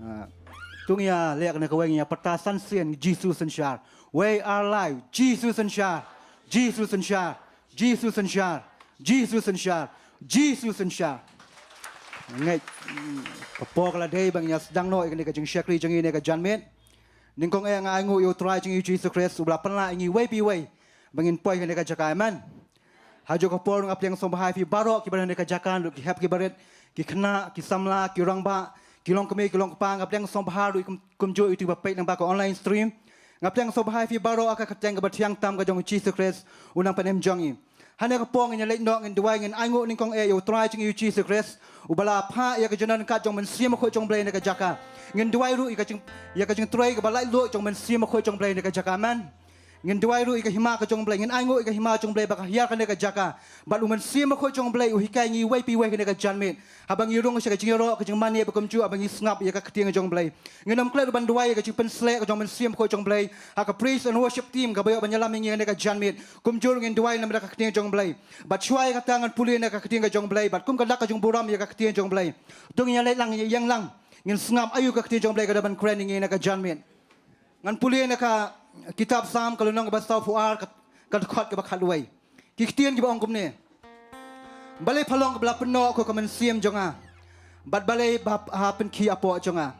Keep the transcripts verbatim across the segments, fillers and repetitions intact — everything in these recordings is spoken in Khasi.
Ah, to ngin ïa leh kane kawei, ngin ïa pyrta san sien, Jisu synshar. Wei ar lai, Jisu synshar. Jisu synshar. Jisu synshar. Jisu synshar. Jisu synshar. Ngeit, mm, ka por ka la dei ba ngin ïa sdang noh ïa kane ka jingshakri jong ngi ha kane ka janmiet. Nyngkong eh nga ainguh ïa U Trai jong ngi Jisu Khrist uba la pynlah ïa ngi iwei pa iwei ba ngin poi ha kane ka jaka, amen. Ha kajuh ka por nga pdiang sngewbha ïa phi baroh kiba don ha kane ka jaka, ki hep ki barit, ki khynnah, ki samla, ki rangbah, ki longkmie, ki longkpa, nga pdiang sngewbha ruh kum, kumjuh ïa uto uba peit lyngba ka online stream. Nga pdiang sngewbha ïa phi baroh ha ka kyrteng kaba thiang tam ka jong U Jisu Khrist, U Nongpynim jong ngi. Ha kane ka por ngin ïa leit noh, ngin duwai, ngin ainguh nyngkong eh ïa U Trai jong ngi U Jisu Khrist uba la phah ïa ka jingdon ryngkat jong U Mynsiem Bakhuid jong U Blei ha kane ka jaka. Ngin duwai ruh ïa ka jing, ïa ka jingtrei kaba laitluid jong U Mynsiem Bakhuid jong U Blei ha kane ka jaka, amen. Ngin duwai ruh ïa ka hima ka jong U Blei, ngin ainguh ïa ka hima jong U Blei ba ka hiar ha kane ka jaka. Bad U Mynsiem Bakhuid jong U Blei u hikai ïa ngi iwei pa iwei ha kane ka janmiet, haba ngi rung sha ka jingïaroh ka jingmane, ba kumjuh haba ngi sngap ïa ka ktien jong U Blei. Ngin ym klet ruh ban duwai ïa ka jingpynsleh ka jong U Mynsiem Bakhuid jong U Blei ha ka praise and worship team kaba ïoh ban ïalam ïa ngi ha kane ka janmiet. Kumjuh ruh ngin duwai namar ka ktien jong U Blei. Bad shuwa ïa kata ngan pule na ka ktien ka jong U Blei, bad kum ka dak ka jingburom ïa ka ktien jong U Blei, to ngin ïa leit lang, ïa ïeng lang, ngin sngap aïu ka ktien jong U Blei ka da ban kren ïa ngi ha kane ka janmiet. Ngan pule na ka kitab Salm ka lynnong kaba sawphew ar, ka, ka dkhot kaba khatwei. Ki ktien kiba ong kumne: Balei pha long kaba la pynnoh ko ka mynsiem jong nga, bad balei ba ha pynkhih hapoh jong nga?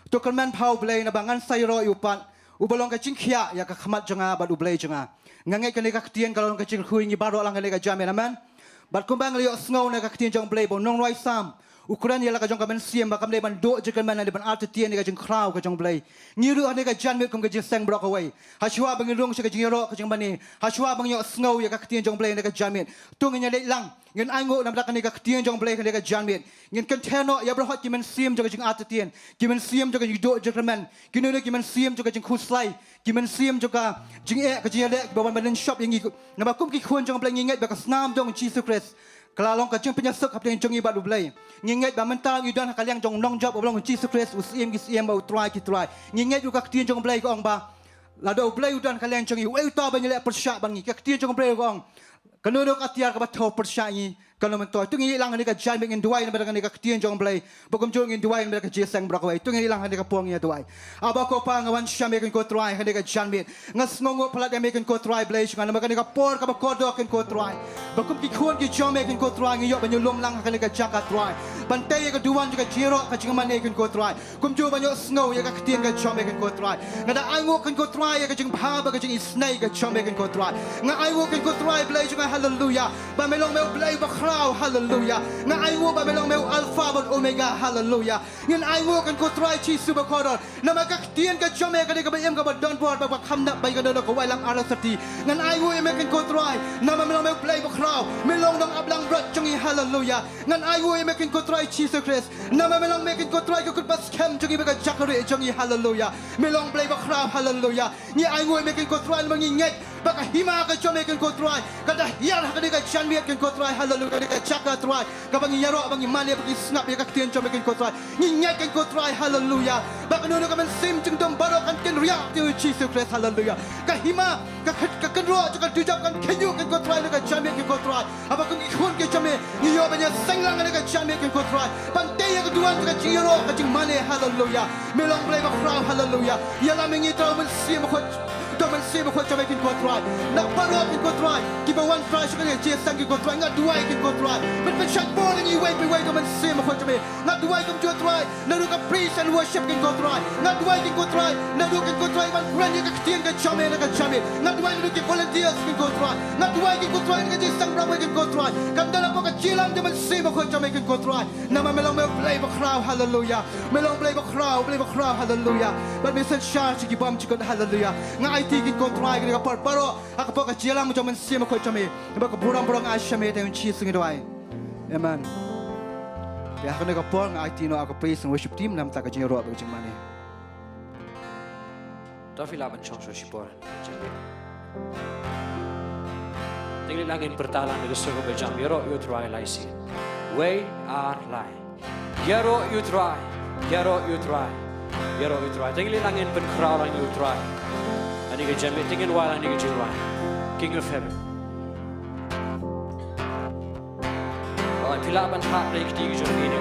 To kyrmen pha, U Blei, naba ngan sa ïaroh ïa u pat, uba long ka jingkhiah ïa ka khmat jong nga bad U Blei jong nga. Nga ngeit kane ka ktien ka long ka jingkyrkhu ïa ngi baroh lang ha kane ka janmiet, amen. Bad kumba ngi la ïohsngew na ka ktien jong U Blei, ba u nongrwai Salm u kren ïa la ka jong ka mynsiem ba kam dei ban duh jingkyrmen, hynrei ban artatien ïa ka jingkhraw ka jong U Blei. Ngi ruh ha kane ka janmiet kum ka jingïaseng baroh kawei, ha shuwa ba ngin rung sha ka jingïaroh ka jingmane, ha shuwa ba ngin ïohsngew ïa ka ktien jong U Blei ha kane ka janmiet, to ngin ïa leit lang, ngin ainguh namar kane ka ktien jong U Blei ha kane ka janmiet. Ngin kynthei noh ïa baroh ki mynsiem jong ka jingartatien, ki mynsiem jong ka jingduh jingkyrmen, kino kino ki mynsiem jong ka jingkhuslai, ki mynsiem jong ka jingeh, ka jingïaleh, kiba wan ban lynshop ïa ngi. Naba kum ki khun jong U Blei ngi ngeit ba ka snam jong U Jisu Khrist ka la long ka jingpynïasuk hapdeng jong ngi bad U Blei. Ngi ngeit ba mynta ngi don ha ka liang jong u nongjop uba long U Jisu Khrist, u Syiem ki syiem bad u Trai ki trai. Ngi ngeit ruh ka ktien jong U Blei ka ong ba lada U Blei u don ha ka liang jong ngi, uei uta ban ïaleh pyrshah bad ngi? Ka ktien jong U Blei ka ong, kano kano ka atiar kaba thew pyrshah ïa ngi kan ym myntoi. To ngin ïa leit lang ha kane ka janmiet, ngin duwai namar kane ka ktien jong U Blei. Ba kumjuh ngin duwai namar ka jingïaseng baroh kawei. To ngin ïa leit lang ha kane ka por, ngin ïa duwai. Aba ko Pa, nga wan sha Me kane ko Trai ha kane ka janmiet. Nga sngewnguh palat ïa Me kane ko Trai Blei jong nga namar kane ka por kaba kordor kane ko Trai. Ba kum ki khun ki jong Me kane ko Trai ngi ïoh ban ïalum lang ha kane ka jaka Trai, ban tei ïa ka duwan jong ka jingïaroh ka jingmane kane ko Trai. Kumjuh ban ïohsngew ïa ka ktien ka jong Me kane ko Trai. Nga da ainguh kane ko Trai ïa ka jingbha bad ka jingisynei ka jong Me kane ko Trai. Nga ainguh kane ko Trai Blei jong nga, haleluya, ba Me long Me U Blei bakhraw, haleluya. Nga ainguh ba Me long Me U Alpha bad Omega, haleluya. Ngin ainguh kane ko Trai Jisu bakordor, namar ka ktien ka jong Me ka dei kaba im kaba don bor bad ba kham nap ba ïa kano kano ka wailam arngut syrti. Ngan ainguh ïa Me kane ko Trai namar Me long Me U Blei bakhraw, Me long Nongap Langbrot jong ngi, haleluya. Ngan ainguh ïa Me kane ko Trai Jisu Khrist namar Me long Me kane ko Trai ka kut ba skhem jong ngi bad ka jaka rieh jong ngi, haleluya. Me long Blei bakhraw, haleluya. Ngi ainguh ïa Me kane ko Trai namar ngi ngeit ba ka hima ka jong Me kane ko Trai ka da hiar ha kane ka janmiet kane ko Trai, haleluya, kane ka jaka Trai kaba ngi ïaroh, ba ngi mane, ba ngi sngap ïa ka ktien jong Me kane ko Trai. Ngi ngeit kane ko Trai, haleluya, ba kano kano ka mynsiem jingdum baroh kan kynriah ha ktien U Jisu Khrist, haleluya. Ka hima, ka kyn-, ka kynroh jong ka dujok kan khynñiuh kane ko Trai, na ka janmiet kane ko Trai. Haba kum ki khun ki jong Me ngi ïoh ban ïaseng lang ha kane ka janmiet kane ko Trai, ban tei ïa ka duwan jong ka jingïaroh ka jingmane, haleluya. Me long Blei bakhraw, haleluya. Ïalam ïa ngi da U Mynsiem Bakhuid, da U Mynsiem Bakhuid jong Me kane ko Trai. Na baroh kane ko Trai kiba wan Trai sha kane ka jingïaseng kane ko Trai, nga duwai kane ko Trai ban pynshait bor ïa ngi iwei pa iwei da U Mynsiem Bakhuid jong Me. Nga duwai kumjuh Trai naduh ka praise and worship kane ko Trai. Nga duwai kane ko Trai naduh kane ko Trai ban kren ïa ka ktien ka jong Me na ka janmiet. Nga duwai naduh ki volunteers kane ko Trai. Nga duwai kane ko Trai na ka jingïaseng baroh kane ko Trai. Kan don hapoh ka jingïalam da U Mynsiem Bakhuid jong Me kane ko Trai. Namar Me long Me U Blei bakhraw, haleluya. Me long Blei bakhraw, Blei bakhraw, haleluya. Bad Me synshar sha ki bymjukut, haleluya. Nga aiti kane ko Trai kane ka por baroh ha ka pok ka jingïalam jong U Mynsiem Bakhuid jong Me. Namar ka burom baroh nga ai sha Me, ha ka kyrteng U Jisu ngi duwai. Amen. Te ha kane ka por nga aiti noh ïa ka praise and worship team namar ka jingïaroh bad ka jingmane. To phi lah ban shong shuwa shipor. Te ngin ïa nang ngin pyrta lang da ka sur kaba jam, ïaroh ïa U Trai lai sien. Wei ar lai. Ïaroh ïa U Trai, ïaroh ïa U Trai, ïaroh ïa U Trai. Te ngin ïa nang ngin pynkhraw lang ïa U Trai. Ha kane ka janmiet te ngin wai lang ïa U Trai, King of Heaven. Phi lah ban hap da ki kti ki jong phi ne.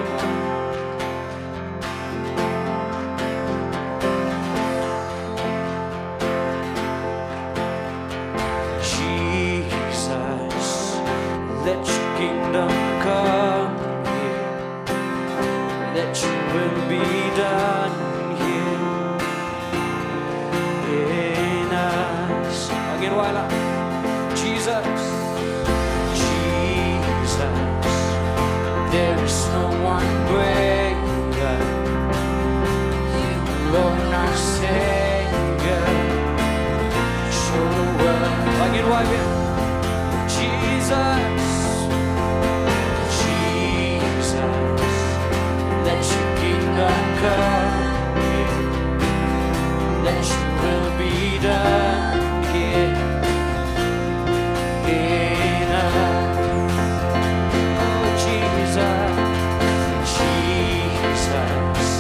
Jesus, Jesus, let your kingdom come here. Let your will be done here in us. Oh, Jesus, Jesus,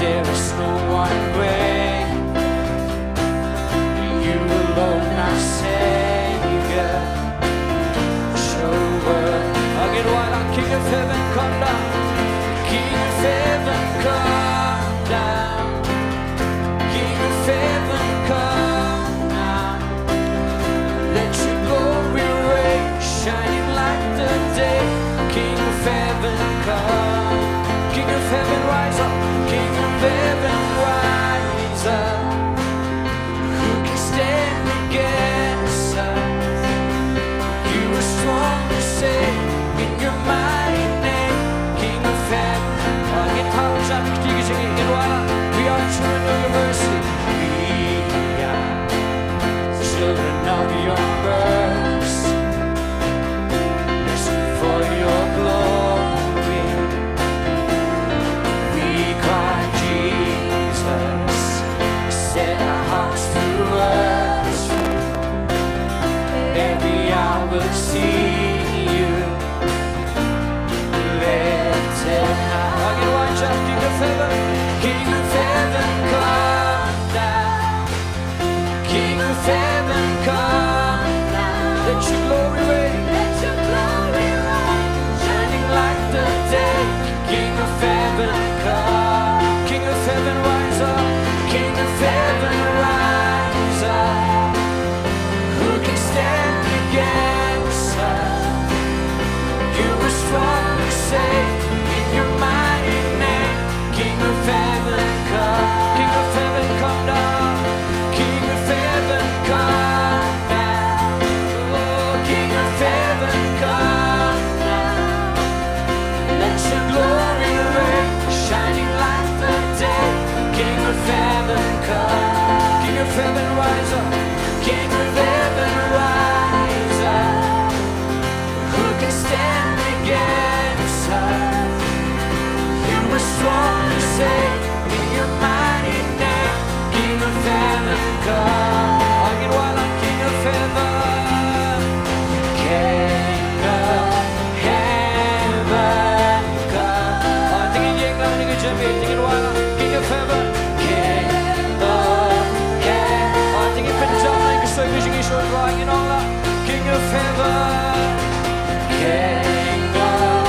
there is no one great. You alone are Savior. Show world. Again, why not? King of heaven, come down. King of heaven, come down. King of heaven, come down. Let your glory reign, shining like the day. King of heaven, come. King of heaven, rise up. King of heaven, rise up. Who can stand against us? You are strong to save in your mighty name, King of heaven. Again, top shot, we are children of your mercy. We are children of your mercy. Listen for your glory. We cry, Jesus, set our hearts to worship. Every hour we'll see you. Lifted high. Again, one time, King of heaven. King of heaven, come down. King of heaven, come down. Let your glory reign. Let your glory reign. Shining like the day. King of heaven, come. King of heaven, rise up. King of heaven, rise up. Who can stand against us? You are strong to save in your mighty name. King of heaven, come. King of heaven, come down. King of heaven, come down. Oh, King of heaven, come down. Let your glory reign, shining like the day. King of heaven, come. King of heaven, rise up. King of heaven, rise up. Who can stand against us? You are strong to save in your mighty name. King of heaven, come. Again, why not? King of heaven. King of heaven, come. Oh, tingin ïeng lang, tingin jam, tingin wai lang. King of heaven. King of heaven. Oh, tingin pynjam lang, ka soi ka jingïasoh, ïeng ong lang. King of heaven. King of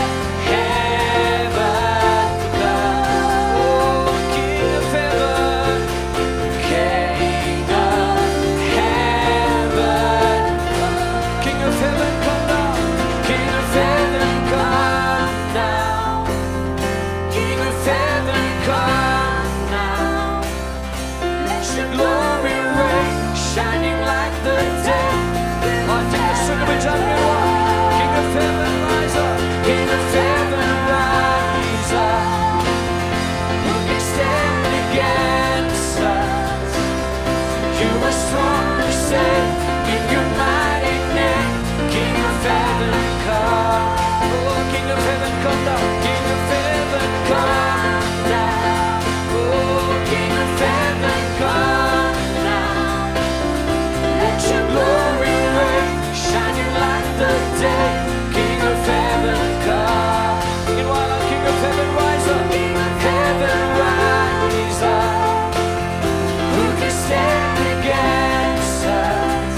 heaven, come. Oh, King of heaven. King of heaven, King of heaven, come down. King of heaven, come down. King of heaven, come down. Let your glory reign, shining like the day. Oh, take a second, we jump in. King of heaven, rise up. King of heaven, rise up. Who can stand against us? You are strong to save in your mighty name. King of heaven, come. Oh, King of heaven, come down. King of heaven, come down. Oh, King of heaven, come down. Let your glory reign, shining like the day. King of heaven, come. King of heaven, rise up. King of heaven, rise up. Who can stand against us?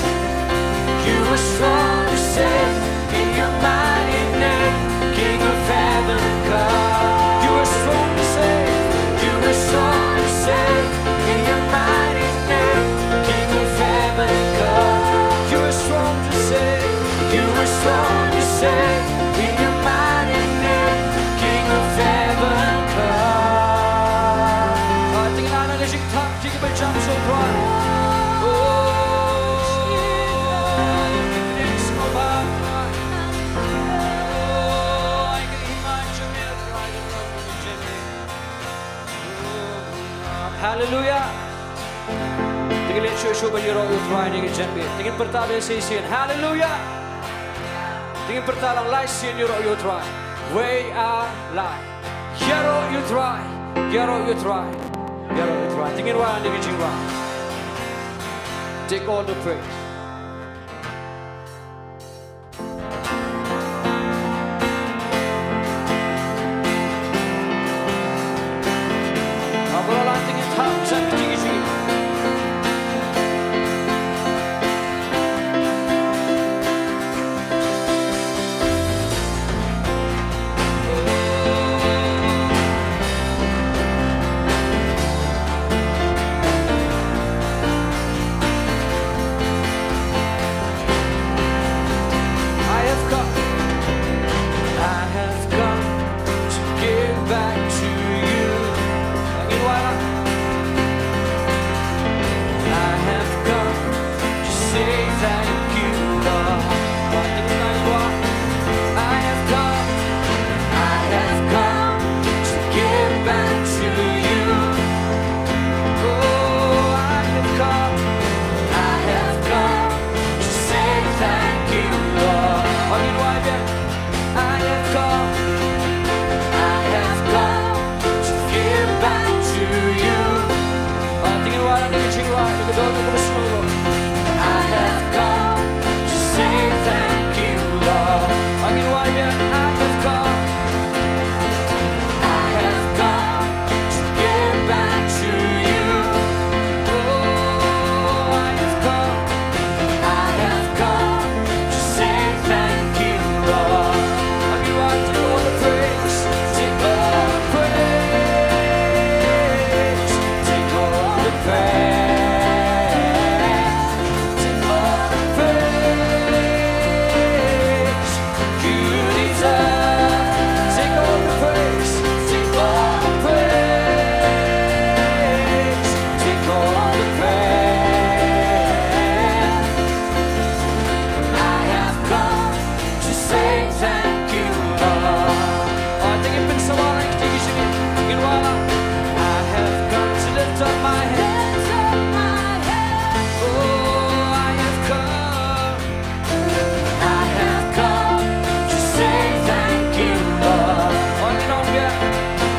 You are strong to save in your mighty name. King of heaven, come. You are strong to save. You are strong to save in your mighty name. King of heaven, come. You are strong to save. You are strong to save in your mighty name. King of heaven, come. Hallelujah. Ngi leit shuh shuh ban ïaroh ïa u Trai ha kane ka janmiet. Te ngin pyrta beit sa shisien. Haleluya. Te ngin pyrta lang lai sien, ïaroh ïa u Trai. Wei ar lai. Ïaroh ïa u Trai. Ïaroh ïa u Trai. Ïaroh ïa u Trai. Te ngin wan ha kane ka jingrwai. Take all the praise. I have come, I have come to give back to you. Ngin wan lang. I have come to say thank you, Lord. I have come, I have come to give back to you. Oh, I have come, I have come to say thank you, Lord. Ngin wan biang. I have come, I have come to give back to you. Ah, te ngin wan ha kane ka jingrwai, ha ka dohnud kaba sngewthuh. I have come to say thank you, Lord. Ah, ngin wan biang. I have come, I have come to give back to you. Oh, I have come, I have come to say thank you, Lord. Take all the praise, take all the praise, take all the praise, take all the praise. You deserve, take all the praise, take all the praise, take all the praise. I have come to say thank you, Lord. Oh, take it, been so long, take it, take it, take it, I have come to lift up my hand. Lift up my hand. Oh, I have come. I have come to say thank you, Lord.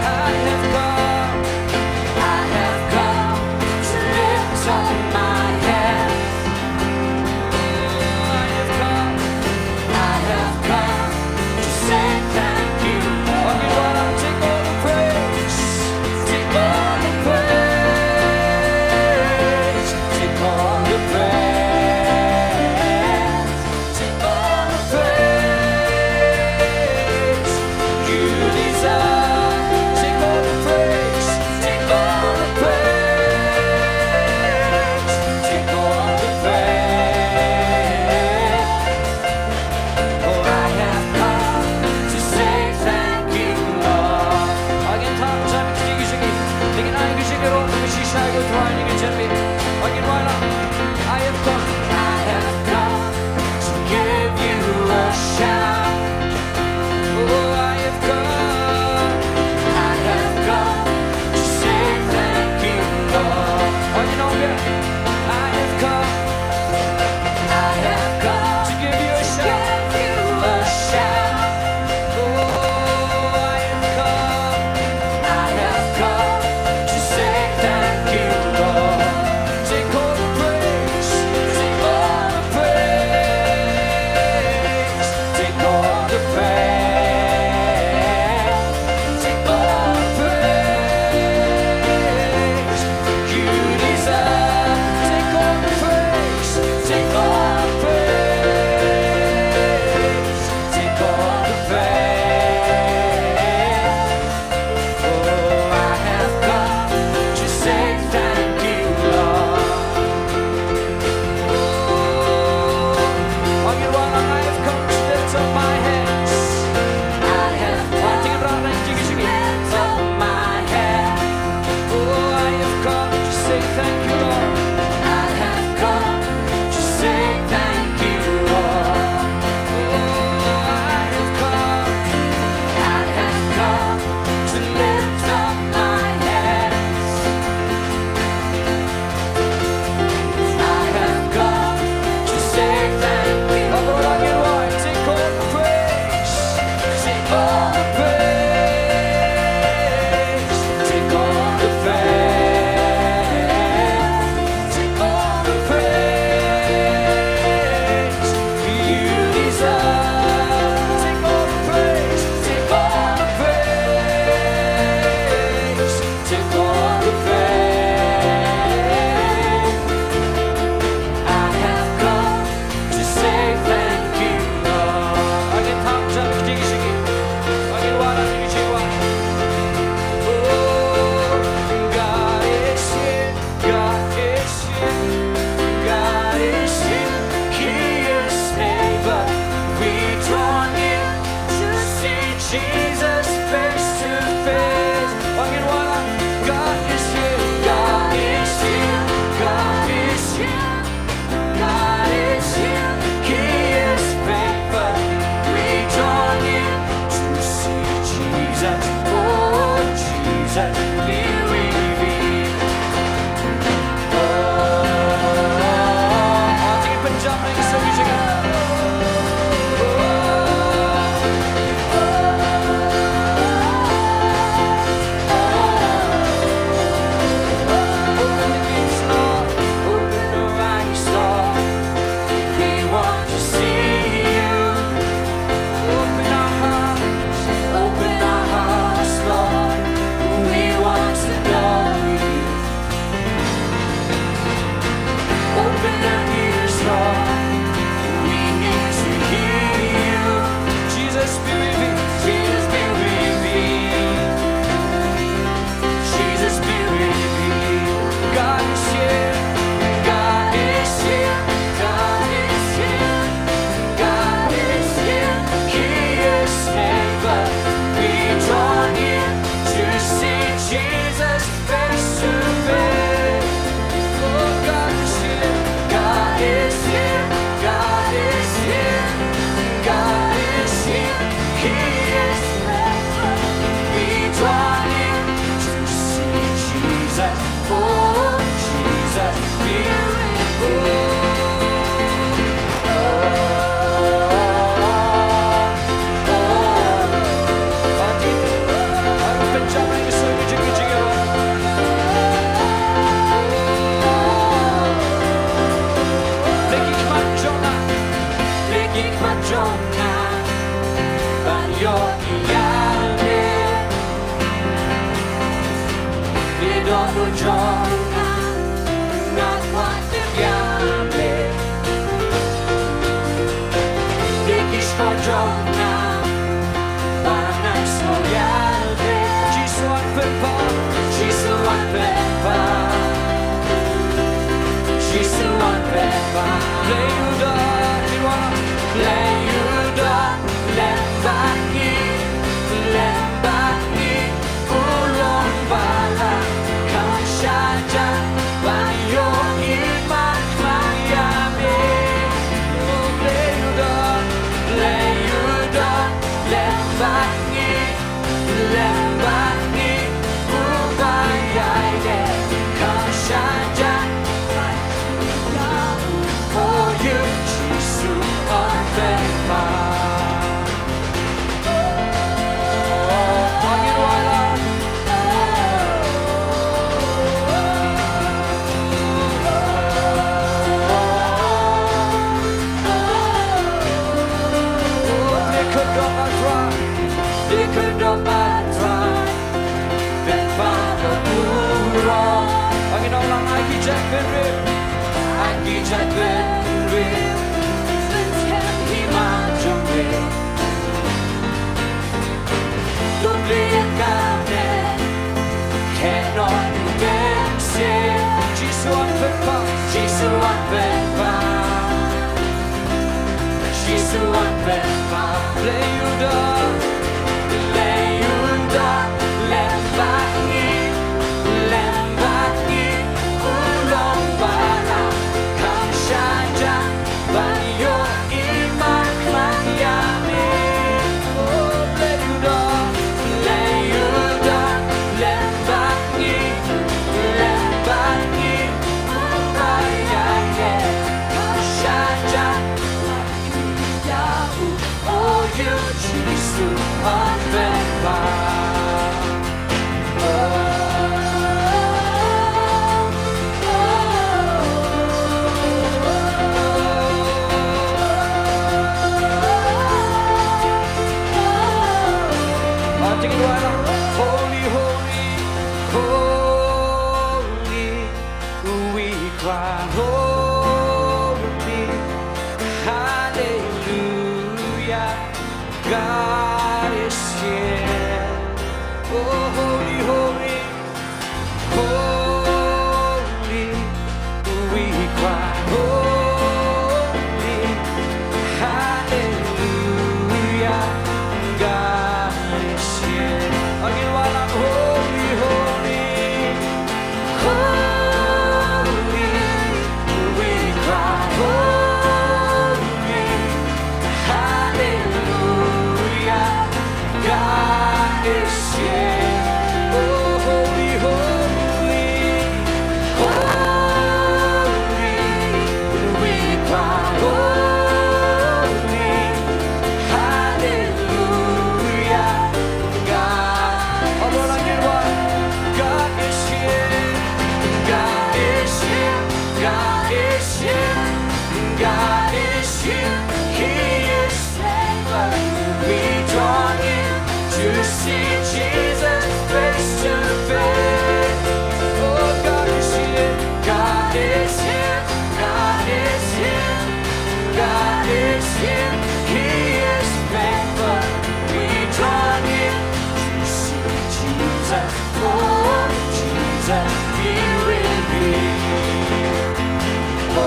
I have come, I have come to lift up my hand. I have come, I have come to say thank you, Lord. Take all the praise, take all the praise, take all the praise. Take all the praise you deserve. Take all the praise, take all the praise, take all the praise. Oh, I have come to say thank you, Lord. Ngin thap, ngin ai ka jingïaroh kaba shisha ïa u Trai ha kane ka janmiet. Ngin wan lang. I have come, I have come to give you a shout. Oh, I have come, I have come to say thank you, Lord. I have come, I have come to give you a shout. Oh, I have come, I have come to say thank you, Lord. Don u jong nga, nga kwah tip ïa me. Dei ki shkor jong nga ba ngan sngew ïa me. Jisu wan pynpaw, Jisu wan pynpaw, Jisu wan pynpaw. Blei u don, Blei u don, lem bad ngi, lem bad ngi. U long ba la kham shah jan ban ïoh i man khlaiñ ïa me. Blei u don, Blei u don, lem bad ngi, lem bad ngi. U Blei ïa i de kham shah jan ban ïa u. Oh, ïa u Jisu un pynpaw. Pynpaw u Trai. Pynpaw u Trai. Pynpaw u Trai. Ba ngin ong lang, ai ki jaitbynriew. Ai ki jaitbynriew. Pynskhem hima jong me. To plie kane. Khet noh u mynsiem. Jisu wan pynpaw. Jisu wan pynpaw. Jisu wan pynpaw. Blei u don. Blei u don. Lem bad ngi. Lem bad ngi. U long ba la kham shah jan ban ïoh i man khlaiñ ïa me. Oh, Blei u don. Blei u don. Lem bad ngi. Lem bad ngi. U Blei ïa ngi kham shah jan. Holy, holy, holy. We cry holy, hallelujah, God is here. Oh, holy, holy, holy, we cry holy, hallelujah, God is here. Again, while I'm holy, holy, holy, we cry holy, hallelujah, God is here. Oh, holy, holy, holy, we cry holy, hallelujah, God. Come on, again, one. God is here. God is here. God is here. God is here. He is favor. We draw near to see Jesus face to face. Oh, God is here. God is here. God is here. God is here. He is favor. We draw near to see Jesus. Oh, Jesus, be with me. Oh, oh,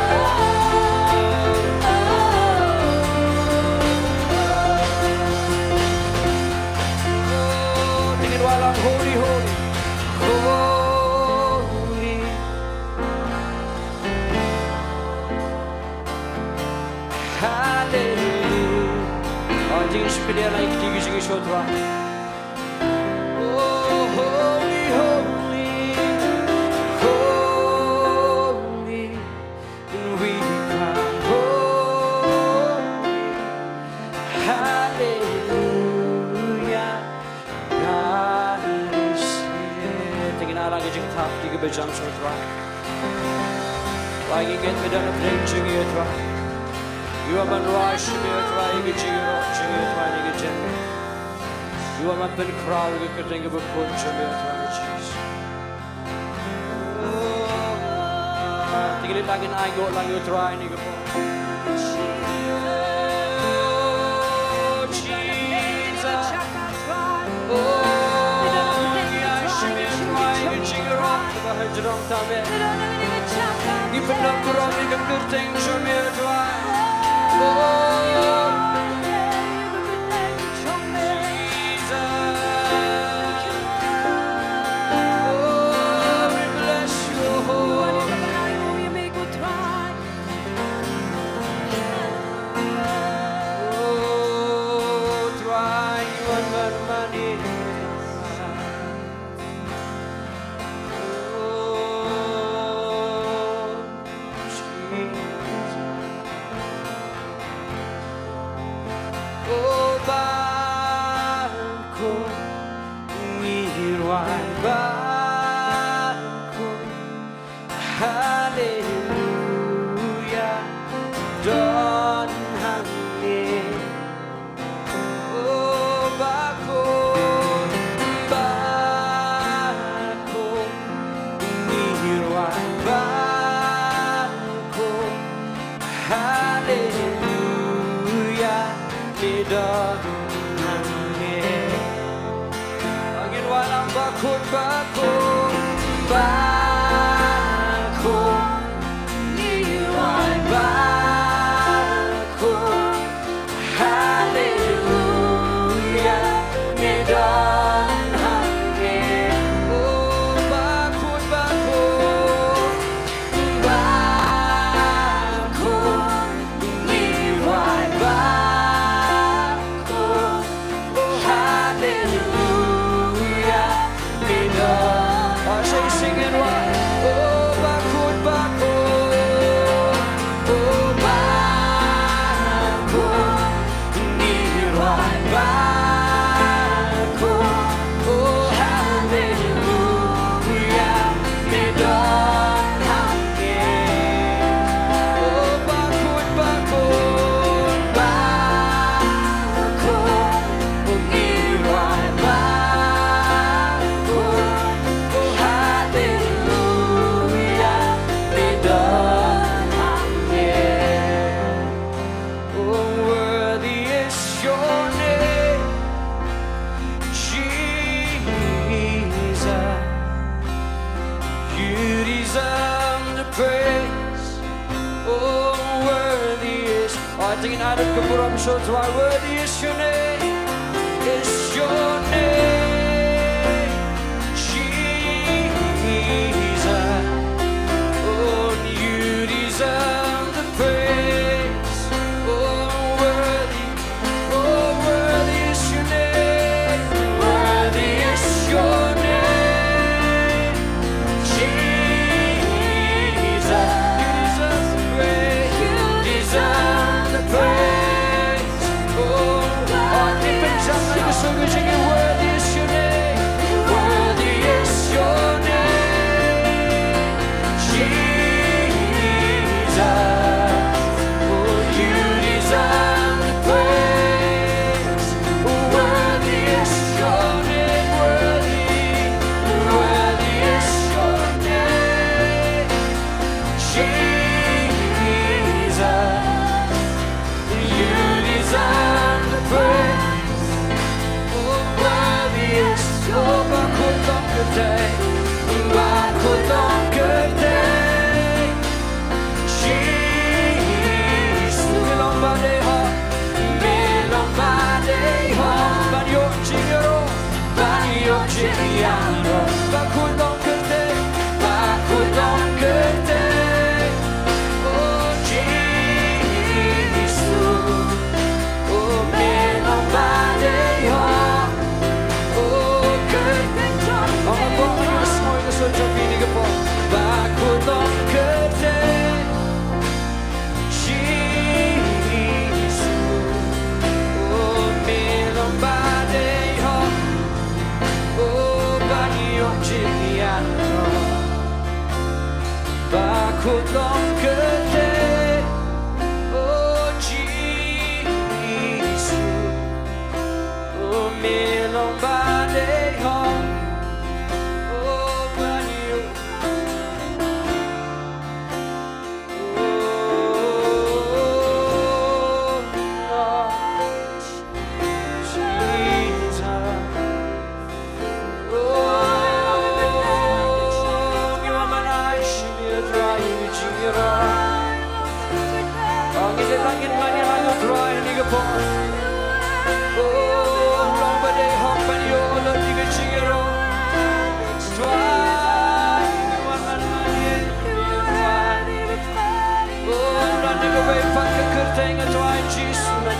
oh, oh. Sing it while I'm holy, holy, holy. Hallelujah. Oh, jingshukriya na ikti ki jingshukriya. Oh, holy, holy, holy, we cry holy. Hallelujah. God is here. Tingin na lang ki jingthap, ki ba jam sha u Trai. Ba ngi ngeit ba don u pdeng jong ngi u Trai. Ngi wan ban rwai sha me, O Trai, ïa ka jingïaroh jong ngi, O Trai, ïa ka jingim. Ngi wan ban pynkhraw ïa ka kyrteng kaba khuid jong me, O Trai Jisu. Te ngi leit lang, ngin ainguh lang ïa U Trai ha kane ka por. Oh, Jesus. Oh, ngi ai sha me, Trai, ka jingïaroh kaba hajrong tam eh. Ngi pyndonkam ïa ka kyrteng jong me, Trai. Oh, Jesus. Oh, we bless your holy name. Oh, Trai, you are not money. Oh, Jesus. Oh, ba khun, ngi rwai ba khun. Haleluya, don hangne. Oh, ba khun, ba khun, ngi rwai ba khun. Haleluya, me don hangne. Ngin wan lang, ba khun, ba khun, ba khun, ngi wan ba khun. Haleluya, me don hangne. Oh, ba khun, ba khun, ba khun, ngi wan ba khun. Haleluya, me don. Are you singing, what? Oh, ba khun, ba khun. Oh, ba khun, ngi wan ba khun. Oh, haleluya, me don hangne. Oh, ba khun, ba khun, ba khun, ngi wan ba khun. Oh, haleluya, me don hangne. Oh, worthy is your name, Jesus. You deserve the praise. Oh, worthy is. Oh, I think in Adam Kapuram shows why worthy is your name. Is your name, Jesus. Oh, you deserve the praise. Oh, worthy, oh, worthy is your name. Worthy is your name, Jesus. You deserve the praise. You deserve the praise. Oh, I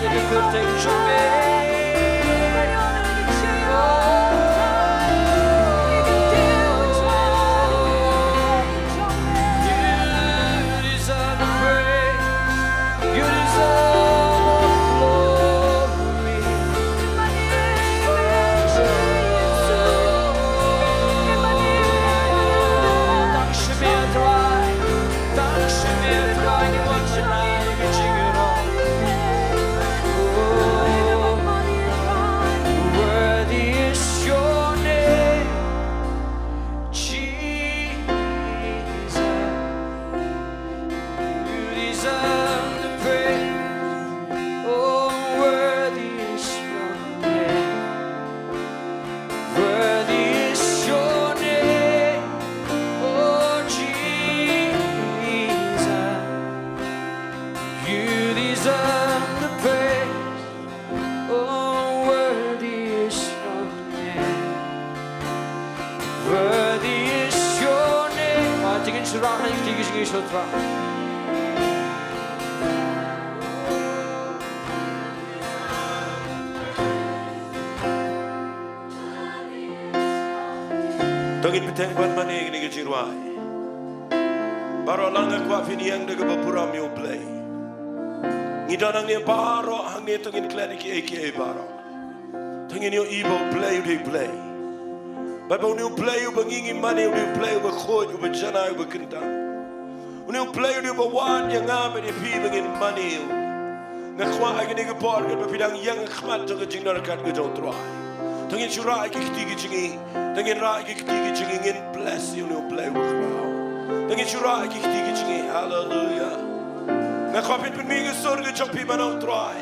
Kyrteng jong me. You deserve the praise. You deserve the glory. Tang shim ïa U Trai. Tang shim ïa U Trai, ngi wan shane ha ka jingïaroh. Oh, worthy is your name, Jesus. You deserve the praise. Oh, worthy is your name. Worthy is your name, oh Jesus. You deserve the praise. Oh, worthy is your name. Worthy is your name. Ah, to ngin shu rah ha ïing ki jong ngi sha U Trai. To ngin bteng ban mane ïa kine ki jingrwai. Baroh lang nga kwah phin ïeng da kaba burom ïa U Blei. Ngi don hangne baroh hangne, to ngin klet ïa kiei kiei baroh. To ngin ïohi ba U Blei u dei U Blei. Bad ba une U Blei uba ngi ngi mane u dei U Blei uba khuid, uba janai, uba kyntang. Une U Blei u dei uba wad ïa nga bad ïa phi ba ngin mane ïa u. Nga kwah ha kine ki por katba phi dang ïeng ha khmat jong ka jingïaroh ka jong U Trai, to ngin shu rah ïa ki kti ki jong ngi. To ngin rah ïa ki kti ki jong ngi, ngin bless ïa une U Blei uba khraw. To ngin shu rah ïa ki kti ki jong ngi. Haleluia. Nga kwah phin pynmih ïa ka sur ka jong phi ban ong, Trai.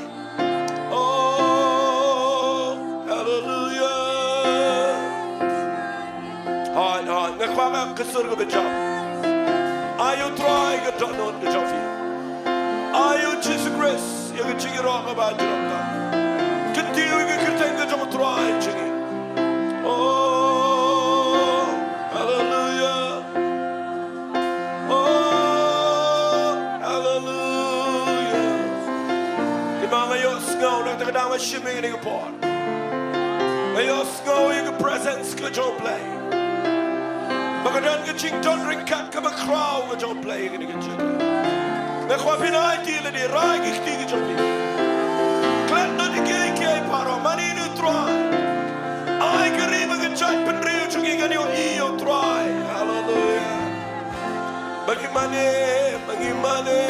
Oh, haleluia. Hooid, hooid. Nga kwah ïa ka sur kaba jam. Ai ïa U Trai ka dohnud ka jong phi. Ai ïa U Jisu Khrist ïa ka jingïaroh kaba jylliew. Kyntiew ïa ka kyrteng ka jong U Trai jong ngi. Oh, haleluia. Oh, haleluia. Nga ïohsngew na kata ka daw ba shim ïa kane ka por. Nga ïohsngew ïa ka presence ka jong U Blei. Ba ka don ka jingdon ryngkat kaba khraw ka jong U Blei ïa kane ka jingdon. Nga kwah phin aiti lade, rah ïa ki kti ki jong phi. Klet noh ïa kiei kiei baroh, mane ïa U Trai. Ai ka ri bad ka jaitbynriew jong ngi kan ïohi ïa U Trai. Haleluia. Ba ngi mane, ba ngi mane.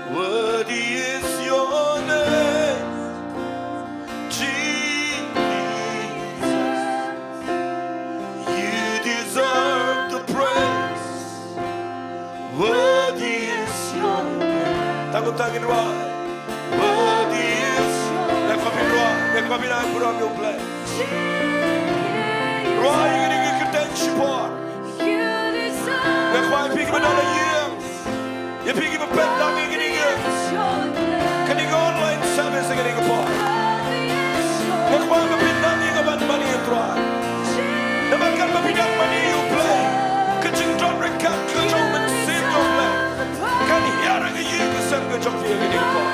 Worthy is your name, Jesus. You deserve the praise. Worthy is your name. Tang kum tang ngin rwai. Worthy is your name. Nga kwah phin rwai, nga kwah phin ai burom ïa U Blei. Rwai ïa kane ka kyrteng shipor. Nga kwah ïa phi kiba don ha ïing, ïa phi kiba peit lang ïa kane ka, kane ka online service ha kane ka por. Nga kwah ba phin nang ïa ka ban mane ïa U Trai. Namar katba phi dang mane ïa U Blei, ka jingdon ryngkat ka jong U Mynsiem jong U Blei kan hiar ha ka ïing ka sem ka jong phi ha kane ka por.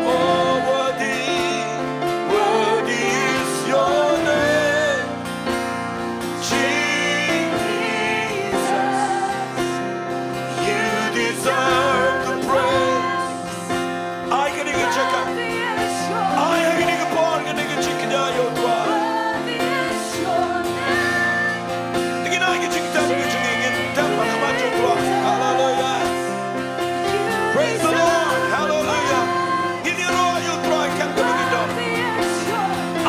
Oh, worthy, worthy is your name. Jesus, you deserve the praise. Ai kane ka jaka, ai ha kane ka por kane ka jingkñia ïa U Trai. Te ngin ai ka jingtem ka jong ngi, ngin tem ha khmat jong U Trai. Haleluia. Praise the Lord. Haleluia. Ngin ïaroh ïa U Trai kat kaba ngi don.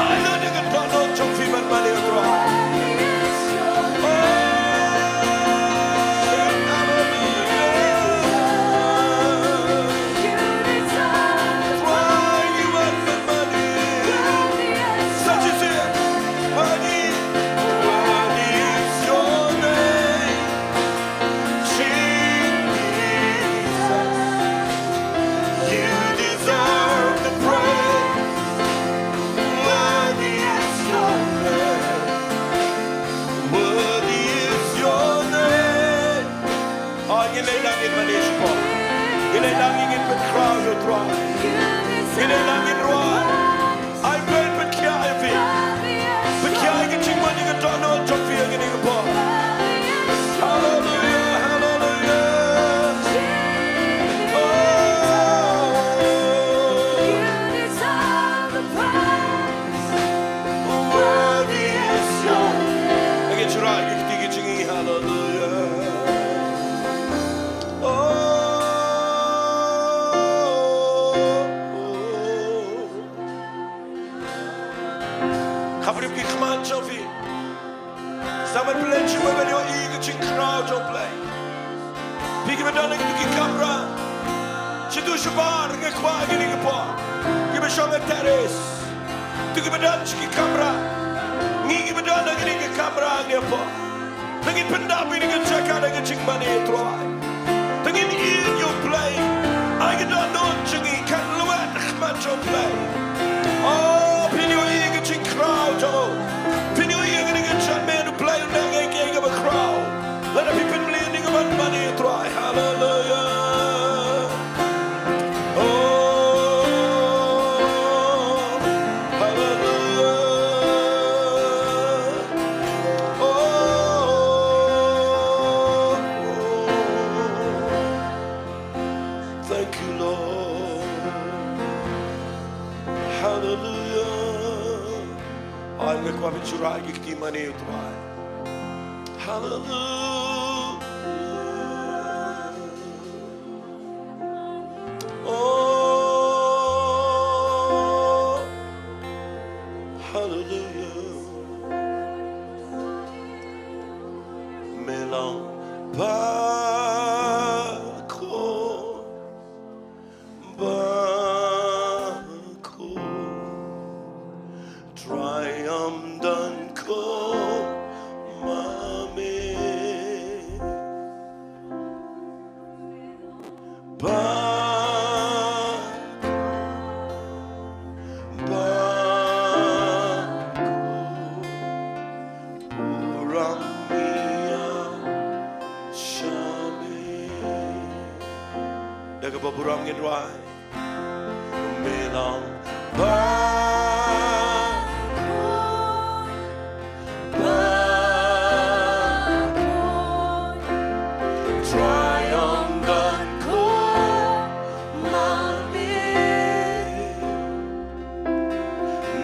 Ai lade ka dohnud jong phi ban mane ïa U Trai. Oh, haleluia. Trai, you are the money. Such is it. Worthy, worthy is your name. Jesus, you deserve the praise. Worthy is your name. Worthy is your name. Oh, ngin leit lang ngin mane shipor. Ngin leit lang ngin pynkhraw. Trai. Ngin ïa nang ngin rwai. Ai Blei pynkhiah ïa phi. Pynkhiah ïa ka jingmane ka dohnud jong phi ïa kane ka por. Hallelujah, hallelujah. Oh. Worthy is your name. Ngin shah rai ïa ka kti ka jong ngi, hallelujah. Oh. Khaphrang ki khmat jong phi. Sa ban pynleit sha ban ïohi ka jingkhraw jong U Blei. Phi kiba don ha kito ki kamra. Shatu shabar nga kwah ha kane ka por. Kiba shong ha terrace. To kiba don sha ki kamra. Ngi kiba don ha kane ka kamra ha kane ka por. To ngin pyndap ïa kane ka jaka da ka jingmane, Trai. To ngin ïeit ïa U Blei. Ai ka dohnud jong ngi kan lwet ha khmat jong U Blei. Oh, phin ïohi ïa ka jingkhraw jong u. Phin ïohi ïa kane ka jingmane U Blei u nang ïa kiei kiba khraw. Lada phi pynmlien ïa ka ban mane, Trai. Hallelujah. Oh, hallelujah. Oh, thank you, Lord. Hallelujah. Ai, nga kwah ban shah rai ïa ka kti mane, Trai. Hallelujah. Oh, hallelujah. Me long bakhuid, bakhuid. Trai, ym don kumba me. Ba, ba, burom ïa sha me. Da kaba burom ngin rwai. Me long bakhuid, bakhuid. Trai, ym don kumba me.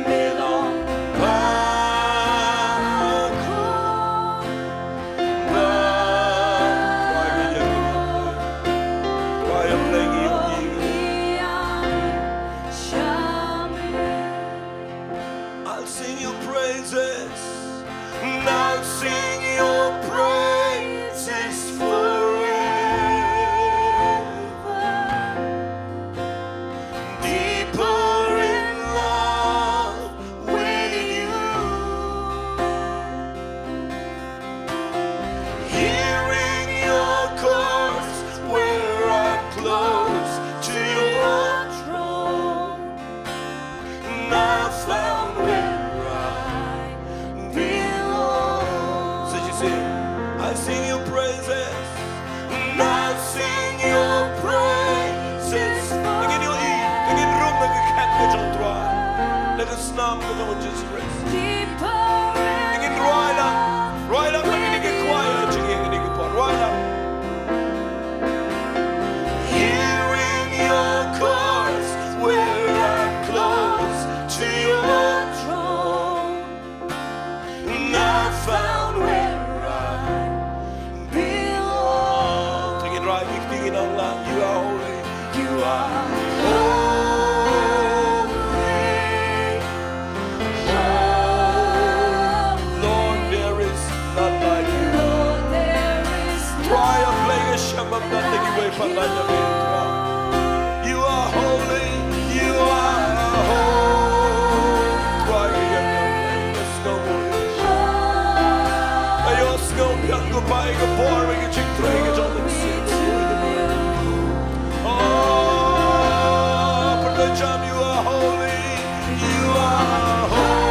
Me long bakhuid, bakhuid. I'll sing your praises. I'll sing your praises forever. Deeper in love with you. Here in your courts, where I'm close to your throne. I found where I belong. So you sing, I sing your praises. I sing your praises. Ngin ïohi, ngin rung na ka khet ka jong U Trai, na ka snam ka jong U Jisu Khrist. Ngin rwai lang, rwai lang na kane ka choir jong ngi ha kane ka por, rwai lang. Here in your courts, where I'm close to your throne, I found where I belong. Sing it right, you sing it out loud. You are holy. You are holy. Lord, there is none like you. Lord, there is none. Trai, ym don shisha, ym don iwei pat lait na me. You are holy. You are holy. Trai, ïa ka sngew. Ïa ka sngew biang ko pai ka por, ïa ka jingtrei ka jong u Mynsiem. Oh, pynjam, you are holy. You are holy.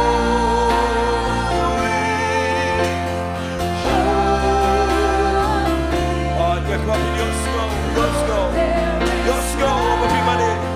Holy. Oh, ïa ka sngew, ïa ka sngew, ïa ka sngew, ïa ka sngew, ïa ka sngew.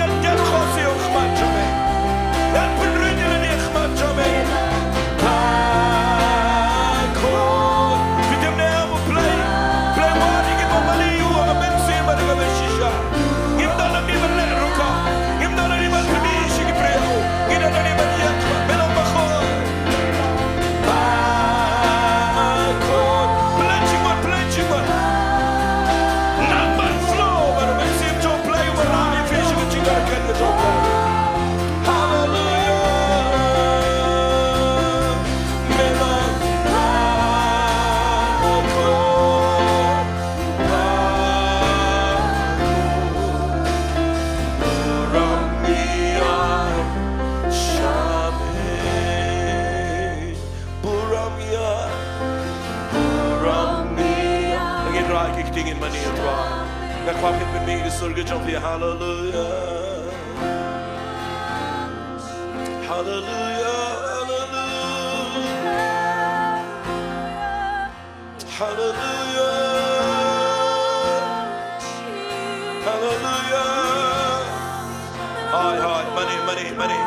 ngan dep khos ïa u khmat jong me. Ngan pynrit ïa lade ha khmat jong me. Phi tip ne em u Blei, Blei wad ïa ki bymman ïa u ha ka mynsiem bad ha ka shisha. Ngim don lade ban leh rukom. Ngim don lade ban pyni sha ki briew. Ngi don lade ban ïaid khmat. Me long bakhuid. Bakhuid. Pynleit jingmut, pynleit jingmut. Nang ban flow bad u Mynsiem jong u Blei uba rai ïa phi sha ka jingdonkam ka jong u Blei. Haleluia. Me long bakhuid. Burom ïa, sha me. Burom ïa, burom ïa. Ngin rah ïa ki kti, ngin mane ïa u Trai. Nga kwah phin pynmih ïa ka sur ka jong phi. Haleluia. Haleluia. Haleluia. Haleluia. Haleluia. Hai, hai, mane, mane, mane.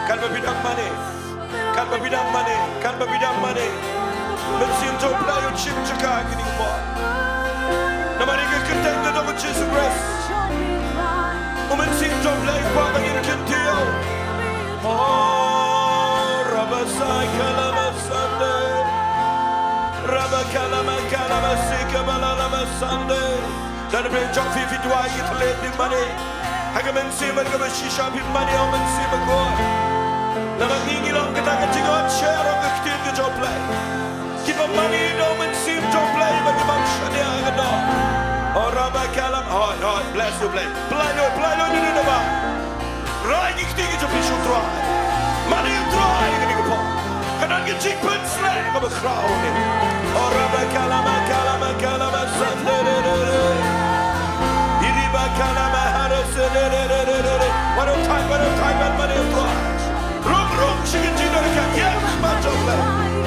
Katba phi dang mane. Katba phi dang mane. Katba phi dang mane. Mynsiem jong u Blei un shim jaka ha kine ki por. Namar ïa ka kyrteng ka jong u Jisu Khrist. U Mynsiem jong u Blei u kwah ba ngin kyntiew. Oh, Rabasai Kalamasande. Rabakalama Kalamasika Balalamasande. Lada phi jong phi, phi duwai, ki thylliej, phi mane ha ka mynsiem bad ka bashisha, phi mane ha u Mynsiem Bakhuid. Namar ngi, ngi long kata ka jingot sher ha ka ktien ka jong u Blei. Kiba mane da u Mynsiem jong u Blei ba ki bym shaniah ha ka doh. Oh, Rabakalam, hoi, hoi, bless u Blei. Pynlait noh, pynlait noh, noh, noh, noh, bah. Rai ki kti ki jong phi sha u Trai. Mane ïa u Trai ha kane ka por. Ka don ka jingpynsleh kaba khraw ne. O raba kalama kalama kalama sande re re re. Iriba kalama hare se re re re re re re. Wat ong thait, wat ong thait, wat mane ïa u Trai. Rung rung sha ka jingdonkam ïa ka khmat jong U Blei.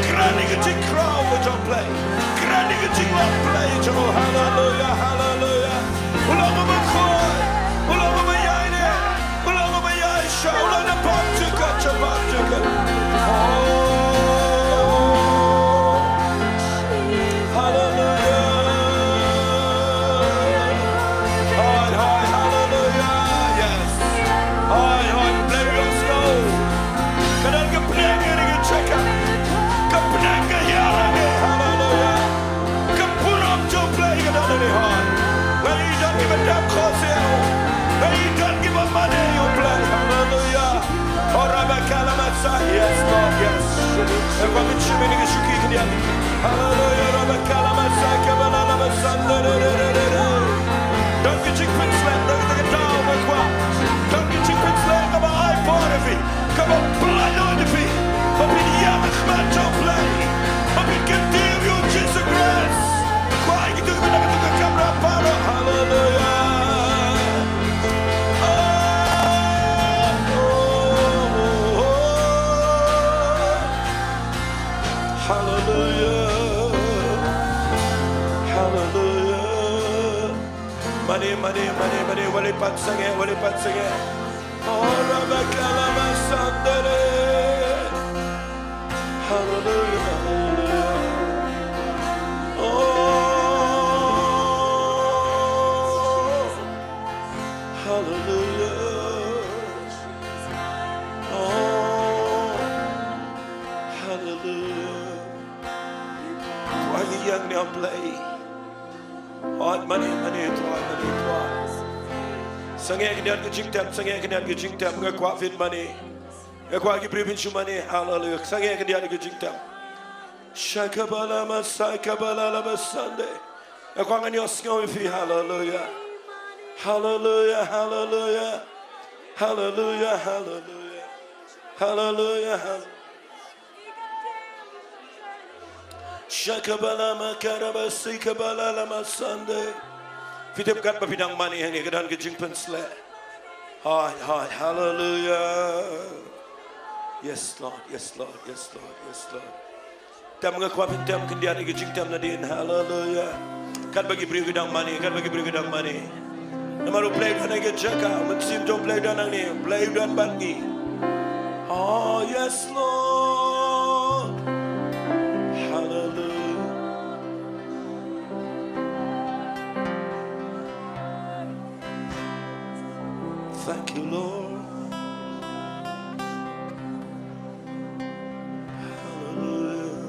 Kren ïa ka jingkhraw ka jong U Blei. Kren ïa ka jinglong Blei jong u. Haleluia, haleluia. U long uba khuid, u long uba ïaineh, u long uba ïaishah, u long na bam jingkut sha bam jingkut. Oh, haleluia. Hoi, hoi, haleluia. Yes. Hoi, hoi, Blei u ïohsngew. Ka don ka bneng ha kane ka jaka. Ka bneng ka hiar hangne. Haleluia. Ka burom jong U Blei ka don hangne hoi. Nga ïohi don kiba dap khohsiew. Nga ïohi don kiba mane ïa U Blei. Haleluia. O raba kalamasai. Yes, Lord, yes. Nga kwah ban shim ïa kane ka shuki khyndiat. Haleluia. Raba kalamasai kaba la lama san. Don ka jingpynsleh, don ka daw, nga kwah. Don ka jingpynsleh kaba ai bor ïa phi. Kaba pynlait noh ïa phi. Ba phin ïaid ha khmat jong U Blei. Ba phin kyntiew ïa U Jisu Khrist. Kwah ïa kito kiba na kata ka kamra baroh. Haleluia. Oh, oh, oh. Haleluia. Haleluia. Mane, mane, mane, mane, wat leit pat sangeh, wat leit pat sangeh. Oh, rabakalamasandere. Haleluia, haleluia. Oh, haleluia. Oh, haleluia. Kwah ïa ïeng ne U Blei. Hooid, mane, mane, Trai, mane, Trai. Sangeh khyndiat ka jingtep, sangeh khyndiat ka jingtep, nga kwah phin mane. Nga kwah ki briew phin shu mane, haleluia. Sangeh khyndiat ka jingtep. Shakabala masai kabala la basande. Nga kwah ngan ïohsngew ïa phi, haleluia. Haleluia, haleluia. Haleluia, haleluia. Haleluia, haleluia. Shakabala makaraba sikabala lama Sunday. Phi tip katba phi dang mane hangne ka don ka jingpynsleh. Hai, hai, hallelujah. Yes, Lord, yes, Lord, yes, Lord, yes, Lord. Tem, nga kwah phin tem khyndiat ïa ka jingtem nadien, hallelujah. Katba ki briew ki dang mane, katba ki briew ki dang mane. Namar U Blei u don ha ka jaka, U Mynsiem jong U Blei u don hangne, U Blei u don bad ngi. Oh, yes, Lord. Hallelujah. Thank you, Lord. Hallelujah.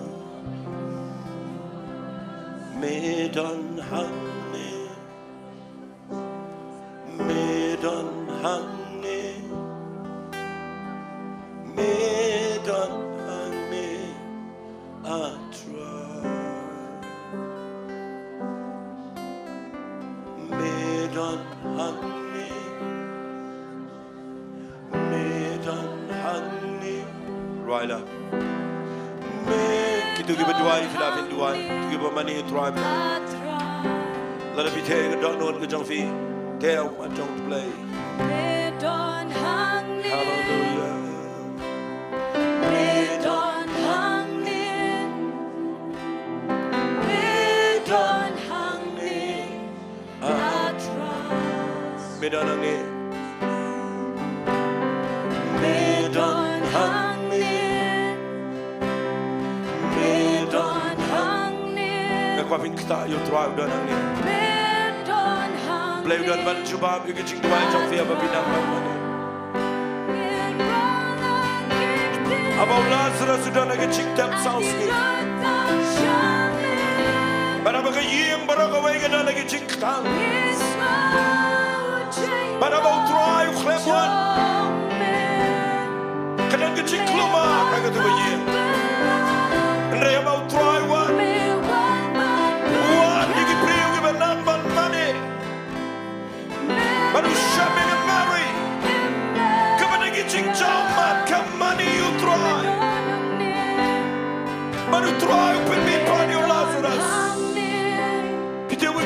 Me don hangne. Me don hangne. Me don hangne, A Trai. Me don hangne. Me don hangne. Rwai la. Me, kito kiba duwai, phi lah phin duwai. Kito kiba mane, Trai. Lada phi theh ka dohnud ka jong phi, theh ha U Blei. Me don hangne. Hallelujah. Me don hangne. Me don hangne. Ah. Me don hangne. Me don hangne. Me don hangne. Nga kwah phin ktah ïa U Trai u don hangne. Me don hangne. Blei u don ban jubab ïa ka jingduwai jong phi haba phi nang ban mane. Haba u Lazarus u don ha ka jingtep saw sngi. Bad haba ka ïing baroh kawei ka don ha ka jingkthang. Bad haba U Trai u khlem wan, ka don ka jingkulmar ha kata ka ïing. Hynrei haba U Trai u wan, u wan ïa ki briew kiba nang ban mane. Bad u shah ïa ka Mari kaba na ki jingjaw mat ka mane ïa U Trai. Bad U Trai u pynmih pat ïa u Lazarus. Phi tip u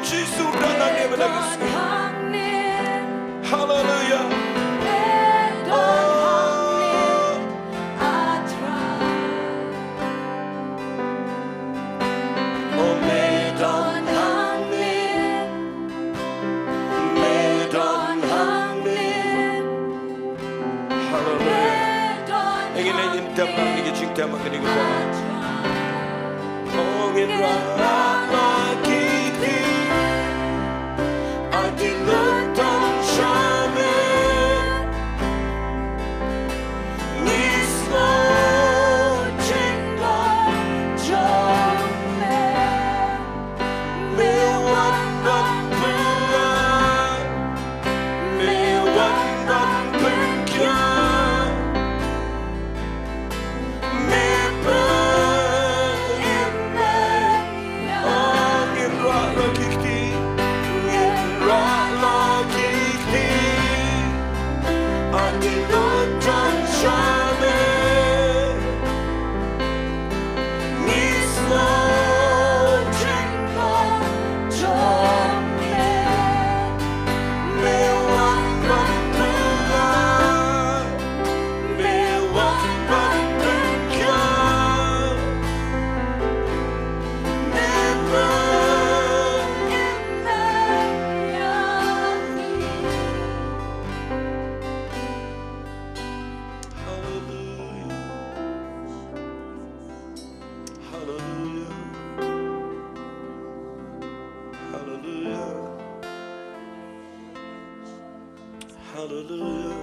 Jisu u don hangne mynta ka sngi. Haleluya. Oh. Oh, me don hangne, me don hangne. Haleluya. Ngin ïa, ngin tem lang ïa ka jingtem ha kane ka por. Oh, ngin rah la ki kti. Aiti lut don sha me. Ngi sngew jingdon jong me. Me wan ban pynlait, me wan ban pynkiar. Me pynlait, ngin rah la ki kti, ngin rah la ki kti. Aiti lut don sha me. Ngi sngew jingdon jong me. Me wan ban pynlait, me wan ban pynkiar. Me pynlait, me pynlait. Haleluya. Haleluya. Haleluya. Haleluya.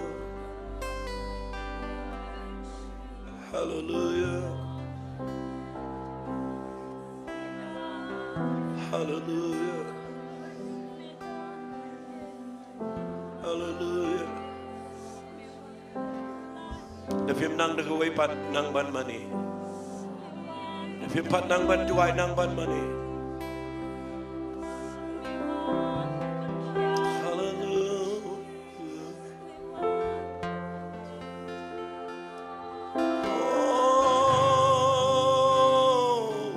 Haleluya. Haleluya. Haleluya. Lada phim nang da kawei pat nang ban mane. Lada phim pat nang ban duwai nang ban mane. Haleluya. Oh.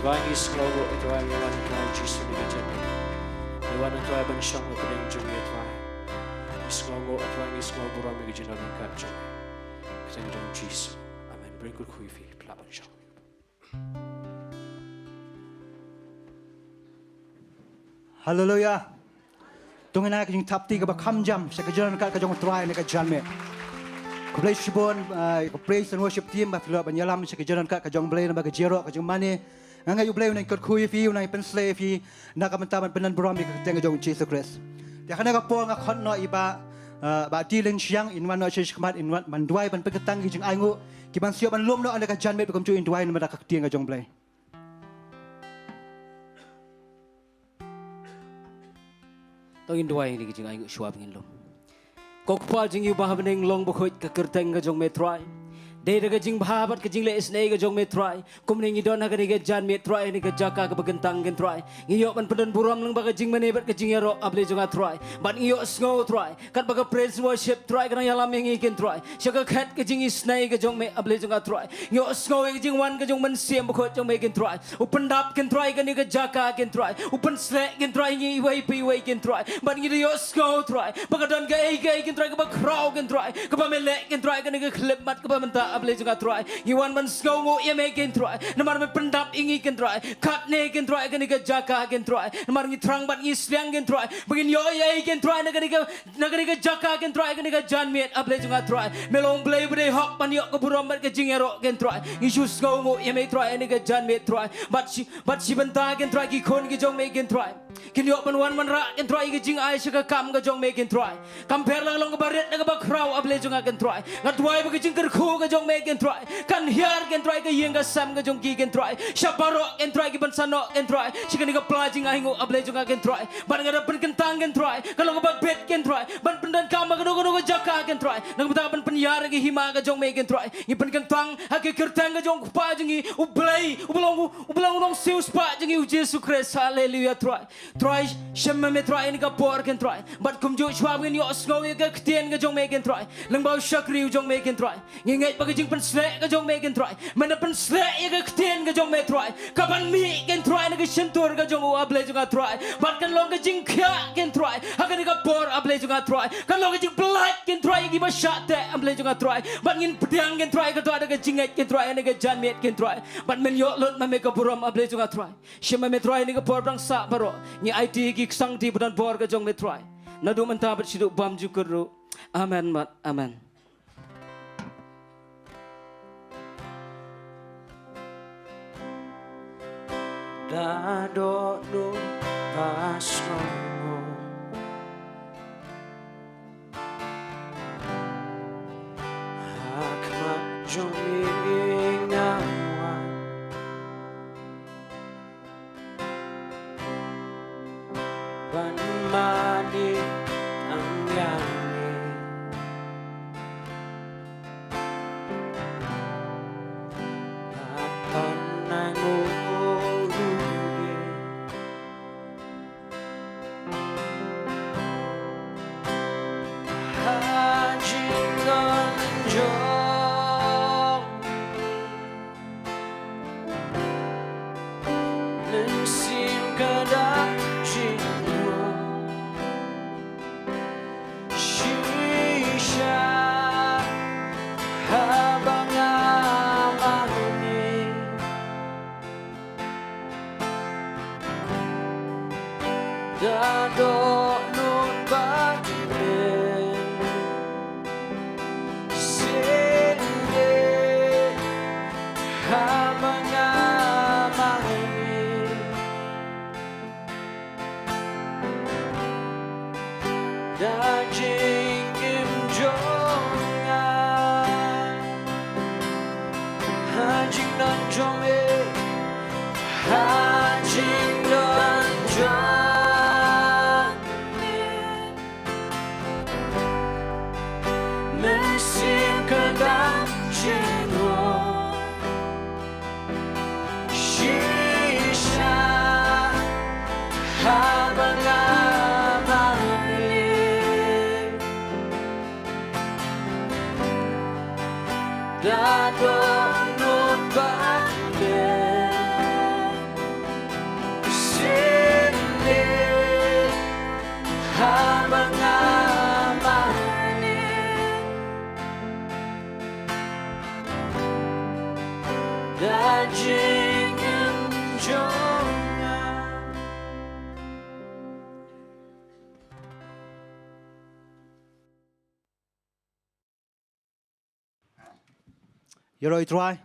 Trai ngi sngewnguh, Trai ngi wan, Trai Jisu na ka jingim. Ngi wan, Trai ban shong ha pdeng jong ngi, Trai. Ngi sngewnguh, Trai ngi sngew burom ïa ka jingdon ryngkat jong ngi. Ka kyrteng jong Jisu. Amen. Bring kyrkhu ïa phi, phi lah ban shong. Haleluia. To ngin ai ka jingthap kti kaba kham jam sha ka jingdon ryngkat ka jong U Trai ha kane ka janmiet. Khublei shibun, ah, ka praise and worship team ba phi lah ban ïalam sha ka jingdon ryngkat ka jong U Blei namar ka jingïaroh ka jong U Mane. Nga ngeit U Blei un nang kyrkhu ïa phi, un nang pynshlei ïa phi na ka bynta ban pyndonburom ïa ka kyrteng ka jong U Jisu Khrist. Te ha kane ka por nga khot noh ïa i Bah, ah, Bah T. Linshiang, in wan noh sha khmat, in wan ban duwai ban pynkyntang ki jingainguh kiban sa ïoh ban lum noh ha kane ka janmiet, ba kumjuh in duwai namar ka ktien ka jong U Blei. To ngin duwai ïa kine ki jingainguh shuwa ba ngin lum. Ko Kpa jong ngi uba ha bneng, long bakhuid ka kyrteng ka jong me Trai. Dei da ka jingbha bad ka jingleh isynei ka jong me Trai, kumne ngi don ha kane ka janmiet Trai, ha kane ka jaka kaba kyntang kin Trai. Ngi ïoh ban pyndonburom lyngba ka jingmane bad ka jingïaroh, A Blei jong nga Trai. Bad ngi ïohsngew Trai, katba ka praise worship Trai ka dang ïalam ïa ngi kin Trai, sha ka khet ka jingisynei ka jong me, A Blei jong nga Trai. Ngi ïohsngew ïa ka jingwan ka jong U Mynsiem Bakhuid jong me kin Trai, u pyndap kin Trai kane ka jaka kin Trai, u pynsleh kin Trai ngi iwei pa iwei kin Trai. Bad ngi da ïohsngew Trai ba ka don kaei kaei kin Trai kaba khraw kin Trai, kaba me leh kin Trai kane ka khyllipmat kaba mynta, A Blei jong nga Trai. Ngi wan ban sngewnguh ïa me kin Trai, namar me pyndap ïa ngi kin Trai katne kin Trai kane ka jaka kin Trai. Namar ngi thrang bad ngi sliang kin Trai ba ngin ïoh ïa ei kin Trai na kane ka na kane ka jaka kin Trai, kane ka janmiet, A Blei jong nga Trai. Me long Blei ba dei hok ban ïoh ka burom bad ka jingïaroh kin Trai. Ngi shu sngewnguh ïa me Trai ha kane ka janmiet Trai. Bad shi, bad shi bynta kin Trai, ki khun ki jong me kin Trai kin ïoh ban wan wanrah kin Trai ïa ka jingai sha ka kam ka jong me kin Trai. Kam pher la ka long kaba rit ne kaba khraw, A Blei jong nga kin Trai. Nga duwai ba ka jingkyrkhu ka jong me kin Trai kan hiar kin Trai ka ïing ka sem ka jong ki kin Trai. Sha baroh kin Trai kiban sa noh kin Trai sha kane ka pla jingainguh, A Blei jong nga kin Trai. Bad nga da pynkyntang kin Trai, ka long kaba bit kin Trai ban pyndonkam ha kano kano ka jaka kin Trai, na ka bynta ban pynïar ïa ka hima ka jong me kin Trai. Ngi pynkyntang ha ka kyrteng ka jong U Kpa jong ngi, U Blei, U Blei, U Blei, U Nongsiewspah jong ngi, U Jisu Khrist. Haleluia Trai. Trai, shem ma me Trai ha kane ka por kin Trai. Bad kumjuh shuwa ba ngin ïohsngew ïa ka ktien ka jong me kin Trai, lyngba u shakri u jong me kin Trai, ngi ngeit ba ka jingpynsleh ka jong me kin Trai, men da pynsleh ïa ka ktien ka jong me Trai, kaban mih kin Trai na ka shyntur ka jong u, A Blei jong nga Trai. Bad kan long ka jingkhiah kin Trai ha kane ka por, A Blei jong nga Trai. Kan long ka jingpyllait kin Trai ïa kiba shah teh, A Blei jong nga Trai. Bad ngin pdiang kin Trai katba da ka jingngeit kin Trai ha kane ka janmiet kin Trai. Bad men ïoh lut ma me ka burom, A Blei jong nga Trai. Shem ma me Trai ha kane ka por ba dang sah baroh. Ngi aiti ïa ki ksangti ba don bor ka jong me Trai, naduh mynta bad shaduh bymjukut ruh. Amen bad amen. Da dohnud ba sngewnguh ha khmat jong me nga wan ban mane tang ïa me. Bad ban ainguh ruh ïa me ha jingdon jong me. Mynsiem ka da jingmut shisha haba nga mane. Da dohnud bad me shisha haba nga mane. Da jingim jong nga ha jingdon jong me, ha jingdon jong me. Mynsiem ka da jingmut shisha haba nga mane. Da dohnud bad me Jingim jong nga. Ïaroh ïa u Trai.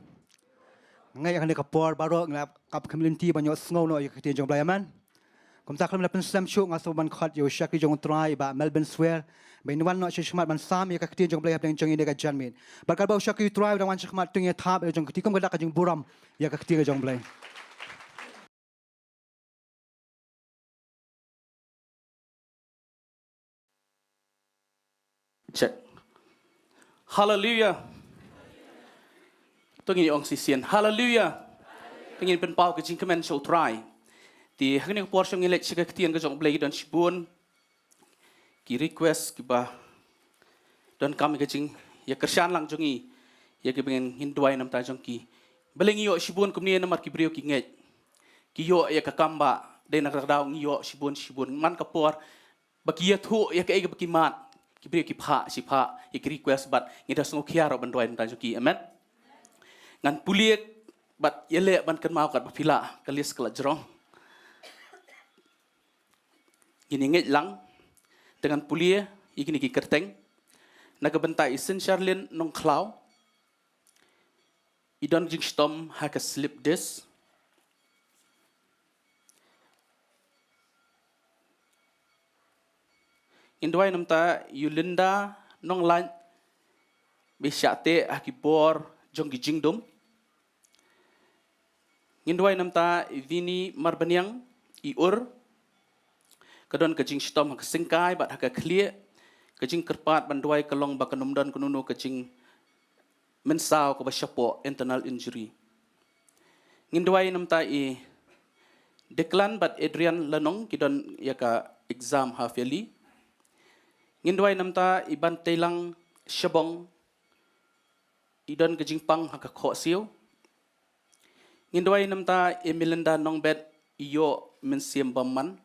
Nga ngeit ïa kane ka por baroh ngi la kap kham lynti ban ïohsngew noh ïa ka ktien jong u Blei, amen. Kumta khlem da pynslem shuh nga sngewbha ban khot ïa u shakri jong u Trai, i Bah Melvin Swer, ba in wan noh sha khmat ban sam ïa ka ktien jong u Blei hapdeng jong ngi ïa kane ka janmiet. Bad katba u shakri u Trai u dang wan sha khmat, to ngin ïa thap ïa la jong ka kti kum ka dak ka jingburom ïa ka ktien jong u Blei. Check. Hallelujah. To ngin ong shisien. Hallelujah. To ngin pynpaw ka jingkmen sha u Trai. Te ha kane ka por shuh ngin leit sha ka ktien ka jong u Blei, don shibun ki request kiba donkam ïa ka jingïakyrshan lang jong ngi, ïa kiba ngin duwai na ka bynta jong ki. Balei ngi ïoh shibun kumne? Namar ki briew ki ngeit. Ki ïoh ïa ka kam ba dei na kata ka daw ngi ïoh shibun shibun. Man ka por ba ki ïathuh ïa kaei kaba ki mad, ki briew ki phah shi phah ïa ki request bad ngi da sngewkhia ruh ban duwai na ka bynta jong ki. Amen. Ngan pule bad ïaleh ban kynmaw katba phi lah, ka list ka la jrong. Ngin ïa ngeit lang, te ngan pule ïa kine ki kyrteng. Na ka bynta i Seiñ Charlene Nongkhlaw, i don jingshitom ha ka slip disc. Ngin duwai na ka bynta i Linda Nonglait, ba i shah teh ha ki bor jong ki jingdum. Ngin duwai na ka bynta i Vini Marbaniang, i Ur, ka don ka jingshitom ha ka syngkai bad ha ka khlieh. Ka jingkyrpad ban duwai ka long ba kan ym don kano kano ka jingmynsaw kaba shapoh, internal injury. Ngin duwai na ka bynta i Declan bad Adrian Lanong, ki don ïa ka exam half yearly. Ngin duwai na ka bynta i Banteilang Shabong, i don ka jingpang ha ka khohsiew. Ngin duwai na ka bynta i Melinda Nongbet, i ïoh mynsiem bymman.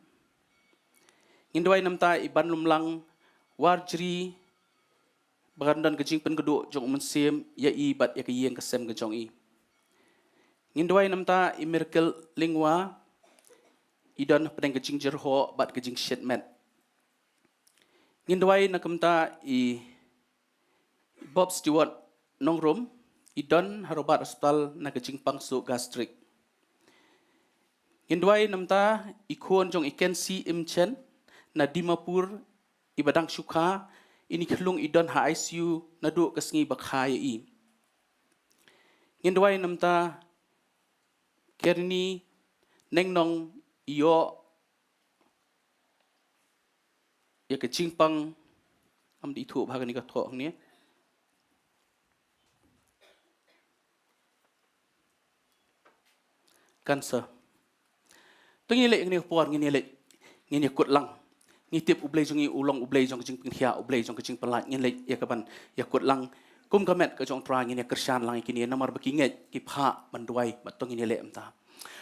Ngin duwai na ka bynta i Banlumlang Warjri, ba kan don ka jingpynkhuid jong u Mynsiem ïa i bad ïa ka ïing ka sem ka jong i. Ngin duwai na ka bynta i Miracle Lyngwa, i don hapdeng ka jingjyrhoh bad ka jingshit met. Ngin duwai na ka bynta i Bob Stewart Nongrum, i don ha Robert Hospital na ka jingpang suh gastric. Ngin duwai na ka bynta i khun jong i Kensi Imchen na Dimapur, iba dang shu kha, ini khlung i don ha I C U naduh ka sngi ba kha ïa i. Ngin duwai na ka bynta Kerini Nengnong, i ïoh ïa ka jingpang, am di thuh bha kane ka thoh hangne. Cancer. To ngin ïaleh kane ka por, ngin ïaleh, ngin ïakut lang. Ngi tip u Blei jong ngi u long u Blei jong ka jingpynkhiah, u Blei jong ka jingpynlait. Ngin leh ïa kaban ïakut lang. Kum ka met ka jong u Trai ngin ïakyrshan lang ïa kine namar ba ki ngeit, ki phah ban duwai, bad to ngin ïaleh mynta.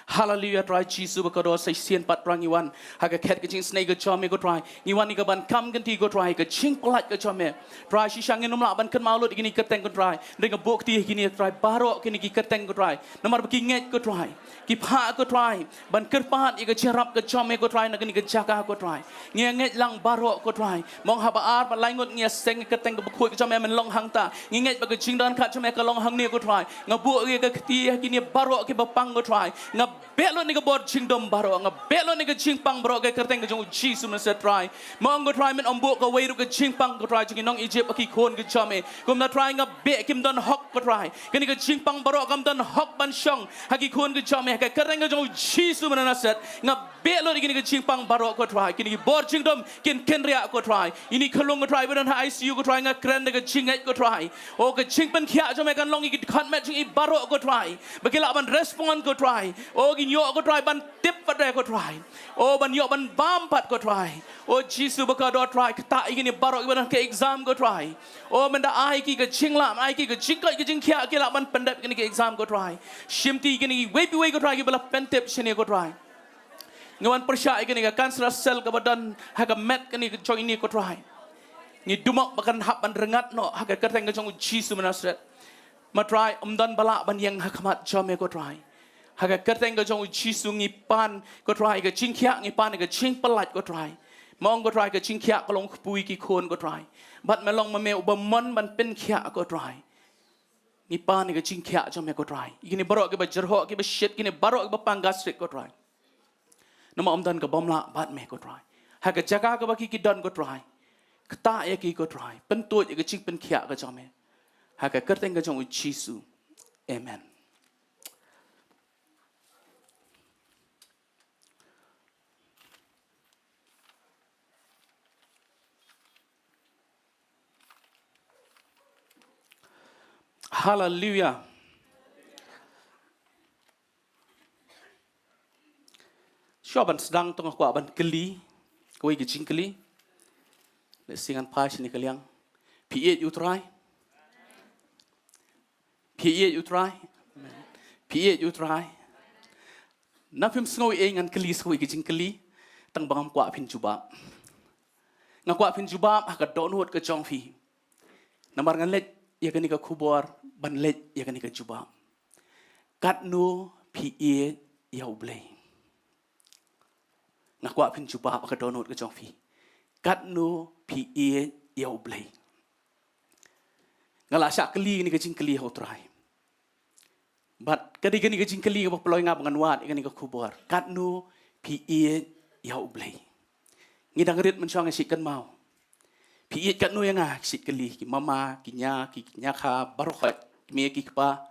Haleluia, Trai Jisu ba kordor, sa shisien pat Trai ngi wan ha ka khet ka jingisynei ka jong me ko Trai. Ngi wan ïa kaban kam kynti ko Trai, ka jingpynlait ka jong me. Trai shisha ngin ym lah ban kynmaw lut ïa kine ki kyrteng ko Trai. Hynrei nga buh kti ïa kine Trai baroh kine ki kyrteng ko Trai. Namar ba ki ngeit ko Trai. Ki phah ko Trai ban kyrpad ïa ka jingïarap ka jong me ko Trai na kane ka jaka ko Trai. Ngi ngeit lang baroh ko Trai. Mong haba ar bad lai ngut ngi ïaseng ïa ka kyrteng kaba khuid ka jong me, men long hangta. Ngi ngeit ba ka jingdonkam jong me ka long hangne ko Trai. Nga buh ïa ka kti ha kine baroh kiba pang ko Trai. Nga beh lut ïa ka bor jingdum baroh, nga beh lut ïa ka jingpang baroh ha ka kyrteng ka jong u Jisu Nasaret Trai. Mong ko Trai men ym buh kawei ruh ka jingpang ko Trai jong ki nong Ijipt ha ki khun ka jong me. Kumta Trai nga beh kim don hok ko Trai. Kane ka jingpang baroh kam don hok ban shong ha ki khun ka jong me, ha ka kyrteng ka jong u Jisu Nasaret. Nga beh lut ïa kane ka jingpang baroh ko Trai. Kine ki bor jingdum kin kynriah ko Trai. Ine i khyllung ko Trai ba don ha I C U ko Trai, nga kren da ka jingngeit ko Trai. O ka jingpynkhiah jong me kan long ïa ki dkhot met jong i baroh ko Trai. Ba ki lah ban respond ko Trai. O ki ïoh ko Trai ban tip pat de ko Trai. O ban ïoh ban bam pat ko Trai. O Jisu ba kordor Trai, kata ïa kine baroh kiba don ha ka exam ko Trai. O men da ai ki ka jinglah, ai ki ka jingkoit ka jingkhiah ki lah ban pyndep kine ki exam ko Trai. Shim ti kine kiwei kiwei ko Trai kiba la pyntip shane ko Trai. Ngi wan pyrshah ïa kane ka cancerous cell kaba don ha ka met kane ka jong ine ko Trai. Ngi dum ba kan hap ban rngat noh ha ka kyrteng ka jong u Jisu Nasaret. Ma Trai, ym don ba lah ban ïeng ha khmat jong me ko Trai. Ha ka kyrteng ka jong u Jisu ngi pan ko Trai, ka jingkhiah, ngi pan ka jingpyllait ko Trai. Ma ong ko Trai, ka jingkhiah ka long kpu ïa ki khun ko Trai. Bad me long ma me uba mon ban pynkhiah ko Trai. Ngi pan ka jingkhiah jong me ko Trai. Kine baroh kiba jyrhoh, kiba shit, kine baroh kiba pang gastric ko Trai. Namar ym don ka bym lah bad me ko Trai. Ha ka jaka kaba ki ki don ko Trai, ktah ïa ki ko Trai. Pyntuid ïa ka jingpynkhiah ka jong me. Ha ka kyrteng ka jong u Jisu. Amen. Haleluia. Shuwa ban sdang to nga kwah ban kylli kawei ka jingkylli. Lehse ngan phai shane ka liang. Phi ïeit ïa u Trai? Phi ïeit ïa u Trai? Phi ïeit ïa u Trai? Na phim sngew ei, ngan kylli sa kawei ka jingkylli, tang ba ngam kwah phin jubab. Nga kwah phin jubab ha ka dohnud ka jong phi. Namar ngan leit ïa kane ka khubor, ban leit ïa kane ka jubab. Katno phi ïeit ïa u Blei? Nga kwah phin jubab ha ka dohnud ka jong phi. Katno phi ïeit ïa u Blei? Nga la shah kylli kane ka jingkylli ha u Trai. Bad ka dei kane ka jingkylli kaba pynlong ïa nga ba ngan wad ïa kane ka khubor. Katno phi ïeit ïa u Blei? Ngi dang rit mynshwa ngi shait kynmaw. Phi ïeit katno ïa nga, ngi shait kylli ki mama, ki nia, ki nia kha, baroh khoit, ki mei ki kpa.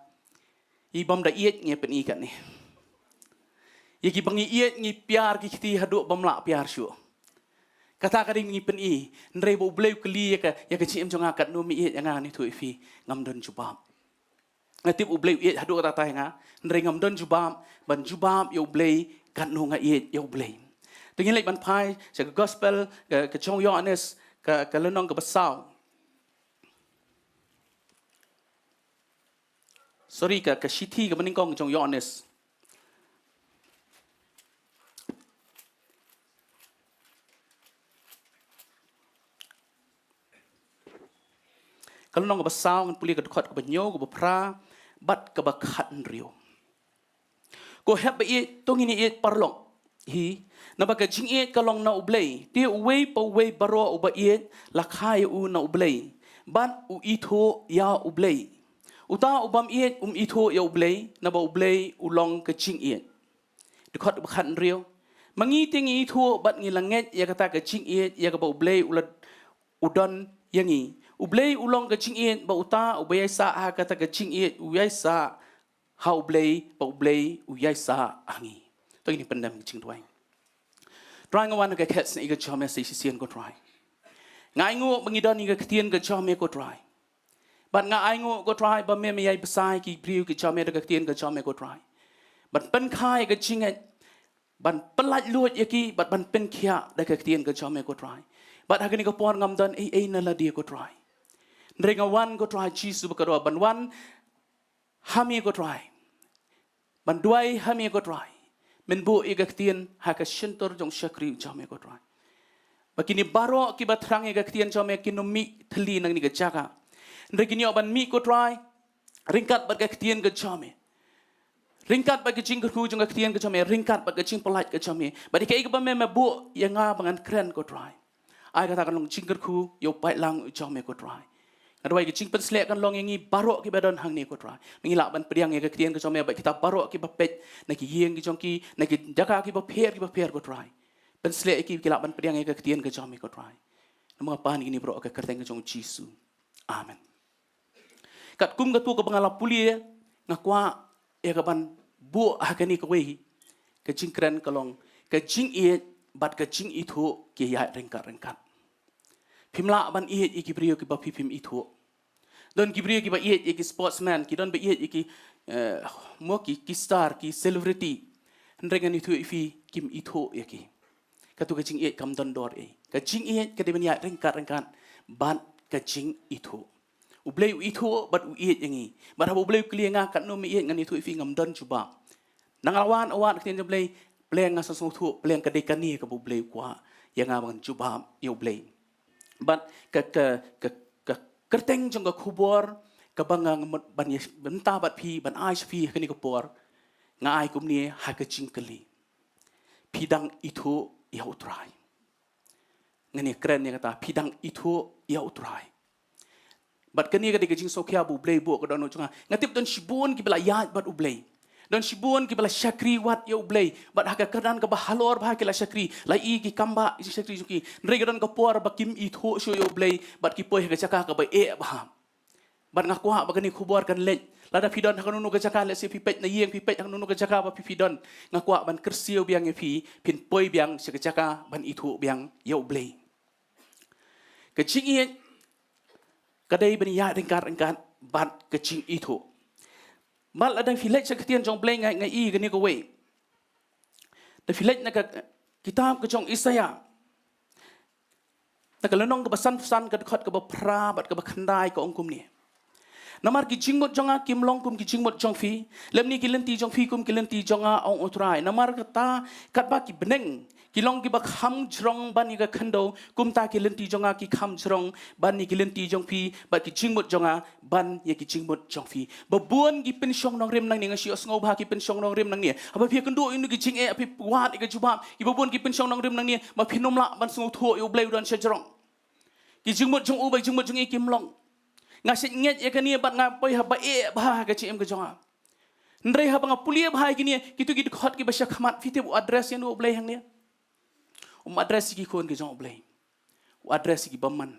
Ïa ki bym da ïeit ngi pyni katne. Ïa kiba ngi ïeit ngi piar ki kti haduh bym lah piar shuh. Kata ka dei ngi pyni, hynrei ba u Blei u kylli ïa ka, ïa ka jingim jong nga, katno me ïeit ïa nga, ngan ïathuh ïa phi, ngam don jubab. Nga tip u Blei u ïeit haduh katta katta ïa nga, hynrei ngam don jubab ban jubab ïa u Blei, katno nga ïeit ïa u Blei. Te ngin leit ban phai sha ka gospel ka, ka jong u Ïoannis, ka, ka lynnong kaba saw. Sorry, ka, ka shithi kaba nyngkong jong u Ïoannis. Ka lynnong kaba saw, ngan pule ka dkhot kaba hynñiew, kaba phra bad kaba khathynriew. Ko hep ba ïeit, to ngin ïeit paralok hi. Naba ka jingïeit ka long na u Blei. Te uwei pa uwei baroh uba ïeit la kha ïa u na u Blei, bad u ithuh ïa u Blei. Uta u bym ïeit um ithuh ïa u Blei, naba u Blei u long ka jingïeit. Dkhot ba khathynriew. Ma ngi te ngi ithuh bad ngi la ngeit ïa kata ka jingïeit ïa kaba u Blei u la, u don ïa ngi. U Blei u long ka jingïeit, bad uta uba ïaisah ha kata ka jingïeit u ïaisah ha u Blei, bad u Blei u ïaisah ha ngi. To ngin pyndem ka jingduwai. Trai, nga wan ha ka khet sngewsih ka jong me sa shisien ko Trai. Nga ainguh ba ngi don ïa ka ktien ka jong me ko Trai. Bad nga ainguh ko Trai ba me me ïai bsa ïa ki briew ki jong me da ka ktien ka jong me ko Trai. Ban pynkha ïa ka jingngeit, ban pyllait luid ïa ki, bad ban pynkhiah da ka ktien ka jong me ko Trai. Bad ha kane ka por ngam don ei ei na lade ko Trai. Hynrei nga wan ko Trai Jisu ba kordor, ban wan ha me ko Trai. Ban duwai ha me ko Trai. Men buh ïa ka ktien ha ka shyntur jong u shakri jong me ko Trai. Ba kine baroh kiba thrang ïa ka ktien jong me kin ym mih thylli na kane ka jaka. Hynrei kin ïoh ban mih ko Trai ryngkat bad ka ktien ka jong me. Ryngkat bad ka jingkyrkhu jong ka ktien ka jong me, ryngkat bad ka jingpyllait ka jong me. Bad ïa kaei kaba me me buh ïa nga ba ngan kren ko Trai. Ai kata kan long jingkyrkhu ïa u paidlang u jong me ko Trai. Nga duwai ka jingpynshlur kan long ïa ngi baroh kiba don hangne ko Trai. Ba ngi lah ban pdiang ïa ka ktien ka jong me, bad kita baroh kiba peit na ki ïing ki jong ki, na ki jaka kiba pher kiba pher ko Trai. Pynshlur ïa ki, ki lah ban pdiang ïa ka ktien ka jong me ko Trai. Namar nga pan ïa kine baroh ha ka kyrteng ka jong u Jisu. Amen. Katkum katto kaba nga la pule, nga kwah ïa ka ban buh ha kane kawei ka jingkren ka long, ka jingïeit bad ka jingithuh ki ïaid ryngkat ryngkat. Phim lah ban ïeit ïa ki briew kiba phi phim ithuh. Don ki briew kiba ïeit ïa ki sportsman, ki don ba ïeit ïa ki, eh, mo ki, ki star, ki celebrity. Hynrei ngan ïathuh ïa phi, kim ithuh ïa ki. Kato ka jingïeit kam don dor ei. Ka jingïeit ka dei ban ïaid ryngkat ryngkat bad ka jingithuh. U Blei u ithuh bad u ïeit ïa ngi. Bad haba u Blei u kylli ïa nga katno me ïeit, ngan ïathuh ïa phi ngam don jubab. Nang la wan, wan ka ktien jong u Blei, pleng nga sngewthuh, pleng ka dei kane kaba u Blei u kwah ïa nga ban jubab ïa u Blei. Bad ka, ka, ka, ka kyrteng jong ka khubor kaba nga mut ban ïa bynta bad phi, ban ai sha phi ha kane ka por, nga ai kumne ha ka jingkylli: Phi dang ithuh ïa U Trai? Ngan ïa kren ïa kata, phi dang ithuh ïa U Trai? Bad kane ka dei ka jingsngewkhia ba U Blei buh ka dohnud jong nga. Nga tip don shibun kiba la ïaid bad U Blei, don shibun kiba la shakri wat ïa U Blei, bad ha ka kyrdan kaba halor bha ki la shakri, la i ki kam ba shakri jong ki. Hynrei ka don ka por ba kim ithuh shuh ïa U Blei bad ki poi ha ka jaka kaba eh bha. Bad nga kwah ba kane ka khubor kan leit, lada phi don ha kano kano ka jaka, lehse phi peit na ïing, phi peit ha kano kano ka jaka ba phi phi don, nga kwah ban kyrsiew biang ïa phi, phin poi biang sha ka jaka ban ithuh biang ïa U Blei. Ka jingïeit ka dei ban ïaid ryngkat ryngkat bad ka jingithuh. Bad lada phi leit sha ka ktien jong U Blei, nga, nga i kane kawei. Da phi leit na ka kitab ka jong Isaïah, na ka lynnong kaba sanphew san, ka dkhot kaba phra bad kaba khyndai, ka ong kumne: Namar ki jingmut jong nga kim long kum ki jingmut jong phi, lymne ki lynti jong phi kum ki lynti jong nga, ong U Trai. Namar kata, katba ki bneng ki long kiba kham jrong ban ïa ka khyndew, kumta ki lynti jong nga ki kham jrong ban ïa ki lynti jong phi, bad ki jingmut jong nga ban ïa ki jingmut jong phi. Ba bun ki pynshong nongrim nangne, nga shu ïohsngew bha ki pynshong nongrim nangne. Haba phi ïakynduh ïa kine ki jingeh, phi wad ïa ka jubab, kiba bun ki pynshong nongrim nangne, ba phin ym lah ban sngewthuh ïa U Blei u don sha jrong. Ki jingmut jong u bad ki jingmut jong i kim long. Nga shait ngeit ïa kane bad nga poi ha ba eh bha ha ka jingim ka jong nga. Hynrei haba nga pule bha ïa kine, kito ki dkhot kiba sha khmat, phi tip u address ïano U Blei hangne? Um address ïa ki khun ki jong U Blei. U address ïa ki bymman.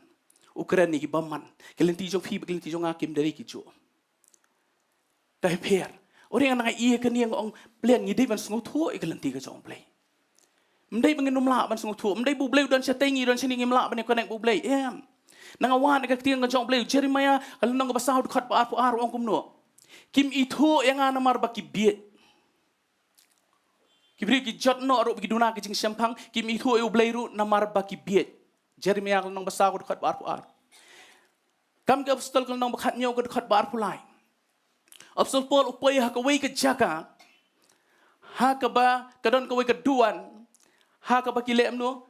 U kren ïa ki bymman. Ki lynti jong phi bad ki lynti jong nga kim dei ki juh. Ka pher. Uri nga nang ïa kane nga ong, pleng ngi dei ban sngewthuh ïa ka lynti ka jong U Blei. Ym dei ba ngin ym lah ban sngewthuh, ym dei ba U Blei u don shatei ngi, don shane ngim lah ban ïa connect bad U Blei. Em. Nang wan ka ktien ka jong U Blei, Jeremiah ka lynnong kaba saw, dkhot ba arphew ar, u ong kumno: Kim ithuh ïa nga namar ba ki bieit. Ki briew ki jot noh ruh ba ki duna ka jingshemphang, kim ithuh ïa U Blei ruh namar ba ki bieit. Jeremiah ka lynnong ba saw, ka dkhot ba arphew ar. Kam ki Apostol ka lynnong ba khathynñiew, ka dkhot ba arphew lai. Apostol Paul u poi ha kawei ka jaka, ha kaba ka don kawei ka duwan, ha kaba ki leh kumno?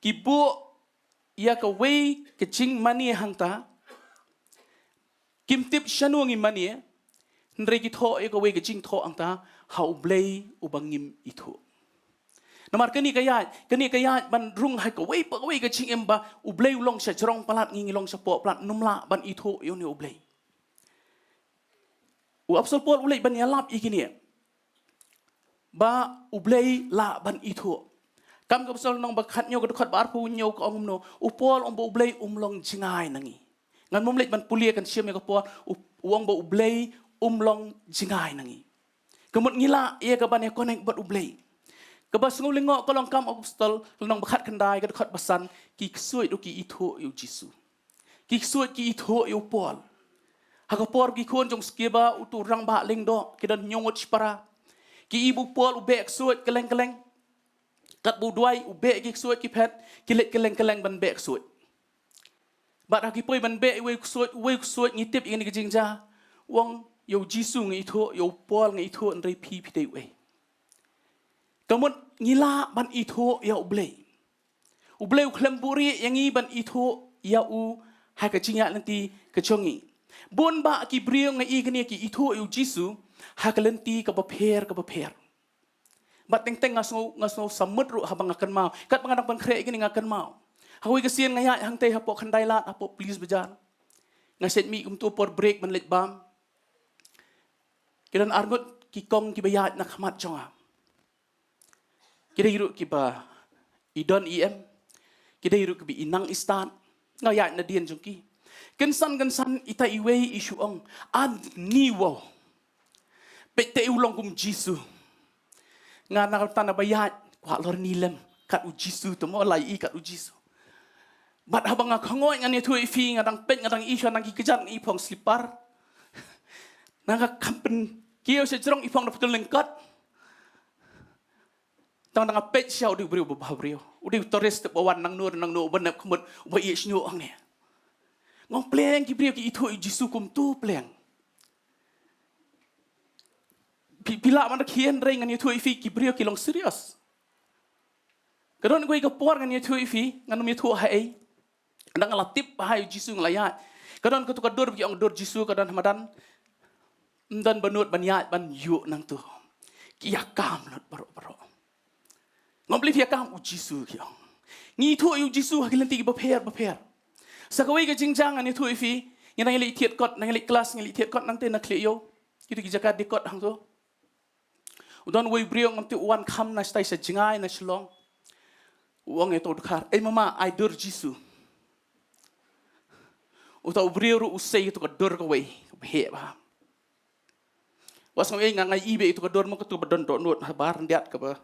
Ki buh ïa kawei ka jingmane hangta, kim tip shano ngi mane, hynrei ki thoh ïa kawei ka jingthoh hangta: Ha U Blei uba ngim ithuh. Namar kane ka ïaid, kane ka ïaid ban rung ha kawei pa kawei ka jingim ba U Blei u long sha jrong palat, ngi ngi long shapoh palat, ngim lah ban ithuh ïa une U Blei. U Apostol Paul u leit ban ïalap ïa kine ba U Blei lah ban ithuh. Kam ki Apostol lynnong ba khathynñiew, ka dkhot ba arphew hynñiew, ka ong kumno? U Paul u ong ba U Blei um long jngai na ngi. Ngan ym leit ban pule, kan shim ïa ka por. U, u ong ba U Blei um long jngai na ngi. Ka mut ngi lah ïa ka ban ïa connect bad U Blei. Kaba sngewlyngngoh ka long Kam Apostol lynnong ba khatkhyndai, ka dkhot ba san, ki ksuid ruh ki ithuh ïa U Jisu. Ki ksuid ki ithuh ïa u Paul. Ha ka por ki khun jong u Skeva, uto u rangbah lyngdoh, ki don hynñiew ngut shipara. Ki i ba u Paul u beh ksuid kylleng kylleng. Katba u duwai u beh ki ksuid ki phet, ki leit kylleng kylleng ban beh ksuid. Bad ha ki poi ban beh uwei u ksuid, uwei u ksuid, ngi tip ïa kane ka jingjia. U ong, ïa U Jisu nga ithuh, ïa u Paul nga ithuh, hynrei phi, phi dei uei? Ka mut ngi lah ban ithuh ïa U Blei. U Blei u khlem buhrieh ïa ngi ban ithuh ïa u ha ka jingïaid lynti ka jong ngi. Bun bah ki briew nga i kane ki ithuh ïa U Jisu ha ka lynti kaba pher kaba pher. Bad teng teng nga sngew, nga sngew samut ruh haba nga kynmaw. Katba nga dang pynkhreh ïa kane nga kynmaw. Ha kawei ka sien nga ïaid hangtei hapoh Khyndailad, hapoh Police Bazar. Nga shait mih kumto por break ban leit bam. Ki don arngut ki kong kiba ïaid na khmat jong nga. Ki dei ruh kiba i don i em. Ki dei ruh kiba i nang i stad. Nga ïaid nadien jong ki. Kynsan kynsan ita iwei i shu ong, "Ani wow. Peit te u long kum Jisu." Nga na ka tang ba ïaid, kwah lor ni lem kat U Jisu te mo, la i kat U Jisu. Bad haba nga khangoi ngan ïathuh ïa phi, nga dang peit, nga dang i shuwa nang ki kjat, nga i phong slipar. Nang ka kham pynkiew sha jrong, i phong da pyntul lyngkot. Tang dang nga peit sha u dei u briew ba bha briew. U dei u tourist ba wan nangno nangno, uba nep khmut, uba ïeh shñiuh hangne. Nga ong pleng ki briew ki ithuh ïa U Jisu kumto pleng. Phi, phi lah ban rakhe hynrei ngan ïathuh ïa phi ki briew ki long serious. Ka don kawei ka por ngan ïathuh ïa phi, ngan ym ïathuh ha ei. Nang la tip ba ha U Jisu nga la ïaid. Ka don katu ka dur ba ki ong dur Jisu, ka don ha madan. Ym don ba nud ban ïaid ban ïuh nangtu. Ki ïa kam lut baroh baroh. Ngam believe ïa kam u Jisu ki ong. Ngi ithuh ïa u Jisu ha ki lynti kiba pher bapher. Sa kawei ka jingjia ngan ithuh ïa phi. Ngi nang ïaleit thied kot, nang ïaleit klas, ngi ïaleit thied kot nangte na khlieh ïew. Kitu ki jaka dei kot hangto. U don uwei u briew ngam tip u wan kham na shatai sha jngai na Shillong. U ong ïa uta u dkhar, "Ei mama, ai dur Jisu." Uta u briew ruh u sei ïa uta ka dur kawei kaba heh bha. Wat sngew ei, nga nga ïohi beit ïa uta ka dur mo, katu ba don dohnud habar ndiat kaba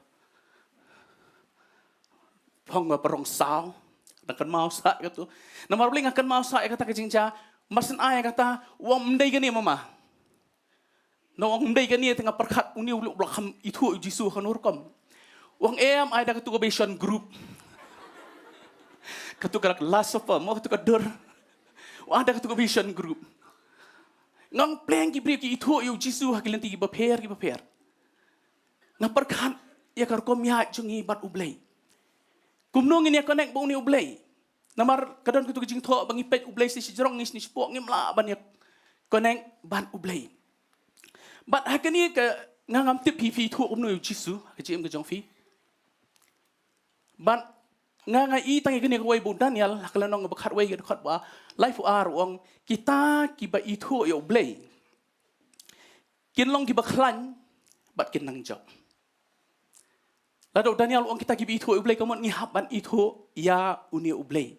phong ba rong saw. Nga kynmaw sah ïa katu. Namar balei nga kynmaw sah ïa kata ka jingjia? Mar shen ai ïa kata, u ong, "Ym dei kane mama." Nga ong, "Ym dei kane te nga pyrkhat une u lok blok kham ithuh ïa u Jisu ha kano rukom." U ong, "Em, ai da katu ka vision group." Katu ka Last Supper mo, katu ka dur. U ong, "Ai da katu ka vision group." Nga ong, pleng ki briew ki ithuh ïa u Jisu ha ki lynti kiba pher kiba pher. Nga pyrkhat ïa ka rukom ïaid jong ngi bad U Blei. Kumno ngin ïa connect bad une U Blei? Namar ka don katu ka jingthoh ba ngi peit U Blei shi shi jrong, ngi shi shi pok, ngim lah ban ïa connect bad U Blei. Bad ha kane ka, nga ngam tip phi phi ithuh kumno ïa u Jisu ha ka jingim ka jong phi. Bad nga nga ïohi tang ïa kane kawei ba u Daniel ha ka lynnong ba khatwei ka dkhot ba laiphew ar, u ong, kita kiba ithuh ïa U Blei kin long kiba khlaiñ bad kin nang jop. Lada u Daniel u ong kita kiba ithuh ïa U Blei, ka mut ngi hap ban ithuh ïa une U Blei.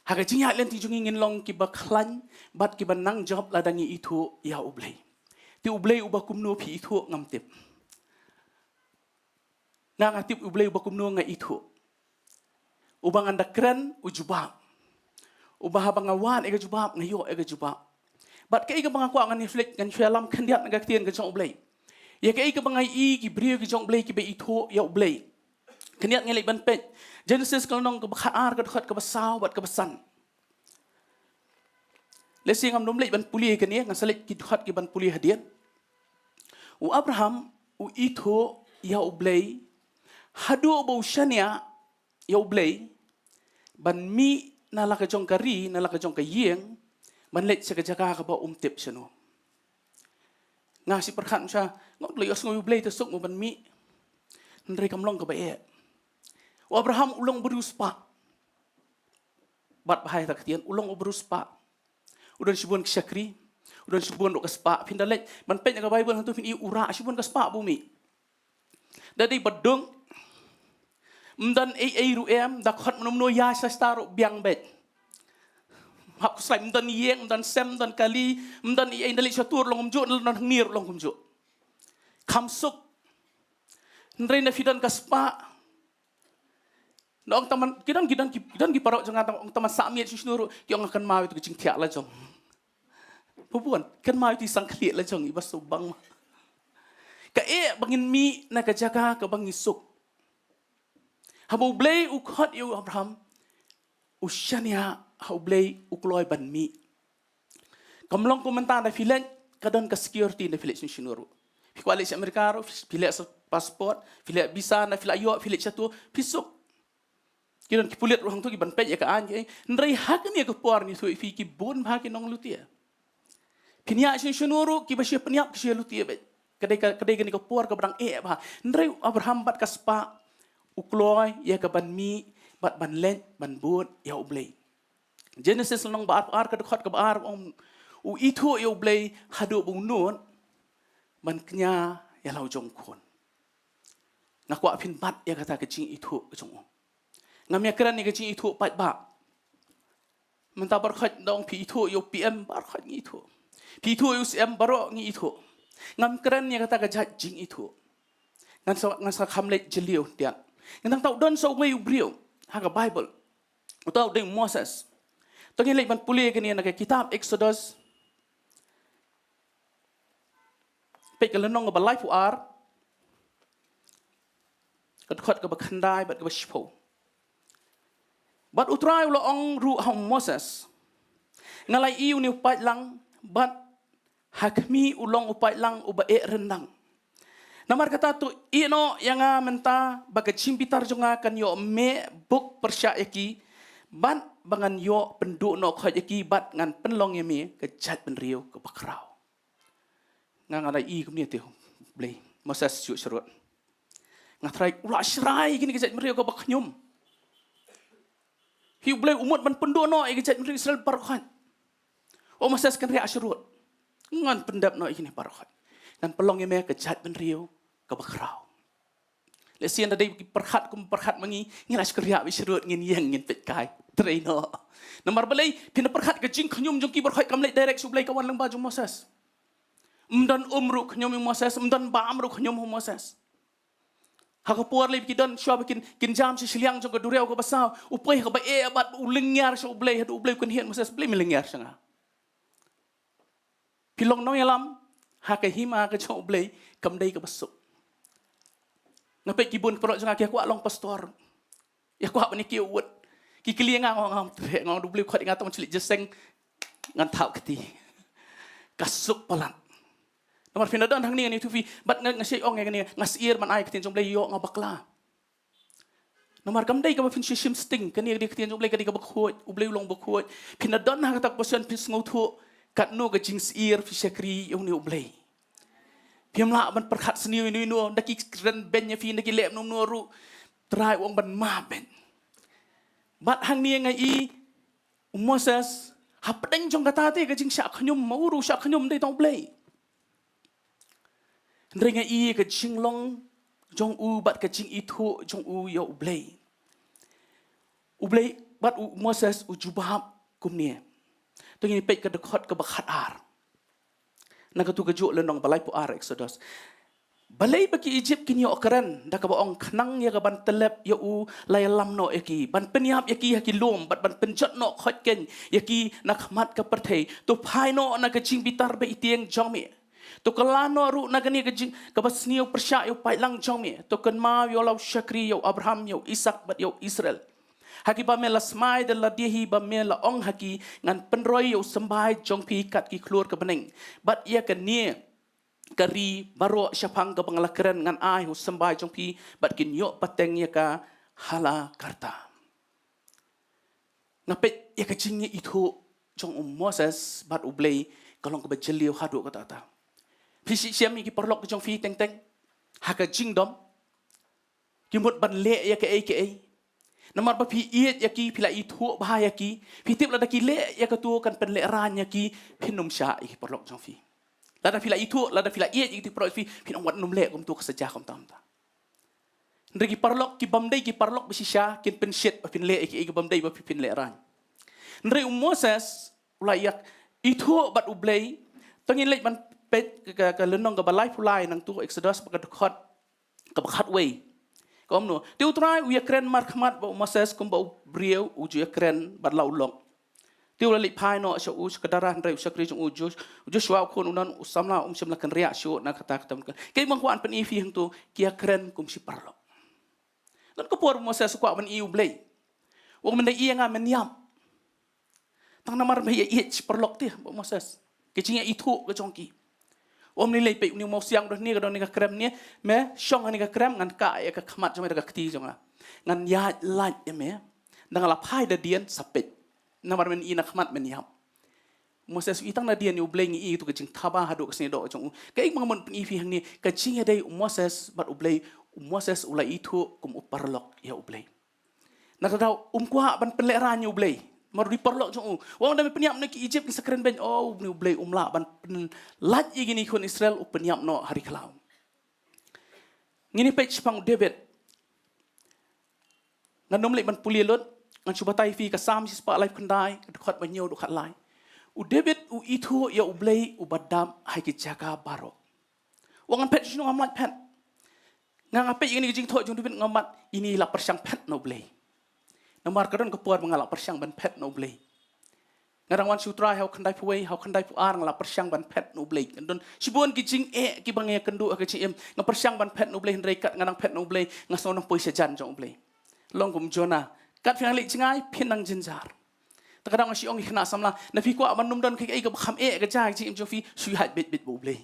Ha ka jingïaid lynti jong ngi ngin long kiba khlaiñ bad kiba nang jop lada ngi ithuh ïa U Blei. Te U Blei uba kumno phi ithuh ngam tip. Nga nga tip U Blei uba kumno nga ithuh. Uba ngan da kren u jubab. Uba haba nga wad ïa ka jubab, nga ïoh ïa ka jubab. Bad kaei kaba nga kwah ngan reflect, ngan shu ïalam khyndiat na ka ktien ka jong U Blei. Ïa kaei kaba nga ïohi ki briew ki jong U Blei kiba ithuh ïa U Blei. Khyndiat ngi leit ban peit Genesis ka lynnong kaba khatar, ka dkhot kaba saw bad kaba san. Lehse ngam nym leit ban pule kane, ngan sa leit ki dkhot ki ban pule hadien. U Abraham u ithuh ïa U Blei haduh ba u shaniah ïa U Blei ban mih na la ka jong ka ri, na la ka jong ka ïing, ban leit sha ka jaka kaba um tip shano. Nga shu pyrkhat sha, nga ong, lei, ïohsngew ïa U Blei te suk mo ban mih. Hynrei kam long kaba eh. U Abraham u long u briew spah. Bad ba hai ta ktien, u long u briew spah. U don shibun ki shakri, u don shibun ruh ka spah. Phin da leit ban peit na ka Baibl hangto phin ïohi u rah shibun ka spah ba u mih. Da dei ba duk, ym don ei ei ruh em, da khot mano mano ïa sha star ruh biang beit. Hap kusai, ym don ïing, ym don sem, ym don kali, ym don ei ei, da leit sha tur long kumjuh, da don hangne ruh long kumjuh. Kham suk. Hynrei na phi don ka spah. Na ong taman, ki don, ki don, ki don ki paralok jong nga, tang ong taman sah miet shisnu ruh, ki ong kynmaw ïa tu ka jingthiah la jong. Bun, kynmaw ïa tu i sangkhlieh la jong, iba suk bang ma. Ka eh ba ngin mih na ka jaka kaba ngi suk. Haba U Blei u khot ïa u Abraham, u shaniah ha U Blei, u kloi ban mih. Kam long kum mynta da phi leit, ka don ka security da phi leit shano shano ruh. Phi kwah leit sha America ruh, phi leit sa passport, phi leit visa, da phi la ïoh, phi leit shato, phi suk. Ki don ki pulit ruh hangto ki ban peit ïa ka aiñ ki. Hynrei ha kane ka por ngi ithuh ïa phi ki bun bha ki nonglutia. Phin ïaid shano shano ruh kiba shu pynïap ki shu ïalutia beit. Ka dei ka, ka dei kane ka por kaba dang eh bha. Hynrei u Abraham bad ka spah u kloi ïa ka ban mih bad ban leit ban bud ïa U Blei. Genesis lynnong ba arphew ar ka dkhot kaba ar, u ong u ithuh ïa U Blei haduh ba u nud ban kñia ïa la u jong u khun. Nga kwah phin bat ïa kata ka jingithuh ka jong u. Ngam ïa kren ïa ka jingithuh paidbah. Mynta baroh khoit da ong phi ithuh ïa u P M, baroh khoit ngi ithuh. Phi ithuh ïa u C M, baroh ngi ithuh. Ngam kren ïa kata ka jait jingithuh. Ngan sa, ngan sa kham leit jylliew tiat. Ngan tang tau don sa uwei u briew ha ka Baibl. Uta u dei u Moses. To ngin leit ban pule kane na ka kitab Exodus. Peit ka lynnong kaba laiphew ar. Ka dkhot kaba khyndai bad kaba shiphew. Bad U Trai u la ong ruh ha u Moses, nga la ïohi une u paidlang, bad ha khmih u long u paidlang uba eh ryndang. Namar kata to ïehnoh ïa nga mynta ba ka jingbitar jong nga kan ïoh meh buk pyrshah ïa ki, Bad ba ngan ïoh pynduh noh khoit ïa ki bad ngan pynlong ïa me ka jaitbynriew kaba khraw. Nga nga da i kumne te, Blei, Moses shu shrut. Nga Trai, u la shrai ïa kine ki jaitbynriew kaba khñium. Hi Blei u mut ban pynduh noh ïa ki jaitbynriew Israel baroh khoit. O Moses, kynriah shrut. Ngan pyndep noh ïa kine baroh khoit. Ngan pynlong ïa me ka jaitbynriew kaba khraw. Lehse ynda dei ki pyrkhat kum pyrkhat ma ngi, ngi la shu kynriah beit shrut, ngin ïeng, ngin peit kai. Trei noh. Namar balei? Phin da pyrkhat ka jingkhñium jong ki baroh khoit kam leit direct sha u Blei, ka wan lyngba jong u Moses. Ym don um ruh khñium u Moses, ym don bam ruh khñium u Moses. Ha ka por lei ba ki don shuwa ba kin, kin jam sha shiliang jong ka duriaw kaba saw, u poi ha kaba eh bad u lyngngiar sha u Blei, haduh u Blei u kynhied, Moses, balei me lyngngiar sha nga? Phi long nongïalam ha ka hima ka jong u Blei kam dei kaba suk. Nga peit ki bun ki paralok jong nga ki kwah long pastor. Ïa kwah ban ïa ki wut. Ki kylli nga, nga ong, nga ong, nga ong, U Blei u khot ïa nga tang chili jeseng, ngan thap kti. Ka suk palat. Namar phin da don hangne ngan ïathuh phi, bad nga, nga shait ong ïa kane, nga syier ban ai ka ktien jong u Blei, ïoh nga bakla. Namar kam dei kaba phin shu shim sting, kane ka dei ka ktien jong u Blei, ka dei kaba khuid, u Blei u long ba khuid. Phin da don ha kata ka position phin sngewthuh katno ka jingsyier phi shakri ïa une u Blei. Phim lah ban pyrkhat sniew ïa uno uno, da ki kren beiñ ïa phi, da ki leh mano mano ruh, Trai u ong ban map beiñ. Bad hangne nga i u Moses, hapdeng jong kata te ka jingshah khñium, ma u ruh u shah khñium, dei tang u Blei. Hynrei nga i ka jinglong jong u bad ka jingithuh jong u ïa u Blei. U Blei bad u Moses u jubab kumne. To ngin peit ka dkhot kaba khatar. Na katu ka juh lynnong ba laiphew ar Exodus. Balei ba ki Egypt kin ïoh kren da kaba ong, khnang ïa ka ban tyllep ïa u la ïalam noh ïa ki, ban pynïap ïa ki ha ki lum, bad ban pynjot noh khoit keiñ ïa ki na khmat ka pyrthei. To phai noh na ka jingbitar ba itieng jong me. To kylla noh ruh na kane ka jing, kaba sniew pyrshah ïa u paidlang jong me. To kynmaw ïa la u shakri, ïa u Abraham, ïa u Isak bad ïa u Israel. Ha kiba me la smai da lade hi ba me la ong ha ki, ngan pynroi ïa u symbai jong phi kat ki khlur ka bneng. Bad ïa kane ka ri baroh shaphang kaba nga la kren ngan ai ha u symbai jong phi, bad kin ïoh pateng ïa ka ha la karta. Nga peit ïa ka jingithuh jong u Moses bad u Blei ka long kaba jylliew haduh katta katta. Phi shem ïa ki paralok jong phi teng teng ha ka jingdom, ki mut ban leh ïa kaei kaei. Namar ba phi ïeit ïa ki, phi la ithuh bha ïa ki, phi tip lada ki leh ïa katu kan pynlehraiñ ïa ki, phin ym shah ïa ki paralok jong phi. Lada phi la ithuh, lada phi la ïeit ïa ki paralok phi, phin ong wat nym leh kumtu, ka sa jia kumta kumta. Hynrei ki paralok, ki bym dei ki paralok ba shisha kin pynshit ba phin leh ïa ki, ïa ki bym dei ba phin pynlehraiñ. Hynrei u Moses u la ïa ithuh bad u Blei. To ngin leit ban peit ka, ka, ka lynnong kaba laiphew lai nangtu, Exodus, bad ka dkhot kaba khatwei. Ka ong kumno? Te u Trai u ïakren markhmat bad u Moses kumba u briew u ju ïakren bad la u lok. Te u la leit phai noh sha u sha ka dara, hynrei u shakri jong u Josh-, u Joshua u khun u Nun, u samla um shym la kynriah shuh na kata kata. Kaei ba nga kwah ban pyni ïa phi hangto, ki ïakren kum shi paralok. Don ka por u Moses u kwah ban ïohi ïa u Blei. U ong, mynta ïa nga men ïap. Tang namar ba ïa ïeit shi paralok te bad u Moses. Ka jingïaithuh ka jong ki. U ong, lei lei, peit une u mawsiang u don hangne, ka don hangne ka krem hangne, me shong hangne ka krem, ngan kah ïa ka khmat jong me da ka kti jong nga. Ngan ïaid lait ïa me. Tang la phai da dien sa peit. Namar men i na khmat men ïap. Moses u i tang na dien ïa u Blei, ngi i tu ka jingthaba haduh ka snieh doh jong u. Kaei ba nga mon pyni ïa phi hangne, ka jingïadei u Moses bad u Blei, u Moses u la ithuh kum u paralok ïa u Blei. Na kata um kwah ban pynlehraiñ ïa u Blei. Namar u dei paralok jong u. U ong, lada me pynïap noh ki Egypt kin sa kren beiñ, oh, u Blei um lah ban pynlait ïa kine ki khun Israel, u pynïap noh ha ri khlaw. Ngin ïa peit shaphang u David. Ngan ym leit ban pule lut, ngan shu batai ïa phi ka Salm shispah laiphew khyndai, ka dkhot ba hynñiew haduh khatlai. U David u ithuh ïa u Blei uba dap ha ki jaka baroh. U ong, ngan phet shano, ngam lah phet. Nga, nga peit ïa kane ka jingthoh jong u David, nga mad ine i la pyrshang phet na u Blei. Namar ka don ka por ba nga la pyrshang ban phet na u Blei. Nga dang wan sha u Trai ha u khyndaiphew wei, ha u khyndaiphew ar nga la pyrshang ban phet na u Blei. Ka don shibun ki jingeh kiba nga ïakynduh ha ka jingim. Nga pyrshang ban phet na u Blei, hynrei kat nga dang phet na u Blei, nga sngew nang poi sha jan jong u Blei. Long kum Jonah. Kat phi dang leit jngai, phin dang jynjar. Te ka dang, nga shu ong ïa ki khynnah samla, lada phi kwah ban ym don kaei kaei kaba kham eh ka jia ha ka jingim jong phi, shu ïaid beit beit bad u Blei.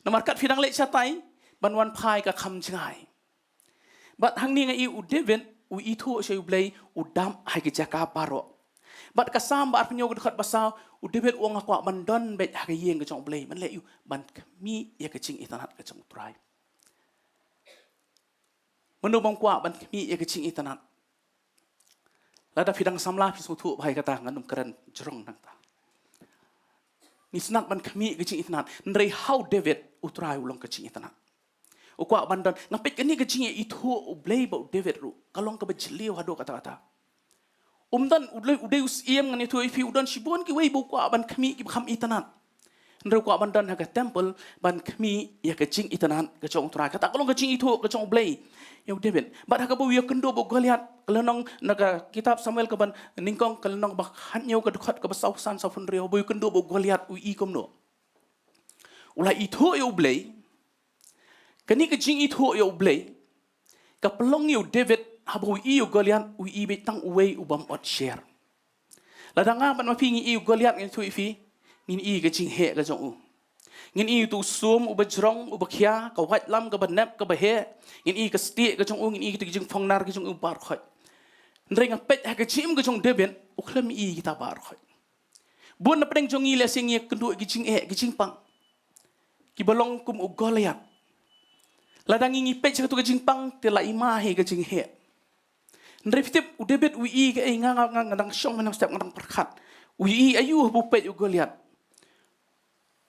Namar kat phi dang leit shatai, ban wan phai ka kham jngai. Bad hangne nga i u David, u ithuh sha U Blei, u dap ha ki jaka baroh. Bad ka Salm ba arphew hynñiew ka dkhot ba saw, u David u ong nga kwah ban don beit ha ka ïing ka jong U Blei. Ban leh ïa u, ban khmih ïa ka jingitynnad ka jong U Trai. Mano bym kwah ban khmih ïa ka jingitynnad? Lada phi dang samla phi sngewthuh bha ïa kata, ngan ym kren jrong nangta. Ngi sngewtynnad ban khmih ïa ka jingitynnad. Hynrei ha u David U Trai u long ka jingitynnad. U kwah ban don, nga peit kane ka jingithuh U Blei bad u David ruh ka long kaba jylliew haduh katta katta. Um don, u dei, u dei u syiem, ngan ïathuh ïa phi, u don shibun kiwei ba u kwah ban khmih kiba kham itynnad. Hynrei u kwah ban don ha ka temple ban khmih ïa ka jingitynnad ka jong U Trai. Kata ka long ka jingithuh ka jong U Blei ïa u David. Bad ha kaba u ïakynduh bad u Goliath, ka lynnong na ka kitab Samuel kaba nyngkong, ka lynnong ba khathynñiew, ka dkhot kaba sawphew san, sawphew hynriew, ba u ïakynduh bad u Goliath, u ïohi kumno? U la ithuh ïa U Blei. Kane ka jingithuh ïa U Blei ka pynlong ïa u David, haba u ïohi ïa u Goliath, u ïohi beit tang uwei u bym ot sher. Lada nga bad ma phi ngi ïohi ïa u Goliath, ngan ïathuh ïa phi, ngin ïohi ka jingheh ka jong u. Ngin ïohi ïa uto u sum uba jrong, uba khia, ka waitlam kaba nep, kaba heh. Ngin ïohi ka stieh ka jong u, ngin ïohi kita ki jingphongnar ka jong u baroh khoit. Hynrei nga peit ha ka jingim ka jong u David, u khlem ïohi kita baroh khoit. Bun na pdeng jong ngi lehse ngi ïakynduh ïa ki jingeh, ki jingpang kiba long kum u Goliath. Lada ngi, ngi peit sha katu ka jingpang, te la i ma hi ka jingheh. Hynrei phi tip u David u ïohi kaei? Nga, nga, nga, nga dang shong mynstep, nga dang pyrkhat. U ïohi aïu haba u peit u Goliath?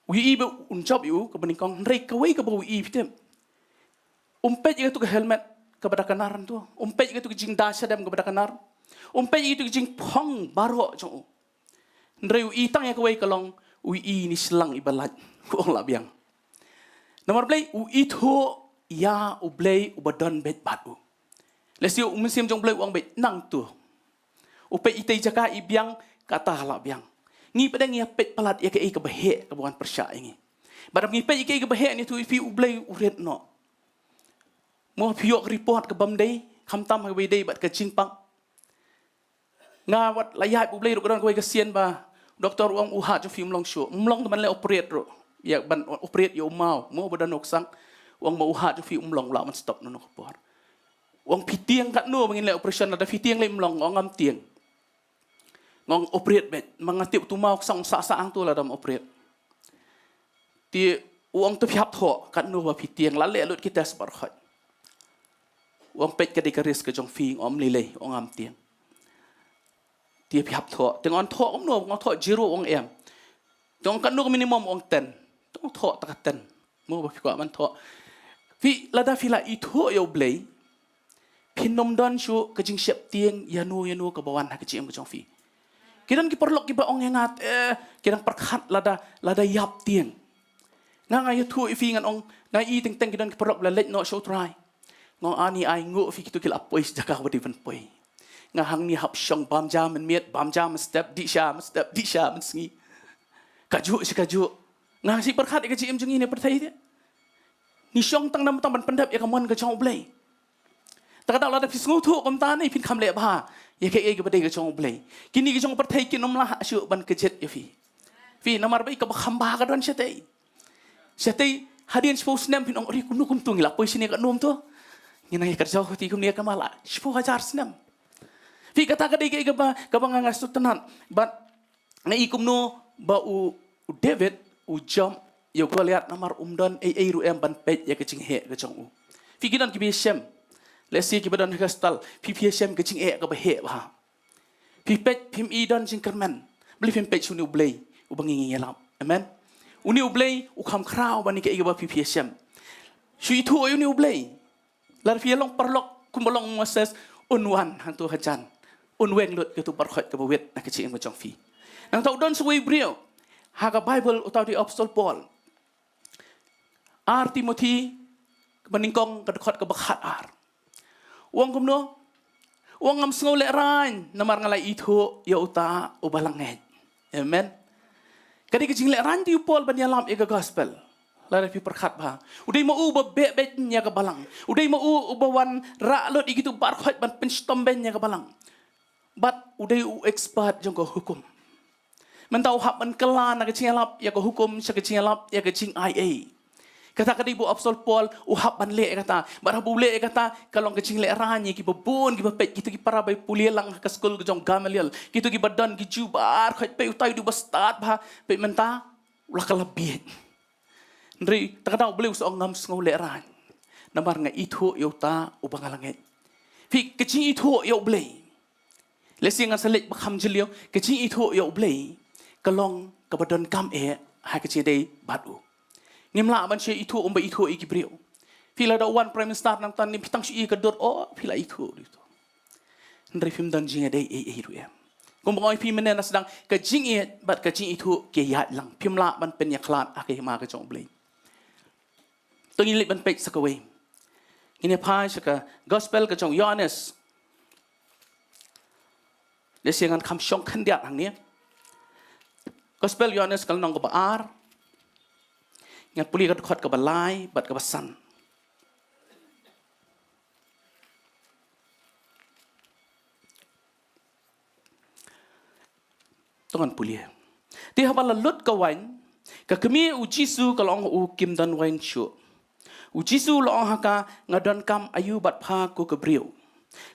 U ïohi ba un jop ïa u, kaba nyngkong. Hynrei kawei kaba u ïohi, phi tip, um peit ïa katu ka helmet kaba da knar hangto. Um peit ïa katu ka jingda shadem kaba da knar. Um peit ïa katu ka jingphong baroh jong u. Hynrei u ïohi tang ïa kawei, ka long u ïohi ine i shlang iba lait. U ong lah biang. Namar balei? U ithuh ïa U Blei uba don beit bad u. Lehse u Mynsiem jong U Blei u ong beit nangto. U peit ita i jaka i biang, kata lah biang. Ngi pat ngi ïa peit palat ïa kaei kaba heh kaba wan pyrshah ïa ngi. Bad haba ngi peit ïa kaei kaba heh, ngi ïathuh ïa phi U Blei u rit noh. Mo phi ïoh ka report kabym dei, khamtam ha kaba ïadei bad ka jingpang. Nga wat la ïaid bad U Blei ruh, ka don kawei ka sien ba doktor u ong u heart jong phi um long shuh. Um long, te ban leh operate ruh. Ïa ban operate ïa u maw, mo ba don u ksang. U ong ba u heart jong phi um long, lah ban stop nangno ka por. U ong phi tieng, katno ba ngin leh operation, lada phi tieng lei um long? U ong ngam tieng. Nga ong operate beit, ma nga tip uto u maw u ksang um sah sah hangto lada ym operate. Te u ong to phi hap thoh, katno ba phi tieng, la leh lut ki test baroh khoit. U ong peit ka dei ka risk ka jong phi. Nga ong ym lei lei, u ong ngam tieng. Te phi hap thoh. Te nga ong thoh kumno? Nga ong thoh zero, u ong em. Te nga ong katno ka minimum? U ong ten. Te nga ong thoh tang ka ten. Mo ba phi kwah ban thoh. Phi, lada phi la ithuh ïa U Blei, phin ym don shuh ka jingsheptieng ïano ïano kaba wan ha ka jingim ka jong phi. Ki don ki paralok kiba ong ïa nga, eh, ki dang pyrkhat lada, lada ïap tieng. Nga, nga ïathuh ïa phi, ngan ong, nga i teng teng ki don ki paralok ba la leit noh sha U Trai. Nga ong ani ai nguh phi, kito ki la poi sha jaka ba dei ban poi. Nga hangne hap shong bam ja mynmiet, bam ja mynstep, dih sha mynstep, dih sha mynsngi. Kajuh shi kajuh. Nga shi pyrkhat ïa ka jingim jong ngi ne pyrthei te. Ngi shong tang namar tang ban pyndep ïa ka mon ka jong U Blei. Te ka daw lada phi sngewthuh kumta ne phin kham leh bha ïa kaei kaba dei ka jong U Blei. Kine ki jong ka pyrthei kin ym lah shuh ban kjit ïa phi. Phi, namar ba i kaba kham bha ka don shatei. Shatei hadien shiphew snem phin ong, ri kumno kumto ngi la poi shane, katno kumto. Ngi nang ïa kyrjaw kti kumne ka ma la shiphew hajar snem. Phi, kata ka dei kaei kaba, kaba nga nga sngewtynnat. Bad nga i kumno ba u, u David u jop ïa u Goliath namar um don ei ei ruh em ban peit ïa ka jingheh ka jong u. Phi, ki don kiba ïashem. Lehse kiba don ha ka hospital, phi, phi ïashem ka jingeh kaba heh bha. Phi peit phim i don jingkyrmen. Balei phim peit sha une U Blei uba ngi ngi ïalap? Amen. Une U Blei u kham khraw ban ïa kaei kaba phi phi ïashem. Shu ithuh ïa une U Blei. Lada phi ïa long paralok kumba long u Moses, un wan hangto hajan. Un weng lut ïa kato baroh khoit kaba wit na ka jingim ka jong phi. Nangta u don sa uwei u briew ha ka Baibl, uta u dei u Apostol Paul. Ar Timothi kaba nyngkong, ka dkhot kaba khatar. U ong kumno? U ong ngam sngew lehraiñ namar nga la ithuh ïa uta uba la ngeit. Amen. Ka dei ka jinglehraiñ te u Paul ban ïalap ïa ka gospel. Lada phi pyrkhat bha, u dei ma u uba beh beiñ ïa ka balang. U dei ma u uba wanrah lut ïa kito baroh khoit ban pynshitom beiñ ïa ka balang. Bad u dei u expert jong ka hukum. Mynta u hap ban kylla na ka jingïalap ïa ka hukum sha ka jingïalap ïa ka jingaiei. Kata ka dei ba u Apostol Paul u hap ban leh ïa kata. Bad haba u leh ïa kata, ka long ka jinglehrain ïa kiba bun kiba peit, kito ki para ba pule lang ha ka skul ka jong u Gamaliel, kito kiba don ki jubab, hooid, peit utai u dei uba stad bha, peit mynta u la kylla bieit. Hynrei te ka dang U Blei u sa ong ngam sngew lehrain, namar nga ithuh ïa uta uba nga la ngeit. Phi, ka jingithuh ïa U Blei, lehse ngan sa leit ba kham jylliew, ka jingithuh ïa U Blei ka long kaba donkam eh ha ka jingïadei bad u. Ngim lah ban shu ithuh kumba ithuh ïa ki briew. Phi, lada u wan Prime Minister nangta, ym, phi tang shu ïohi ka dur, oh, phi la ithuh ruh ïa uto. Hynrei phim don jingïadei ei ei ruh em. Kumba nga ong ïa phi mynne na sdang, ka jingïeit bad ka jingithuh ki ïaid lang. Phim lah ban pynïakhlad ha ka hima ka jong U Blei. To ngin leit ban peit sa kawei. Ngin ïa phai sha ka Gospel ka jong u Ïoannis. Lehse ngan kham shong khyndiat hangne. Gospel Ïoannis ka lynnong kaba ar. Ngan pule ka dkhot kaba lai bad kaba san. To ngan pule. Te haba la lut ka waiñ, ka kmie u Jisu ka la ong ha u, kim don waiñ shuh. U Jisu u la ong ha ka, nga donkam aïu bad pha ko ka briew?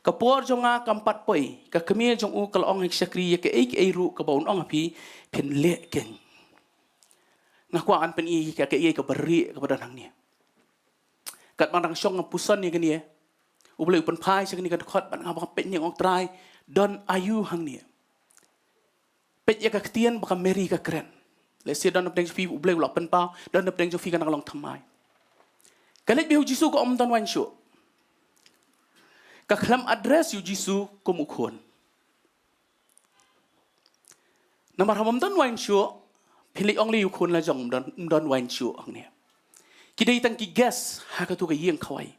Ka por jong nga kam pat poi. Ka kmie jong u ka la ong ha ki shakri, ïa kaei kaei ruh kaba un ong ha phi, phin leh keiñ. Nga kwah ban pyni ïa ka, kaei kaba rieh kaba don hangne. Katba nga dang shong nga puson ïa kane, U Blei u pynphai sha kane ka dkhot bad nga ba peit ne, nga ong Trai, don aïu hangne? Peit ïa ka ktien ba ka Mary ka kren. Lehse don napdeng jong phi U Blei u la pynpaw, don napdeng jong phi ka nang long thymmai. Ka leit beit ha u Jisu ka ong ym don waiñ shuh. Ka khlem address ïa u Jisu kum u khun. Namar haba ym don waiñ shuh, phi leit ong lei ïa u khun la jong ym don, ym don waiñ shuh hangne. Ki dei tang ki guest ha kato ka ïing khawai.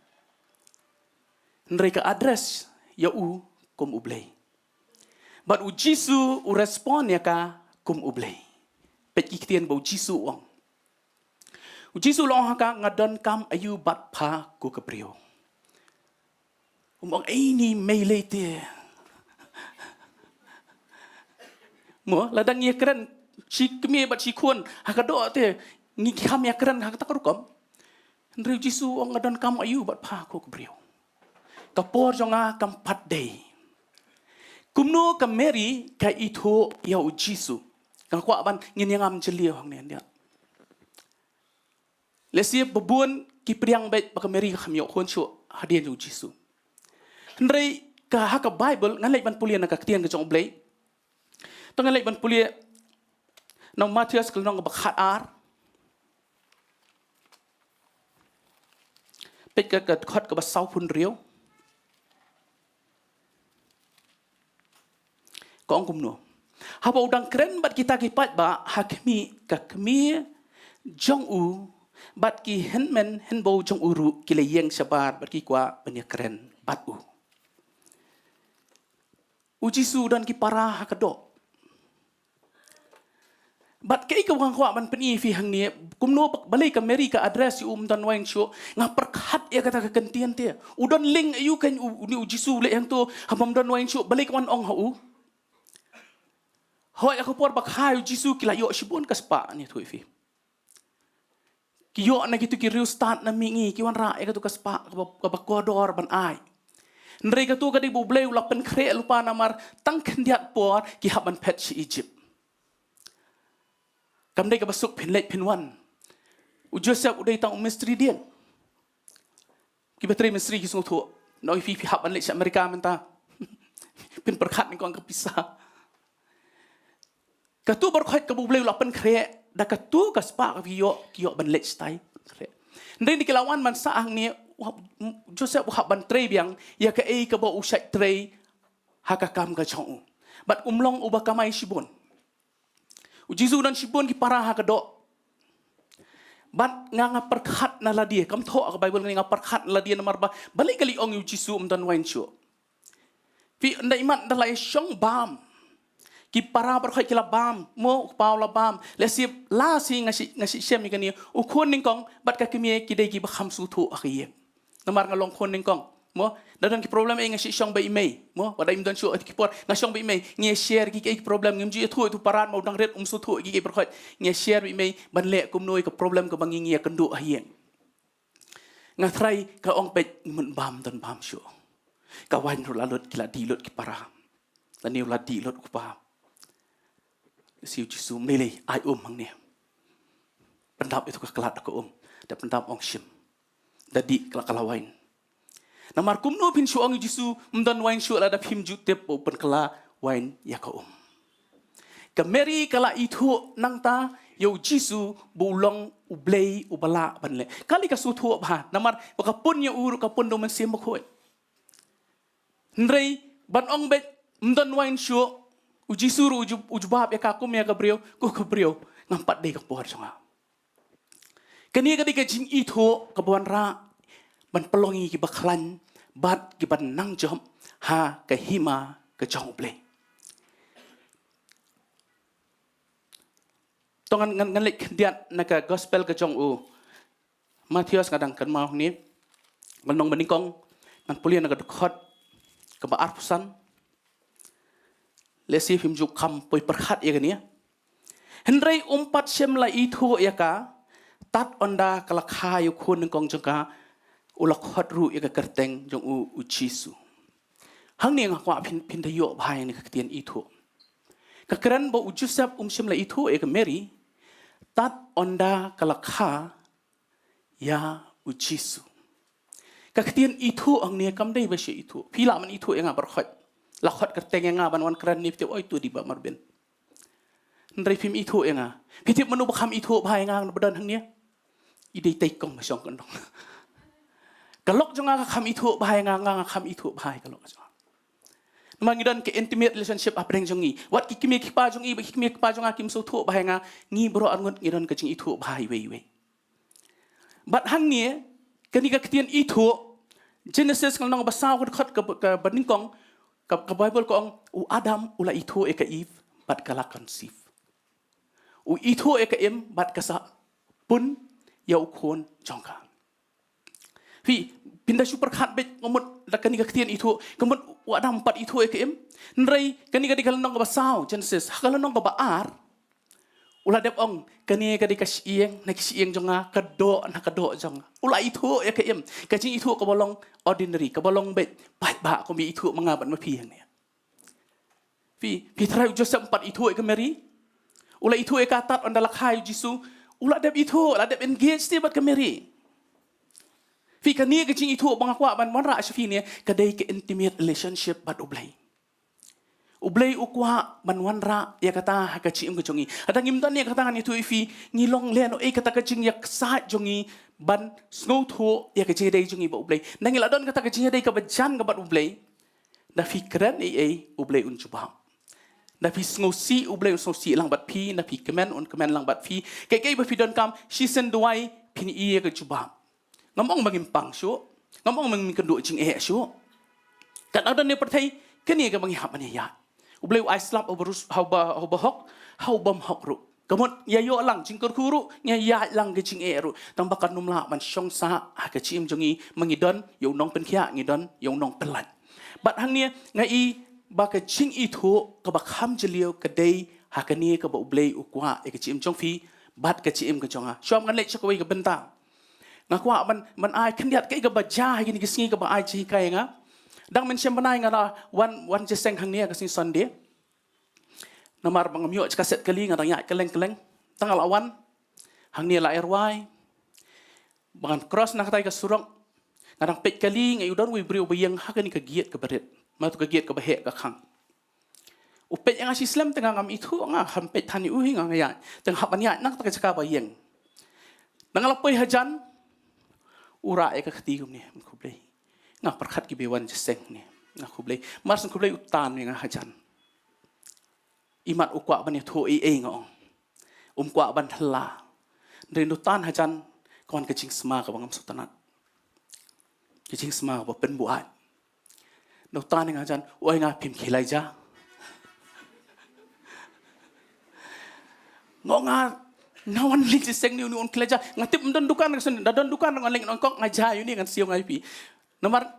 Hynrei ka address ïa u kum U Blei. Bad u Jisu u respond ïa ka kum U Blei. Peit ki ktien ba u Jisu u ong. U Jisu u la ong ha ka, nga donkam aïu bad pha ko ka briew? Um ong ei ni mei lei te. Mo, lada ngi ïakren shi kmie bad shi khun ha ka doh te, ngi kham ïakren ha kata ka rukom. Hynrei u Jisu u ong nga donkam aïu bad pha ko ka briew? Ka por jong nga kam pat dei. Kumno ka Mary ka ithuh ïa u Jisu? Nga kwah ban ngin ïa ngam jylliew hangne ïa. Lehse ba bun ki pdiang beit ba ka Mary ka kham ïoh khun shuh hadien u Jisu. Hynrei ka ha ka Bible, ngan leit ban pule na ka ktien ka jong U Blei. To ngan leit ban pule na u Mathaios ka lynnong kaba khat ar. Peit ka, ka dkhot kaba saw phew hynriew. Ka ong kumno. Haba u dang kren bad kita ki paidbah ha khmih, ka kmie jong u bad ki hynmen hynbew jong u ruh ki la ïeng shabar bad ki kwah ban ïakren bad u. U Jisu u don ki para ha ka doh. Bad kaei kaba nga kwah ban pyni ïa phi hangne, kumno ba, balei ka Mary ka address ïa u ym don waiñ shuh, nga pyrkhat ïa kata ka kyntien te. U don link aïu kein u, une u Jisu u leh hangto haba ym don waiñ shuh, balei ka wan ong ha u? Hooid, ha ka por ba kha ïa u Jisu ki la ïoh shibun ka spah, ngan ïathuh ïa phi. Ki ïoh na kito ki riewstad na mihngi, ki wanrah ïa kato ka spah kaba, kaba kordor ban ai. Hynrei kato ka dei ba U Blei u la pynkhreh lypa namar tang khyndiat por ki hap ban phet sha Egypt. Kam dei kaba suk phin leit phin wan. U Joseph u dei tang u mistri dieng. Kiba trei mistri ki sngewthuh. Nga ong ïa phi, phi hap ban leit sha America mynta. Phin pyrkhat nyngkong ka pisa. Kato baroh kaba U Blei u la pynkhreh, da kato ka spah kaba ki ïoh, ki ïoh ban leit shatai, pynkhreh. Hynrei hynda ki la wan ban sah hangne, u hap, Joseph u hap ban trei biang ïa kaei kaba u shait trei ha ka kam ka jong u. Bad um long uba kamai shibun. U Jisu u don shibun ki para ha ka doh. Bad nga, nga pyrkhat na lade, kam thoh ha ka Bible, nga pyrkhat na lade namar ba, balei ka leit ong ïa u Jisu ym don waiñ shuh. Phi, ynda imat ynda la ïa shong bam, ki para baroh ki la bam, mo, u kpa u la bam. Lehse la shi nga shi, nga shi shem ïa kane, u khun nyngkong bad ka kmie ki dei kiba kham sngewthuh ha ka ïing. Namar nga long khun nyngkong, mo, da don ki problem eh nga shi shong bad i mei, mo, wat la im don shuh ha ki por nga shong bad i mei, ngi ïa share ki, ki problem, ngim ju ïathuh ïa uto u para namar u dang rit um sngewthuh ki, ki baroh. Ngi ïa share bad i mei ban leh kumno ïa ka problem kaba ngi, ngi ïa kynduh ha ïing. Nga trai ka ong peit ngi mut bam don bam shuh. Ka wain ruh la lut ki la dih lut ki para. Lane u la dih lut u kpa. Siew Jisu mlei ai um hangne. Pyndap ïa tu ka klat ka um. Da pyndap ong shim. Da dih ka la ka la wain. Namar kumno phin shu ong Jisu, ym don wain shuh lada phim ju tip ba u pynkylla wain ïa ka um. Ka Mary ka la ithuh nangta ïa u Jisu ba u long u Blei uba lah ban leh. Kali ka shu thuh bha namar ba ka pun ïa u ruh ka pun da u Mynsiem Bakhuid. Hynrei ban ong beit ym don wain shuh, u Jisu ruh u ju- u jubab ïa ka kum ïa ka briew, ko ka briew, ngam pat dei ka por jong nga. Kane ka dei ka jingithuh kaba wanrah ban pynlong ïa kiba khlaiñ bad kiba nang jop ha ka hima ka jong U Blei. To ngan ngan ngan leit khyndiat na ka gospel ka jong u Mathaios, nga dang kynmaw hangne. Ngan nong banyngkong, ngan pule na ka dkhot kaba arphew san. Lehse phim ju kham poi pyrkhat ïa kane. Hynrei um pat shym la ithuh ïa ka, tad ynda ka la kha ïa u khun nyngkong jong ka, u la khot ruh ïa ka kyrteng jong u, u Jisu. Hangne nga kwah phin phin da ïoh bha ïa kane ka ktien ithuh. Ka kren ba u Joseph um shym la ithuh ïa ka Mary, tad ynda ka la kha ïa u Jisu. Ka ktien ithuh hangne kam dei ba shu ithuh. Phi lah ban ithuh ïa nga baroh khoit. La khot kyrteng ïa nga ban wan kren ne phi tip oi tu dei Bah Marbin. Hynrei phim ithuh ïa nga. Phi tip mano ba kham ithuh bha ïa nga ba don hangne? I dei tei kong ba shong kyndong. Ka lok jong nga ka kham ithuh bha ïa nga, nga nga kham ithuh bha ïa ka lok jong nga. Namar ngi don ka intimate relationship hapdeng jong ngi. Wat ki kmie ki kpa jong ngi, ba ki kmie ki kpa jong nga kim sngewthuh bha ïa nga, ngi baroh arngut ngi don ka jingithuh bha iwei iwei. Bad hangne, kane ka ktien ithuh, Genesis ka lynnong ba saw ka dkhot ka, ka banyngkong, ka, ka Bible ka ong, u Adam u la ithuh ïa ka Eve, bad ka la conceive. U ithuh ïa ka Im, bad ka sa pun ïa u khun jong ka. Phi, phin da shu pyrkhat beit, ka mut da kane ka ktien ithuh, ka mut u Adam pat ithuh ïa ka Im. Hynrei kane ka dei ka lynnong kaba saw, Genesis, ha ka lynnong kaba ar, u la dep ong, kane ka dei ka shyieng na ki shyieng jong nga, ka doh na ka doh jong nga. U la ithuh ïa ka Im, ka jingithuh kaba long ordinary, kaba long beit paidbah, kum ba ithuh ma nga bad ma phi hangne. Phi, phi tharai u Joseph um pat ithuh ïa ka Mary? U la ithuh ïa ka tad ynda la kha ïa u Jisu. U la dep ithuh, la dep engage te bad ka Mary. Phi, kane ka jingithuh ba nga kwah ban wanrah sha phi ne, ka dei ka intimate relationship bad U Blei. U Blei u kwah ban wanrah ïa kata ha ka jingim ka jong ngi. Lada ngim don ïa kata ngan ïathuh ïa phi, ngi long lehnohei kata ka jingïaksaid jong ngi ban sngewthuh ïa ka jingïadei jong ngi bad U Blei. Nda ngi la don kata ka jingïadei kaba jan ka bad U Blei. Da phi kren ei ei, U Blei un jubab. Da phi sngewsih, U Blei un sngewsih lang bad phi, da phi kmen un kmen lang bad phi. Kaei kaei ba phi donkam, shisien duwai, phin ïoh ïa ka jubab. Ngam ong ba ngim pang shuh, ngam ong ba ngim kynduh jingeh shuh. Kat nang don ne pyrthei, kane kaba ngi hap ban ïaid. U Blei u ai slap ha uba rus-, ha uba, ha uba hok, ha uba bym hok ruh. Ka mut ïa ïoh lang jingkyrkhu ruh, ïa ïaid lang ka jingeh ruh. Tang ba kan ym lah ban shong sah ha ka jingim jong ngi, ma ngi don ïa u nongpynkhiah, ngi don ïa u nongpynlait. Bad hangne nga i ba ka jingithuh kaba kham jylliew ka dei ha kane kaba U Blei u kwah ïa ka jingim jong phi bad ka jingim ka jong nga. Shuwa ngan leit sha kawei ka bynta, nga kwah ban, ban ai khyndiat kaei kaba jia ha kine ki sngi kaba ai jinghikai ïa nga. Dang mynshem bnai nga la wan, wan jingïaseng hangne ha ka sngi Sunday. Namar ba ngam ïoh jaka set kali, nga dang ïaid kylleng kylleng. Tang nga la wan hangne, la ai rwai. Ba ngan cross na katai ka surok, nga dang peit kali, nga ïohi don uwei u briew ba ïeng ha kane ka gate kaba rit. Ma tu ka gate kaba heh ka khang. U peit ïa nga shislem, te nga ngam ithuh, nga kham peit than ïa u hi, nga nga ïaid. Te nga hap ban ïaid na kata ka jaka ba ïeng. Nang la poi hajan, u rah ïa ka kti kumne, khublei. Nga pyrkhat kiba wan jingïaseng ne, nga khublei. Mar shu khublei u tan ïa nga hajan. Imat u kwah ban ïathuh ei ei, nga ong. Um kwah ban hla. Hynrei nda u tan hajan, ka wan ka jingsma kaba ngam sngewtynnat. Ka jingsma kaba pynbuaid. Nda u tan ïa nga hajan, u ong ïa nga, phim khie lai ja? Nga ong ïa nga, nga wan leit jingïaseng ne, uni un khie lai ja? Nga tip ym don dukan, ka shu, da don dukan ngan leit nyngkong, nga ja ïa uni, ngan siew nga ïa phi. Namar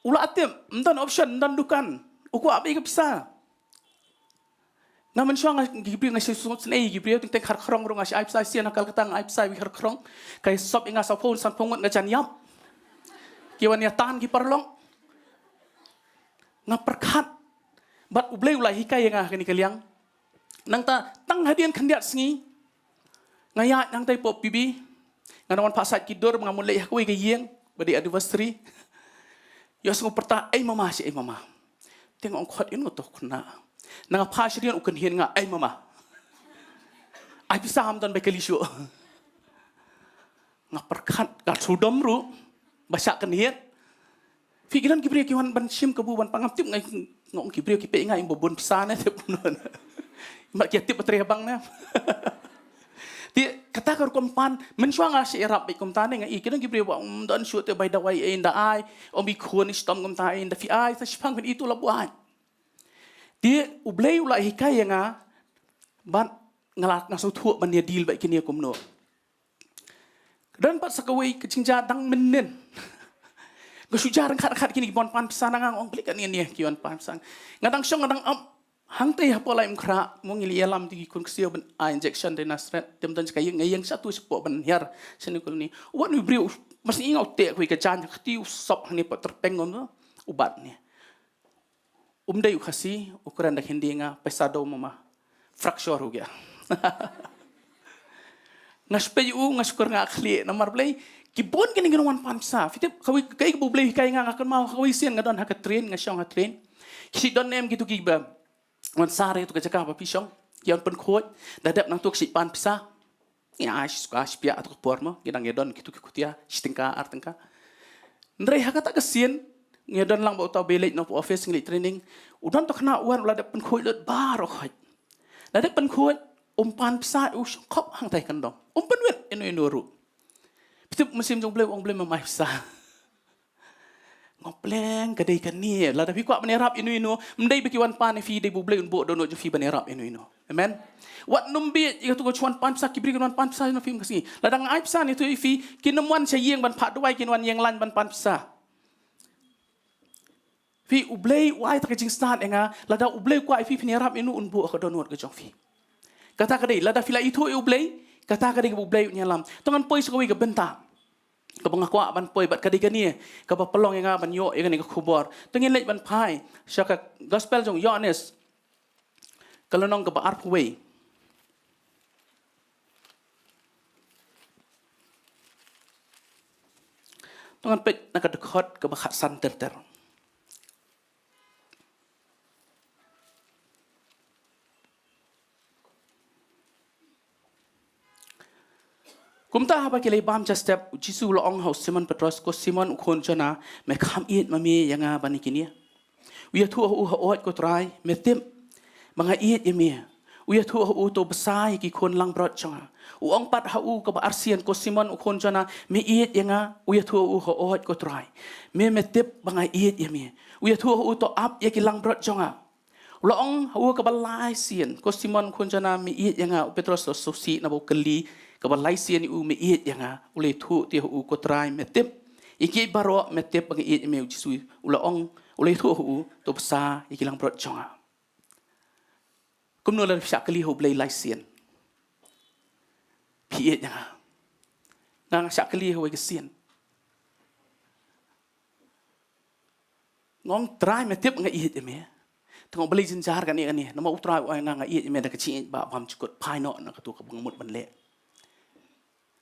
u la tip ym don option, ym don dukan. U kwah ban ai ka pisa. Nga mynshuwa nga, ki briew nga shu sngewsynei ïa ki briew, teng teng ha Kharkhrong ruh nga shu ai pisa, shisien ha Kolkata nga ai pisa ïa ki ha Kharkhrong. Ka sop ïa nga sawphew san phew ngut, nga jan ïap. Ki wan ïa tan ki paralok. Nga pyrkhat. Bad U Blei u la hikai ïa nga ha kane ka liang. Nangta tang hadien khyndiat sngi. Nga ïaid nangta hapoh P B. Nga dang wan phah sait ki dur ba nga mut leit ha kawei ka ïing ba dei anniversary. Ïohsngew pyrta, "Ei mama, shi ei mama." Te nga ong, "Khot ïa no to khynnah." Na nga phah sha rian u kynhied nga, "Ei mama, ai pisa ym don ba kali shuh." Nga pyrkhat, nga shu dom ruh ba shah kynhied. Phi, ki don ki briew ki wan ban shim kabu ban pang, ngam tip, nga ong ki briew ki peit ïa nga ïa ba bun pisa ne tip noh. Mat ki tip ba trei ha bank ne. Te kata ka rukom pan, mynshuwa nga shu ïarap beit kumta ne, nga i ki don ki briew ba, "Ym don shuh te, bai dawai ei nda ai, ym i khun i shitom kumta ei nda phi ai, sa shipang phin i tu la buaid." Te U Blei u la hikai ïa nga, bad nga la, nga sngewthuh ban ïa deal bad kine kumno. Don pat sa kawei ka jingjia dang mynnin. Nga shu jia ryngkat ryngkat kine ki wan pan pisa na nga, nga ong, "Balei kane ne ki wan pan pisa?" Nga dang shong, nga dang ap hangtei hapoh Laitumkhrah, mo, ngi la ïalam ïa ki khun ksiew ban ai injection dei Nasreth, te ym don jaka ïing, nga ïeng shatu shapoh ban hiar shane u colony. Wat u briew, mas i nga u teh kawei ka jaiñ ha kti, u sop hangne pat tyrpeng ngam, u bat ne. Um dei u Khasi, u kren da Hindi ïa nga, "Paisa do mama." Fracture ho gaya. Nga shu peit u, nga shu kyrngah khlieh, namar balei, ki bun kine ki nongwan pan pisa. Phi tip, kawei, kaei kaba U Blei u hikai ïa nga, nga kynmaw, kawei sien nga don ha ka train, nga shong ha train. Ki shu don ne em kitu kiba wan sah ïa tu ka jaka ba phi shong. Ki wan pynkhuid, da dep nangtu ki shu pan pisa. Ngi ai shi suka shi piah ha tu ka por mo, ngi dang ïa don kitu ki khutia, shi tyngka, ar tyngka. Hynrei ha kata ka sien, ngi ïa don lang bad uta u ba leit noh office, ngi leit training. U don uta u khynnah u wan, u la dep pynkhuid lut baroh khoit. La dep pynkhuid, um pan pisa, u shong khop hangtai kyndong. Um pynwit ïano ïano ruh. Phi tip mynsiem jong U Blei, u ong, "Blei, mama, ai pisa." Nga pleng, ka dei kane. Lada phi kwah ban ïarap ïano ïano, ym dei ba ki wan pan ïa phi, dei ba U Blei un buh dohnud jong phi ban ïarap ïano ïano. Amen. Wat nym bieit ïa katu ka shu wan pan pisa, ki briew kin wan pan pisa na phi, ym ka sngi. Lada nga ai pisa ne tu ïa phi, kin nym wan sha ïing ban phah duwai, kin wan ïeng lain ban pan pisa. Phi, U Blei u ai ta ka jingstad ïa nga, lada U Blei u kwah ïa phi phin ïarap ïano, un buh ha ka dohnud ka jong phi. Kata ka dei, lada phi la ithuh ïa U Blei, kata ka dei kaba U Blei un ïalam. To ngan poi sha kawei ka bynta kaba nga kwah ban poi bad ka dei kane kaba pynlong ïa nga ban ïoh ïa kane ka khubor. To ngin leit ban phai sha ka gospel jong u Ïoannis, ka lynnong kaba arphew wei. To ngan peit na ka dkhot kaba khatsan ter ter. Kumta haba ki la bam sha step, u Jisu u la ong ha u Simon Petros, "Ko Simon u khun Jona, me kham ïeit ma me ïa nga ban ïa kine?" U ïathuh ha u, "Hooid ko Trai, me tip ba nga ïeit ïa me." U ïathuh ha u, "To bsa ïa ki khun langbrot jong nga." U ong pat ha u kaba arsien, "Ko Simon u khun Jona, me ïeit ïa nga?" U ïathuh ha u, "Hooid ko Trai, me, me tip ba nga ïeit ïa me." U ïathuh ha u, "To ap ïa ki langbrot jong nga." U la ong ha u kaba lai sien, "Ko Simon khun Jona, me ïeit ïa nga?" U Petros u la sngewsih naba u kylli kaba lai sien ïa u, "Me ïeit ïa nga?" U la ïathuh te ha u, "Ko Trai, me tip ïa kiei baroh, me tip ba nga ïeit ïa me." U Jisu u la ong, u la ïathuh ha u, "To bsa ïa ki langbrot jong nga." Kumno lada phi shah kylli ha U Blei lai sien? Phi ïeit ïa nga? Nga, nga shah kylli ha kawei ka sien. Nga ong, "Trai, me tip nga ïeit ïa me." Te nga ong, "Balei jynjar kane kane?" Namar U Trai u ong ïa nga, "Nga ïeit ïa me da ka jingïeit ba bymjukut, phai noh na katu kaba nga mut ban leh."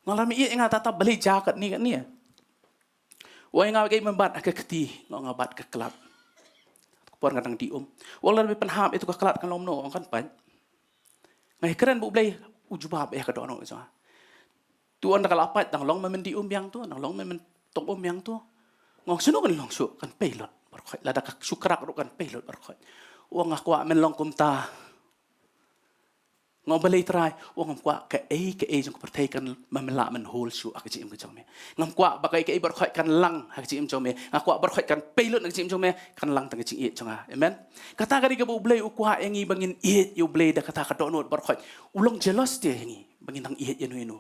Nga ong, "Lada me ïeit ïa nga, tata balei jia katne katne?" U ong ïa nga, "Kaei me bat ha ka kti?" Nga ong, "Nga bat ka klad." Ka por nga dang dih um. U ong, "Lada me pynhap ïa tu ka klad kan long kumno?" Nga ong, "Kan pait." Nga ïakren bad U Blei, u jubab ïa ka dohnud jong nga. Te u ong, "Da ka la pait, dang long me men dih um biang to, dang long me men tong um biang to." Nga ong, "Shano kan long shuh, kan pei lut baroh khoit. Lada ka shu krak ruh kan pei lut baroh khoit." U ong, "Nga kwah men long kumta." Nga ong, "Balei Trai?" U ong, "Ngam kwah kaei kaei jong ka pyrthei kan, men lah men hol shuh ha ka jingim ka jong me. Ngam kwah ba kaei kaei baroh khoit kan lang ha ka jingim jong me. Nga kwah baroh khoit kan pei lut na ka jingim jong me, kan lang tang ka jingïeit jong nga." Amen. Kata ka dei kaba U Blei u kwah ïa ngi, ba ngin ïeit ïa U Blei da kata ka dohnud baroh khoit. U long jealous te ïa ngi ba ngin dang ïeit ïano ïano.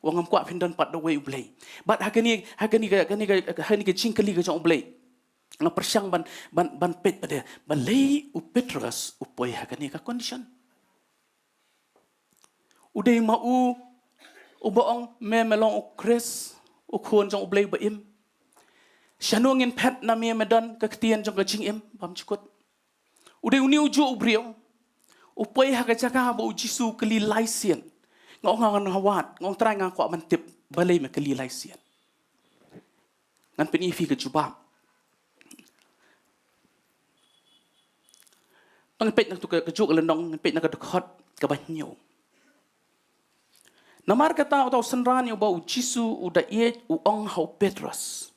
U ong, "Ngam kwah phin don pat da uwei U Blei." Bad ha kane, ha kane ka, kane ka, ha kane ka jingkylli ka jong U Blei, nga pyrshang ban, ban, ban peit pat de, balei u Petros u poi ha kane ka condition. U dei ma u uba ong, "Me, me long u Khrist, u Khun jong U Blei uba im." Shano ngin phet na me me don ka ktien jong ka jingim bymjukut. U dei une ujuh u briew u poi ha ka jaka ba u Jisu u kylli lai sien. Nga ong nga ngan wad, nga ong Trai nga kwah ban tip balei me kylli lai sien. Ngan pyni ïa phi ka jubab. Ngan peit na tu ka, ka juk lynnong, ngan peit na ka dkhot kaba hynñiew. Namar kata uta u synran ïa uba u Jisu u da ïeit u ong ha u Petros.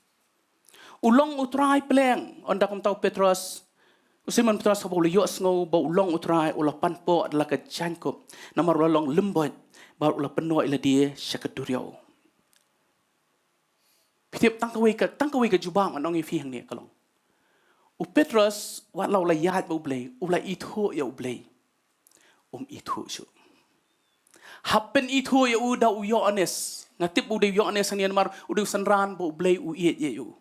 U long u Trai pleng, ynda kumta u Petros, u Simon Petros haba u la ïohsngew ba u long u Trai u la panpoh da la ka jaiñkup. Namar u la long lymboit bad u la pynnoh ïa lade sha ka duriaw. Phi tip tang kawei ka, tang kawei ka jubab ngan ong ïa phi hangne ka long. U Petros, wat la u la ïaid bad U Blei, u la ithuh ïa U Blei. Um ithuh shuh. Hap pynithuh ïa u da u Ïoannis. Nga tip u dei u Ïoannis hangne namar u dei u synran ba U Blei u ïeit ïa u.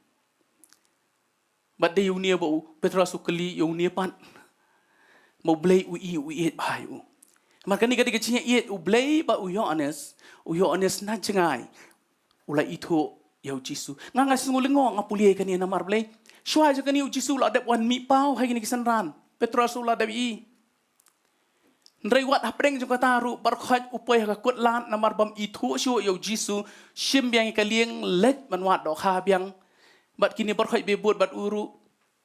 Bad dei une ba u Petros u kylli ïa une pat. Ba U Blei u i, u ïeit bha ïa u. Namar kane ka dei ka jingïeit U Blei bad u Ïoannis, u Ïoannis na jngai u la ithuh ïa u Jisu. Nga nga sngew lyngngoh nga pule kane namar balei? Shuwa jong kane u Jisu u la dep wan mih paw ha kine ki synran. Petros u la dep i. Hynrei wat hapdeng jong kata ruh baroh khoit u poi ha ka kut lad namar bym ithuh shuh ïa u Jisu, shim biang ïa ka lieng leit ban wad dohkha biang. Bad kine baroh khoit bebud bad u ruh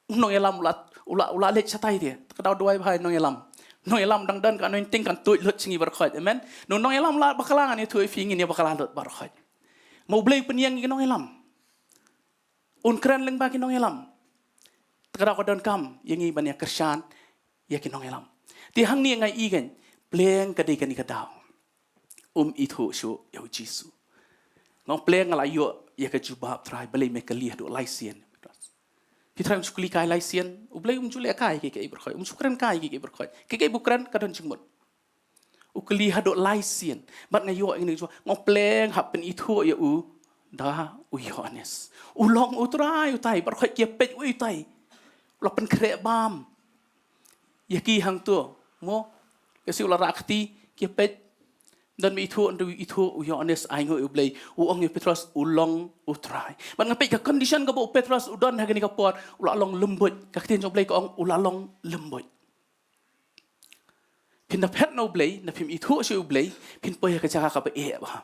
u nongïalam u la, u la, u la leit shatai te. Ka daw duwai bha ïa nongïalam. Nongïalam dang don ka anointing kan tuid lut sha ngi baroh khoit. Amen. Nong, nongïalam la bakla ngan ïathuh ïa phi ngin ïa bakla lut baroh khoit. Ma U Blei u pynïeng ïa ki nongïalam. Un kren lyngba ki nongïalam. Te ka daw ka donkam ïa ngi ban ïa kyrshan ïa ki nongïalam. Te hangne nga i kein, pleng ka dei kane ka daw. Um ithuh shuh ïa u Jisu. Nga ong pleng nga la ïoh ïa ka jubab Trai, balei me kylli haduh lai sien. Phi Trai um shu kylli kai lai sien, U Blei um ju leh kai kiei kiei baroh khoit, um shu kren kai kiei kiei baroh khoit. Kiei kiei ba u kren ka don jingmut. U kylli haduh lai sien. Bad nga ïoh ïa kane ka jubab, nga ong pleng hap pynithuh ïa u da u Ïoannis. U long u Trai utai, baroh khoit ki ïa peit uei utai. U la pynkhreh bam ïa ki hangto. Mo, ka shu la rah kti, ki ïa peit. Don ba ithuh, don ba ithuh, u Ïoannis ainguh ïa U Blei. U ong ïa u Petros, u long u Trai. Bad nga peit ka condition kaba u Petros u don ha kane ka por, u la long lymbuit. Ka ktien jong U Blei ka ong, u la long lymbuit. Phin da phet na U Blei, na phim ithuh shuh ïa U Blei, phin poi ha ka jaka kaba eh bha.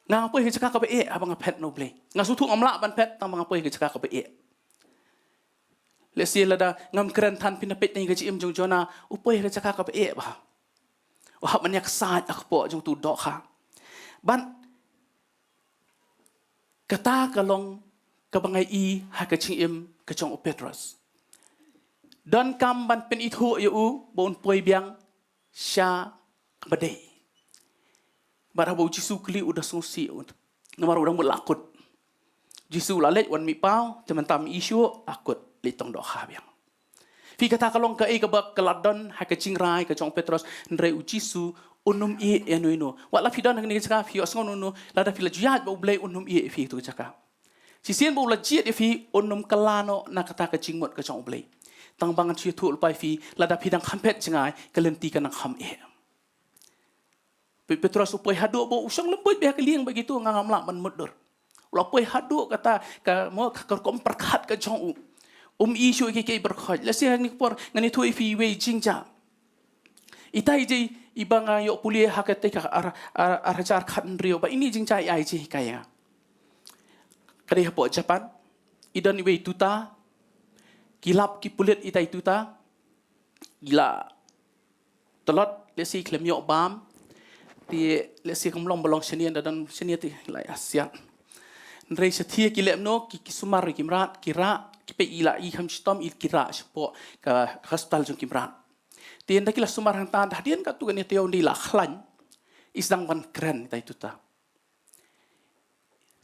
Nga nga poi ha ka jaka kaba eh, haba nga phet na U Blei. Nga sngewthuh ngam lah ban phet, tang ba nga poi ha ka jaka kaba eh. Lehse lada ngam kren than phin da peit na ka jingim jong Jonah, u poi ha ka jaka kaba eh bha. U hap ban ïa ksaid ha kpoh jong utu u dohkha. Bad kata ka long kaba nga i ha ka jingim ka jong u Petros. Donkam ban pynithuh ïa u ba un poi biang sha kaba dei. Bad haba u Jisu u kylli u da sngewsih u. Namar u dang mut la kut. Jisu u la leit wan mih paw, te mynta mih shuh la kut leit tong dohkha biang. Phi kata ka long kaei kaba ka la don ha ka jingrai ka jong u Petros, hynrei u Jisu un ym ïeh ïano ïano. Wat la phi don ha kane ka jaka phi ïohsngew ïano ïano, lada phi la ju ïaid bad U Blei un ym ïeh ïa phi ha katu ka jaka. Shisien ba u la jied ïa phi un ym kylla noh na kata ka jingmut ka jong U Blei. Tang ba ngan shu ïathuh lypa ïa phi lada phi dang kham phet jngai ka lynti kan dang kham eh. Pe-, Petros u poi haduh ba u shong lymbuit beit ha ka lieng ba kito nga ngam lah ban mutdur. U la poi haduh kata ka mo ka, ka rukom pyrkhat ka jong u. Um i shuh ïa kiei kiei baroh khoit. Lehse ha kane ka por ngan ïathuh ïa phi iwei i jingjia. Itai i jia iba nga ïoh pule ha katei ka ar, ar, ar hajar khathynriew ba ine i jingjia i ai jinghikai ïa nga. Ka dei hapoh Japan. I don iwei i tuta. Ki lap ki pulit itai i tuta. I la tlot, lehse i khlem ïoh bam. Te lehse kam long ba long shane, da don shane te la ïa siat. Hynrei shathie ki leh kumno, ki, ki sumar ki mrad, ki rah, ki peit i la i kham shitom, i ki rah shapoh ka hospital jong ki mrad. Te ynda ki la sumar hangta, da hadien katto katne taïew ynda i la khlaiñ, i sdang ban kren itai i tuta.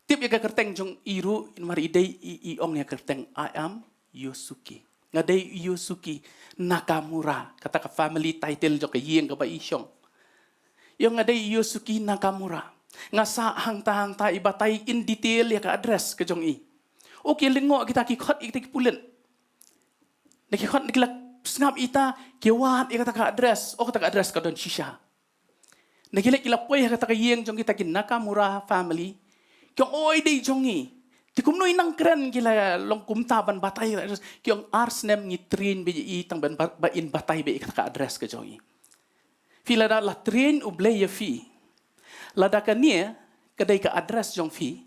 Tip ïa ka kyrteng jong i ruh, namar i dei i, i ong ïa ka kyrteng I am Yosuke. Nga dei Yosuke Nakamura, kata ka family title jong ka ïing kaba i shong. I ong nga dei Yosuke Nakamura. Nga sah hangta hangta, i batai in detail ïa ka address ka jong i. Okay, lyngngoh kita ki khot ïa kita ki pulit. Na ki khot na ki la sngap ita, ki wad ïa kata ka address. Oh, kata ka address ka don shisha. Na ki leit ki la poi ha kata ka ïing jong kita ki Nakamura family. Ki ong oi dei jong ngi. Kumno i nang kren ki la long kumta ban batai, ki ong ar snem ngi train beit i tang ban ba, ba in batai beit ka address ka jong i. Phi lada la train U Blei ïa phi, lada kane ka dei ka address jong phi,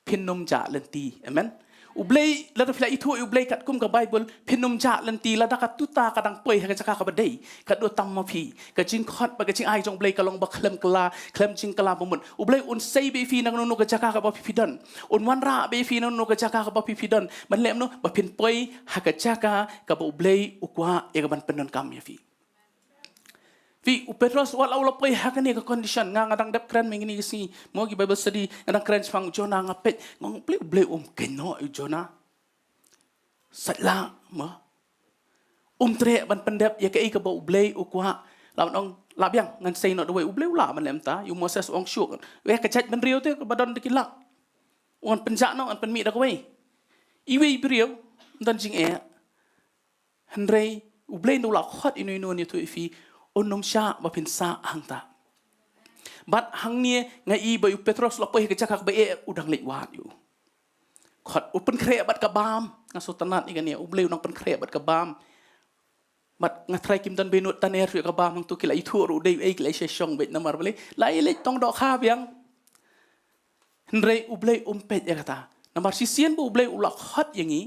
phin ym jah lynti. Amen. U Blei, lada phi la ithuh U Blei katkum ka Bible, phin ym jah lynti. Lada ka tuta ka dang poi ha ka jaka kaba dei, ka dei tam ma phi. Ka jingkhot bad ka jingai jong U Blei ka long ba khlem kylla, khlem jingkylla ba mut. U Blei un sei beit phi na kano kano ka jaka kaba phi, phi don. Un wanrah beit phi na kano kano ka jaka kaba phi, phi don. Ban leh kumno ba phin poi ha ka jaka kaba U Blei u kwah ïa ka ban pyndonkam ïa phi. Phi, u Petros wat la u la poi ha kane ka condition, nga, nga dang dep kren mynne ka sngi, mo, ki Bible study, nga dang kren shaphang u Jonah, nga peit, nga ong, U Blei, U Blei um kynnoh ïa u Jonah. Sait la, mo. Um treh ban pyndep ïa kaei kaba U Blei u kwah. La ban ong, la biang, ngan sei noh da uwei. U Blei u lah ban leh kumta, ïa u Moses u ong shuh. Wei ka jaitbynriew te kaba don da ki lak. Ngan pynjah noh, ngan pynmih da kawei. Iwei i briew, ym don jingeh. Hynrei U Blei u la khot ino ino, ngan ïathuh ïa phi, un ym shah ba phin sah hangta. Bad hangne nga i ba u Petros u la poi ha ka jaka kaba eh, u dang leit wad ïa u. Khot, u pynkhreh bad ka bam, nga sngewtynnat ïa kane, U Blei u nang pynkhreh bad ka bam. Bad nga tharai kim don ba nud taner ïa ka bam hangto, ki la ithuh ruh dei ei, ki la ïa shong beit namar balei, la ïa leit tong dohkha biang. Hynrei U Blei um peit ïa kata. Namar shisien ba U Blei u la khot ïa ngi,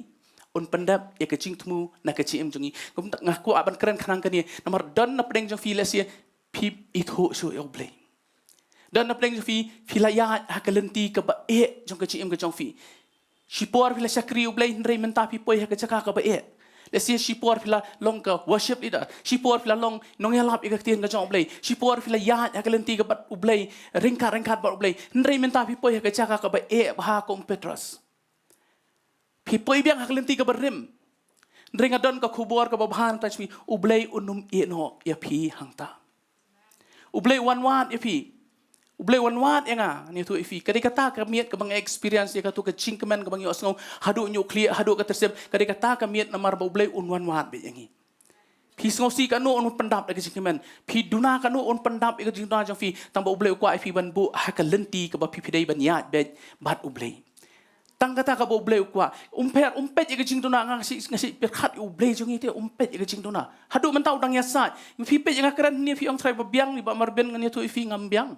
un pyndep ïa ka jingthmu na ka jingim jong ngi. Kumta nga kwah ban kren khnang kane, namar don na pdeng jong phi lehse phi ithuh shuh ïa U Blei. Don na pdeng jong phi, phi la ïaid ha ka lynti kaba eh jong ka jingim ka jong phi. Shipor phi la shakri U Blei hynrei mynta phi poi ha ka jaka kaba eh. Lehse shipor phi la long ka worship leader. Shipor phi la long nongïalap ïa ka ktien ka jong U Blei. Shipor phi la ïaid ha ka lynti kaba bad U Blei, ryngkat ryngkat bad U Blei. Hynrei mynta phi poi ha ka jaka kaba eh bha kum u Petros. Phi poi biang ha ka lynti kaba rim. Hynrei nga don ka khubor kaba bha na ka bynta jong phi, U Blei un ym ïehnoh ïa phi hangta. U Blei u wan wad ïa phi. U Blei u wan wad ïa nga, ngan ïathuh ïa phi. Ka dei kata ka miet kaba nga experience ïa kato ka jingkmen kaba ngi ïohsngew haduh ñiuhkhlieh, haduh ka tyrsim. Ka dei kata ka miet namar ba U Blei un wan wad beit ïa ngi. Phi sngewsih kano un pyndap da ka jingkmen. Phi duna kano un pyndap ïa ka jingduna jong phi. Tang ba U Blei u kwah ïa phi ban buh ha ka lynti kaba phi, phi dei ban ïaid beit bad U Blei. Tang kata kaba U Blei u kwah. Um phet, um peit ïa ka jingduna, nga shu, nga shu pyrkhat ïa U Blei jong ngi te, um peit ïa ka jingduna. Haduh mynta u dang ïasaid. Phi peit ïa nga kren hangne phi ong, Trai ba biang, ba mar ben ngan ïathuh ïa phi ngam biang.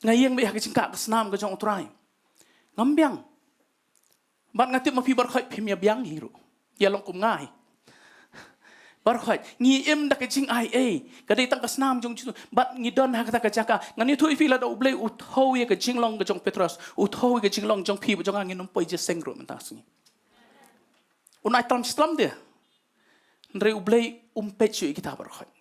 Nga ïeng beit ha ka jingkah ka snam ka jong U Trai. Ngam biang. Bad nga tip ma phi baroh khoit phim ïa biang hi ruh. Ïa long kum nga hi. Baroh khoit ngi im da ka jingai ei, ka dei tang ka snam jong Jisu. Bad ngi don ha kata ka jaka. Ngan ïathuh ïa phi, lada U Blei u thew ïa ka jinglong ka jong u Petros, u thew ïa ka jinglong jong phi bad jong nga, ngin ym poi jingïaseng ruh mynta ka sngi. Un ai tlam shi tlam de. Hynrei U Blei um peit shuh ïa kita baroh khoit.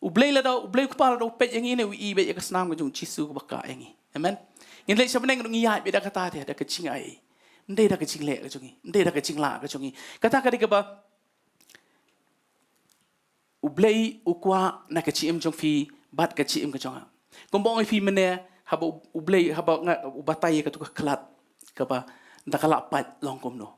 U Blei lada, U Blei u Kpa lada u peit ïa ngi ne, u i beit ïa ka snam ka jong u Jisu kaba kah ïa ngi. Amen. Ngin leit sha bneng ruh ngi ïaid beit da kata te, da ka jingai. Ym dei da ka jingleh ka jong ngi, ym dei da ka jinglah ka jong ngi. Kata ka dei kaba U Blei u kwah na ka jingim jong phi bad ka jingim ka jong nga. Kumba ong ïa phi mynne, haba U Blei, haba nga, u batai ïa kato ka khlad kaba da ka lah pait long kumno.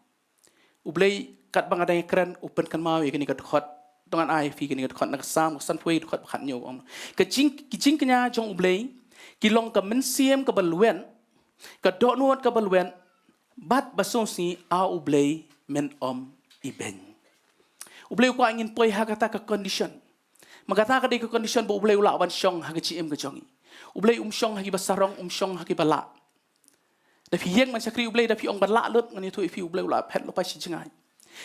U Blei, katba nga dang ïakren, u pynkynmaw ïa kane ka dkhot. To ngan ai ïa phi kane ka dkhot na ka Salm ka sanphew wei, dkhot ba khathynñiew, ong, ka jing, ki jingkñia jong U Blei ki long ka mynsiem kaba lwet, ka dohnud kaba lwet, bad ba sngewsih, A U Blei, men ym ibeiñ. U Blei u kwah ngin poi ha kata ka condition. Ma kata ka dei ka condition ba U Blei u lah ban shong ha ka jingim ka jong ngi. U Blei um shong ha kiba sarong, um shong ha kiba lah. Da phi ïeng ban shakri U Blei, da phi ong ban lah lut, ngan ïathuh ïa phi, U Blei u lah phet lypa shi jngai.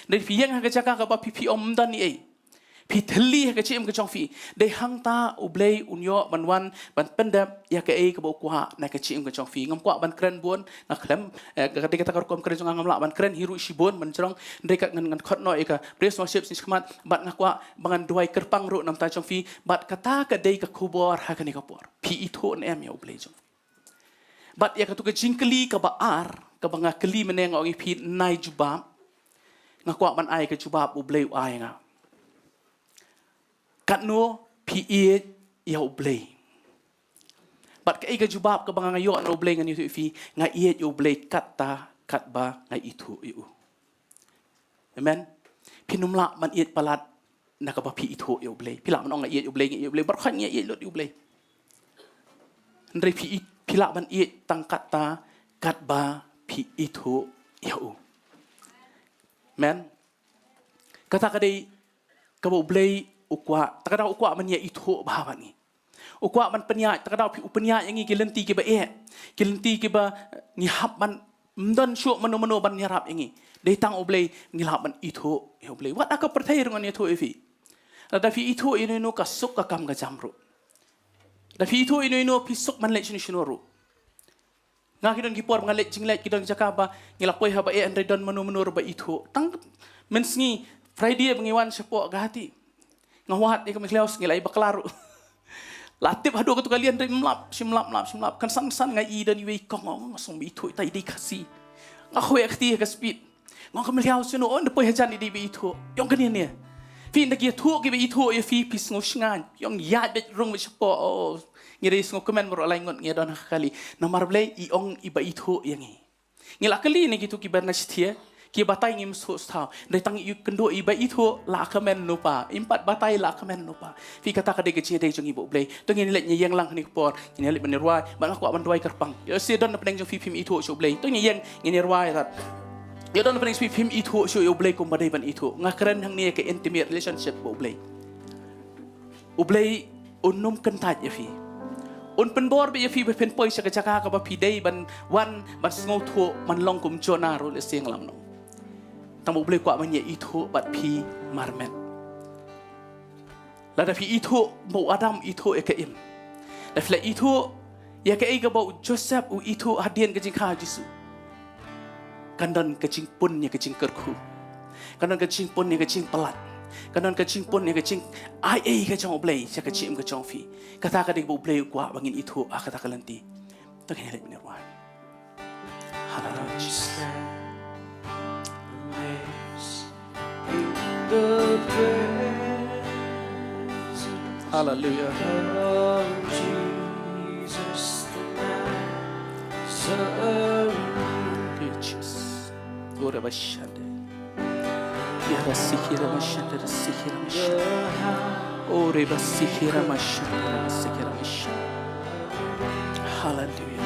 Da phi ïeng ha ka jaka kaba phi, phi ym don ei ei, phi thylli ha ka jingim ka jong phi, dei hangta U Blei un ïoh ban wan ban pyndep ïa kaei kaba u kwah na ka jingim ka jong phi. Ngam kwah ban kren bun, nga khlem, eh, ka dei kata ka rukom kren jong nga, ngam lah ban kren hi ruh shibun ban jrong. Hynrei ka, ngan, ngan khot noh ïa ka praise worship shisha khmat, bad nga kwah ba ngan duwai kyrpang ruh na ka bynta jong phi. Bad kata ka dei ka khubor ha kane ka por. Phi ithuh ne em ïa U Blei jong phi? Bad ïa kato ka jingkylli kaba ar, kaba nga kylli mynne, nga ong ïa phi, nai jubab. Nga kwah ban ai ka jubab U Blei u ai ïa nga. Katno phi ïeit ïa U Blei? Bad kaei ka jubab kaba nga ïoh na U Blei, ngan ïathuh ïa phi, nga ïeit ïa U Blei katta katba nga ithuh ïa u. Amen. Phin ym lah ban ïeit palat na kaba phi ithuh ïa U Blei. Phi lah ban ong nga ïeit ïa U Blei, nga ïeit ïa U Blei, baroh khoit ngi ïeit lut ïa U Blei. Hynrei phi ïeit, phi lah ban ïeit tang katta katba phi ithuh ïa u. Amen. Kata ka dei kaba U Blei u kwah, kata ka dei u kwah ban ïa ithuh bha bad ngi. U kwah ban pynïaid, kata ka dei phi u pynïaid ïa ngi ki lynti kiba eh, ki lynti kiba ngi hap ban, ym don shuh mano mano ban ïarap ïa ngi. Dei tang U Blei ngi lah ban ithuh ïa U Blei. Wat ha ka pyrthei ruh ngan ithuh ïa phi. Lada phi ithuh ïa ino ino ka suk ka kam ka jam ruh. Lada phi ithuh ïa ino ino phi suk ban leit shano shano ruh. Nga ki don ki por ba nga leit jingleit ki don jaka ba ngi la poi ha ba eh hynrei don mano mano ruh ba ithuh. Tang mynsngi Friday ba ngi wan shapoh Guwahati. Nga wad ïa ka Mylliew, ngi la ïa bakla ruh. La tip haduh kato ka liang hynrei ym lap, shim lap, lap, shim lap. Kynsan kynsan nga i don iwei i kong, nga sngew ba ithuh ita i dei Khasi. Nga khweh kti ha ka speed. Nga ong ka Mylliew shano, oh, nda poi hajan i dei ba ithuh. I ong kane ne. Phi nda ki ithuh kiba ithuh ïa phi, phi sngew shngaiñ. I ong ïaid beit rung beit shapoh. Oh, ngi dei sngewkmen baroh lai ngut ngi don ha ka kali. Namar balei? I ong iba ithuh ïa ngi. Ngi la kylli ne kito kiba na shathie, ki batai ngim sngewthuh. Dei tang i kynduh iba ithuh la kmen lypa. Im pat batai la kmen lypa. Phi kata ka dei ka jingïadei jong ngi bad U Blei. To ngin leit, ngin ïeng lang ha kane ka por, ngin leit ban rwai, bad nga kwah ban duwai kyrpang. Ïoh shisha don na pdeng jong phi phim ithuh shuh U Blei. To ngin ïeng ngin rwai rat. Ïoh don na pdeng jong phi phim ithuh shuh ïa U Blei kumba dei ban ithuh. Nga kren hangne ka intimate relationship bad U Blei. U Blei un ym kyntait ïa phi. Un pynbor beit ïa phi ba phin poi sha ka jaka kaba phi dei ban wan ban sngewthuh, ban long kum Jonah ruh lehse nga lam nong. Tang ba U Blei u kwah ban ïa ithuh bad phi marmet. Lada phi ithuh ba u Adam u ithuh ïa ka im, lada phi la ithuh ïa kaei kaba u Joseph u ithuh hadien ka jingkha Jisu, kan don ka jingpun ïa ka jingkyrkhu. Kan don ka jingpun ïa ka jingpalat. Kan don ka jingpun ïa ka jingaiei ka jong U Blei sha ka jingim ka jong phi. Kata ka dei kaba U Blei u kwah ba ngin ithuh ha kata ka lynti. To ngin leit ban rwai. Hallelujah. In the presence Hallelujah. of Jesus the Nazarene. Thank you, Jesus. Ore bashande. Ya rasikira mashande, rasikira mashande. Ore basikira mashande, rasikira mashande. Hallelujah.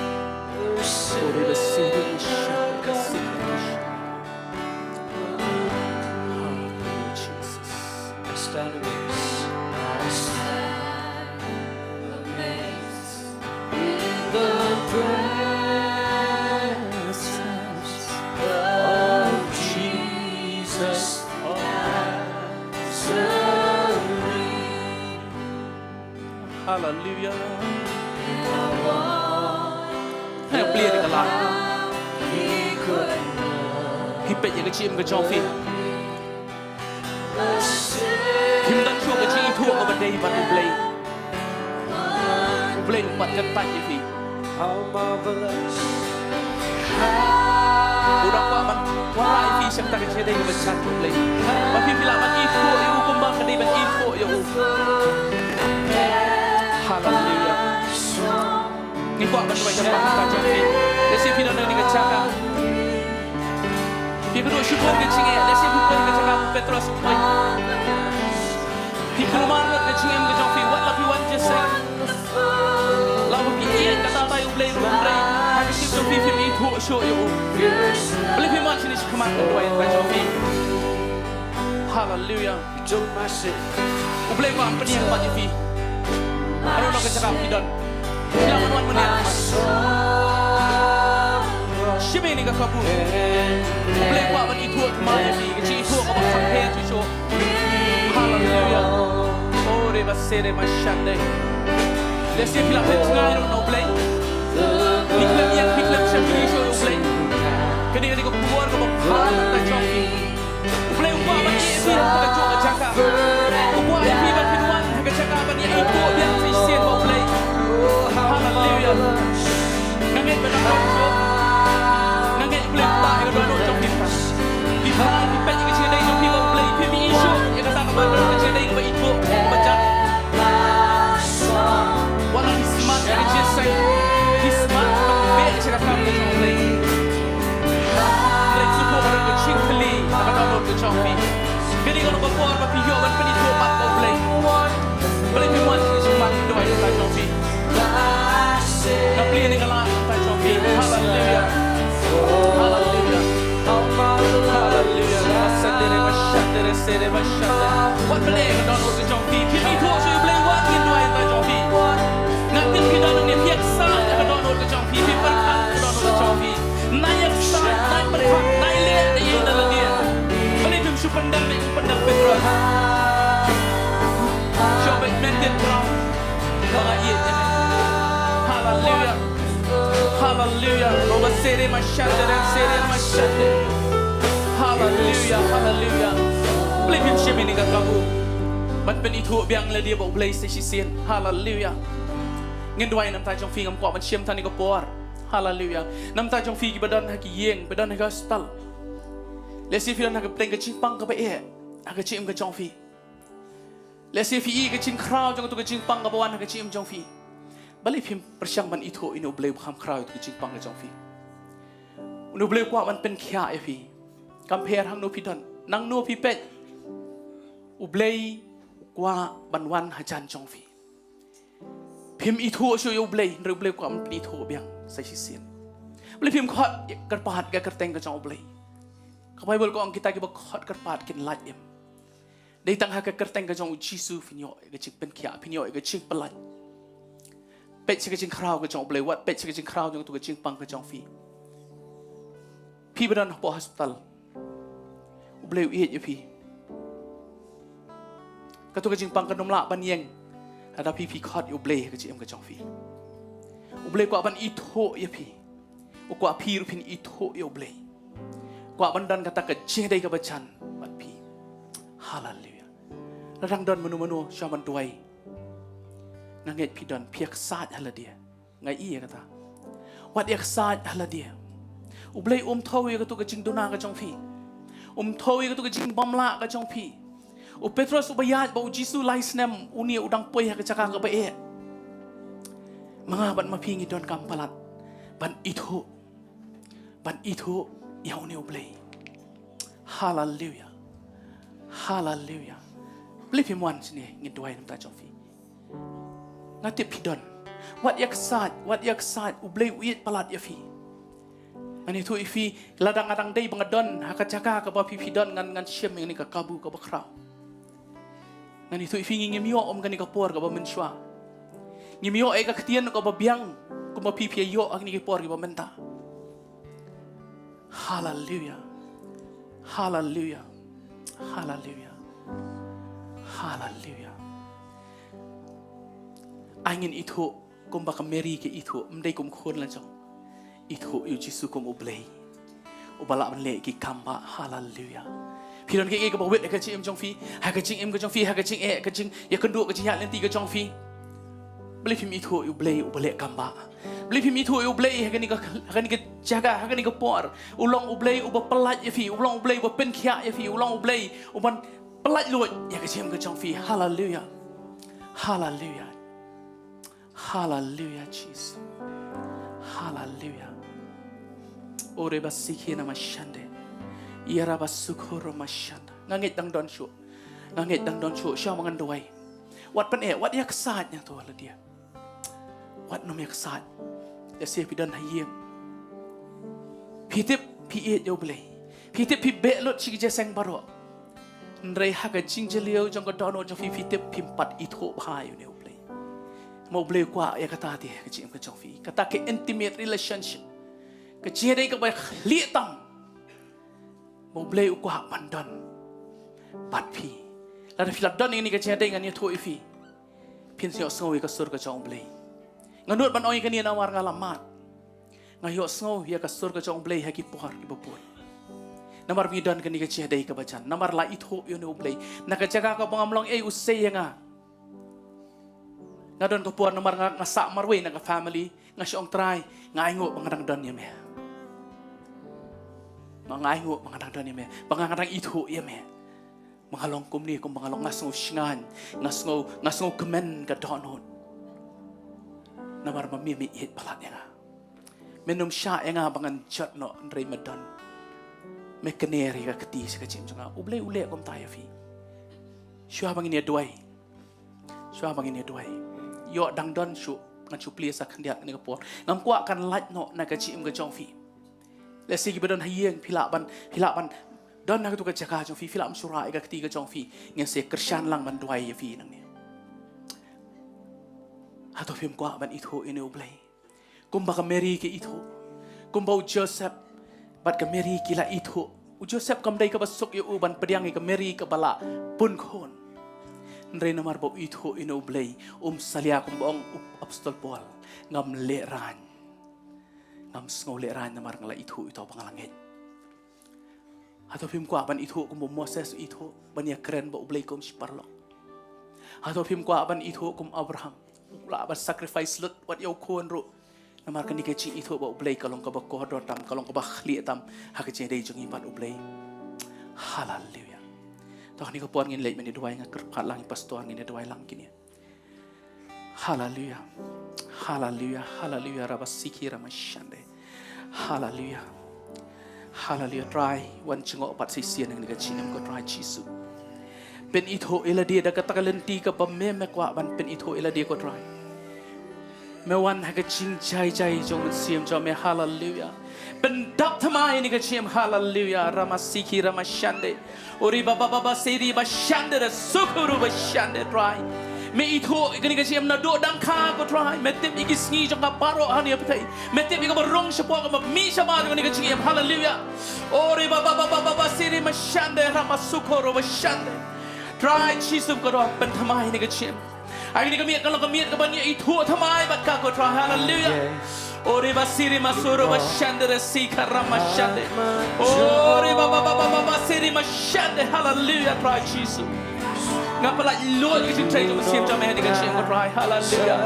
Ore basikira mashande, rasikira mashande. Hallelujah, Jesus. I stand amazed. I stand amazed in the presence of Jesus Nazarene. Hallelujah. Hei, plie ïa ka lad. Phi peit ïa ka jingim ka jong phi. Phim don shuh ka jingithuh kaba dei bad U Blei. U Blei um pat kyntait ïa phi. How marvelous. U dang kwah ban wanrah ïa phi sha kata ka jingïadei kaba jat bad U Blei. Ba phi, phi lah ban ithuh ïa u kumba ka dei ban ithuh ïa u. Hallelujah. Ngi kwah ban duwai kyrpang ïa ka jong phi. Lehse phi don ha kane ka jaka. Phi kynduh shibun ka jingeh. Lehse phi poi ha ka jaka ba u Petros u poi. Phi kulmar lut ka jingim ka jong phi, wat la phi wan jingïaseng. La phi ïeit, kata ka daw U Blei ruh um trei. Ha ka jingim jong phi phim ithuh shuh ïa u. Balei phim wan shane shakhmat ban duwai ïa ka jong phi? Hallelujah. U Blei u kwah ban pynïeng pat ïa phi. Hano hano ka jaka phi don. Phi lah ban wan mynta. Shim ïa kane ka kabu. U Blei u kwah ban ithuh thymmai ïa phi. Ka jingithuh kaba kham her shuh shuh. Hallelujah. Oh, reba sere mashande. Lehse phi la pynjngai ruh na U Blei. Phi khlem ïeng, phi khlem shakri shuh ïa U Blei. Kane ka dei ka khubor kaba bha na ka jong phi. U Blei u kwah ban ïeh ïa phi ha kajuh ka jaka. U kwah ïa phi ban pynwan ha ka jaka ban ïa ithuh biang shisien bad U Blei. Hallelujah. Nga ngeit ba nang wan shuh. Nga ngeit U Blei u kwah ïa ka dohnud jong phi. Phi phai phi peit ïa ka jingïadei jong phi bad U Blei. Phim ïohi shuh ïa kata kaba don ka jingïadei kaba ithuh kaba jat. Wat la phi smat ïa ka jingïaseng. Phi smat ban beh ïa ka kam ka jong U Blei. Blei sngewthuh ba don ka Plie ka dohnud ka jong phi. Phi ithuh shuh ïa U Blei, wat ngin duwai ïa ka jong phi. Nga tip phi don hangne, phi ïaksaid ïa ka dohnud ka jong phi. Phi pyrkhat ïa ka dohnud ka jong phi. Nai ïaksaid, nai pyrkhat, nai leh da ïing da lade. Balei phim shu pyndem, phim pyndem Petros. Shu beit mynta trai. Ka nga ïeit ïa me. Haleluya. Haleluya. Roba sere mashande, sere mashande. Haleluya, haleluya. Balei phim shim ïa kane ka kabu ban pynithuh biang lade bad U Blei sa shisien. Haleluya. Ngin duwai namar jong phi, ngam kwah ban shim tang ïa ka por. Haleluya. Namar jong phi kiba don ha ki ïing, ba don ha ka hospital. Lehse phi don ha ka pdeng ka jingpang kaba eh ha ka jingim ka jong phi. Lehse phi i ka jingkhraw jong katu ka jingpang kaba wan ha ka jingim jong phi. Balei phim pyrshang ban ithuh ïa une U Blei uba kham khraw ïa katu ka jingpang ka jong phi? Une U Blei u kwah ban pynkhiah ïa phi. Kam pher hangno phi don, nangno phi peit, U Blei u kwah ban wan hajan jong phi. Phim ithuh shuh ïa U Blei, hynrei U Blei u kwah ban pynithuh biang sa shisien. Balei phim khot kyrpad ïa ka kyrteng ka jong U Blei? Ka Baibl ka ong, kita kiba khot kyrpad kin lait im. Dei tang ha ka kyrteng ka jong U Jisu phin ïoh ïa ka jingpynkhiah, phin ïoh ïa ka jingpyllait. Peit sha ka jingkhraw ka jong U Blei, wat peit sha ka jingkhraw jong katu ka jingpang ka jong phi. Phi ba don hapoh hospital, U Blei u ïeit ïa phi. Katu ka jingpang kan ym lah ban ïeng lada phi, phi khot ïa U Blei ha ka jingim ka jong phi. U Blei u kwah ban ithuh ïa phi. U kwah phi ruh phin ithuh ïa U Blei. U kwah ban don kata ka jingïadei kaba jan bad phi. Haleluya. Lada dang don mano mano, shuwa ban duwai. Nga ngeit phi don, phi ïaksaid ha lade. Nga i ïa kata. Wat ïaksaid ha lade. U Blei um thew ïa katu ka jingduna ka jong phi. Um thew ïa katu ka jingbymlah ka jong phi. U Petros uba ïaid bad U Jisu lai snem, une u dang poi ha ka jaka kaba eh. Ma nga bad ma phi ngi donkam palat ban ithuh, ban ithuh ïa une U Blei. Haleluya. Haleluya. Balei phim wan shane, ngin duwai namar jong phi. Nga tip phi don. Wat ïaksaid, wat ïaksaid, U Blei u ïeit palat ïa phi. Ngan ïathuh ïa phi, lada nga dang dei ba nga don ha ka jaka kaba phi, phi don, ngan, ngan shim ïa kane ka kabu kaba khraw. Ngan ïathuh ïa phi, ngi, ngim ïoh kum kane ka por kaba mynshuwa. Ngim ïoh ïa ka ktien kaba biang kumba phi, phi ïoh ha kine ki por kiba mynta. Haleluya. Haleluya. Haleluya. Haleluya. Ai ngin ithuh kumba ka Mary ka ithuh, ym dei kum khun la jong. Ithuh ïa U Jisu kum U Blei uba lah ban leh ki kam bah. Haleluya. Phi don kaei kaei kaba wit ha ka jingim jong phi, ha ka jingim ka jong phi, ha ka jingeh, ka jingïakynduh, ka jingïaid lynti ka jong phi. Balei phim ithuh ïa U Blei uba leh kam bah? Balei phim ithuh ïa U Blei ha kane ka, ha kane ka jaka, ha kane ka por? U long U Blei uba pyllait ïa phi, u long U Blei uba pynkhiah ïa phi, u long U Blei uban pyllait luid ïa ka jingim ka jong phi. Haleluya. Haleluya. Haleluya, Jisu. Haleluya. Ore basikhi na mashande. Yara basukoro mashanda. Nga ngeit dang don shuh. Nga ngeit dang don shuh. Shuwa ngan duwai. Wat pyneh, wat ïaksaid na to la dia. Wat nym ïaksaid. Lehse phi don ha ïing. Phi tip phi ïeit ïa U Blei. Phi tip phi beh lut sha ki jingïaseng baroh. Hynrei ha ka jingjylliew jong ka dohnud jong phi, phi tip phim pat ithuh bha ïa une U Blei. Ma U Blei u kwah ïa kata te ha ka jingim ka jong phi. Kata ka intimate relationship. Ka jingïadei kaba khlieh tam. Ma U Blei u kwah ban don bad phi. Lada phi la don ïa kane ka jingïadei, ngan ïathuh ïa phi. Phin ïohsngew ïa ka sur ka jong U Blei. Nga nud ban ong ïa kane namar nga la mad. Nga ïohsngew ïa ka sur ka jong U Blei ha ki por kiba bun. Namar ngi don kane ka jingïadei kaba jan. Namar la ithuh ïa une U Blei. Na ka jaka kaba ngam long ei u sei ïa nga. Nga don ka por namar nga, nga sah marwei na ka family, nga shu ong Trai, nga ainguh ba nga dang don ïa me. Nga, nga ainguh ba nga dang don ïa me. Ba nga, nga dang ithuh ïa me. Ba nga long kumne, kumba nga long, nga sngew shngaiñ, nga sngew, nga sngew kmen ka dohnud. Namar ma me me ïeit palat ïa nga. Men ym shah ïa nga ba ngan jot noh hynrei me don. Me kner ïa ka kti sha ka jingim jong nga. U Blei u leh kumta ïa phi. Shuwa ba ngin ïa duwai. Shuwa ba ngin ïa duwai. Ïoh dang don shuh, ngan shu plie sa khyndiat kane ka por. Ngam kwah kan lait noh na ka jingim ka jong phi. Lehse kiba don ha ïing phi lah ban, phi lah ban Don ha katu ka jaka jong phi, phi lah ban shu rah ïa ka kti ka jong phi, ngan sa kyrshan lang ban duwai ïa phi nangne. Hato phim kwah ban ithuh ïa une U Blei kumba ka Mary ka ithuh, kumba u Joseph bad ka Mary ki la ithuh? U Joseph kam dei kaba suk ïa u ban pdiang ïa ka Mary kaba la pun khun. Hynrei namar ba u ithuh ïa une U Blei, um salia, kumba ong u apostol Paul, ngam lehraiñ. Ngam sngew lehraiñ namar nga la ithuh ïa uta uba nga la ngeit. Hato phim kwah ban ithuh kumba u Moses u ithuh, ban ïakren ba U Blei kum shi paralok? Hato phim kwah ban ithuh kum u Abraham, u lah ban sacrifice lut wat ïa u khun ruh namar kane ka jingithuh ba U Blei ka long kaba kordor tam, ka long kaba khlieh tam ha ka jingïadei jong ngi bad U Blei? Haleluia. To ha kane ka por ngin leit ban ïa duwai, nga kyrpad lang ïa i pastor, ngin ïa duwai lang kine. Haleluia. Haleluia. Haleluia. Rabasiki ramashande. Haleluia. Haleluia. Trai, wan jngoh pat shisien ha kane ka jingim, ko Trai Jisu. Pynithuh ïa lade da kata ka lynti kaba me, me kwah ban pynithuh ïa lade, ko Trai. Me wan ha ka jingjai jai jong u Mynsiem jong me. Haleluia. Pyndap thymmai ïa kane ka jingim. Haleluia. Ramasiki ramashande. Ori baba baba siri bashande, re sukuru bashande, Trai. Me ithuh ïa kane ka jingim naduh dang kha, ko Trai. Me tip ïa ki sngi jong ka baroh hangne, pyrthei. Me tip ïa kaba rung shapoh, kaba mih shabar jong kane ka jingim. Haleluia. Ori baba baba baba siri mashande, ramasukuru bashande. Trai Jisu, ko Trai, pynthymmai ïa kane ka jingim. Ai, kane ka miet ka long ka miet kaban ïa ithuh thymmai bad ka, ko Trai. Haleluia. Ori basiri masuru bashande, re sikaram mashande. Ori baba baba baba siri mashande. Haleluia, Trai Jisu. Nga pynlait lut ïa ka jingtrei jong u Mynsiem jong me ha kane ka jingim, ko Trai. Haleluia.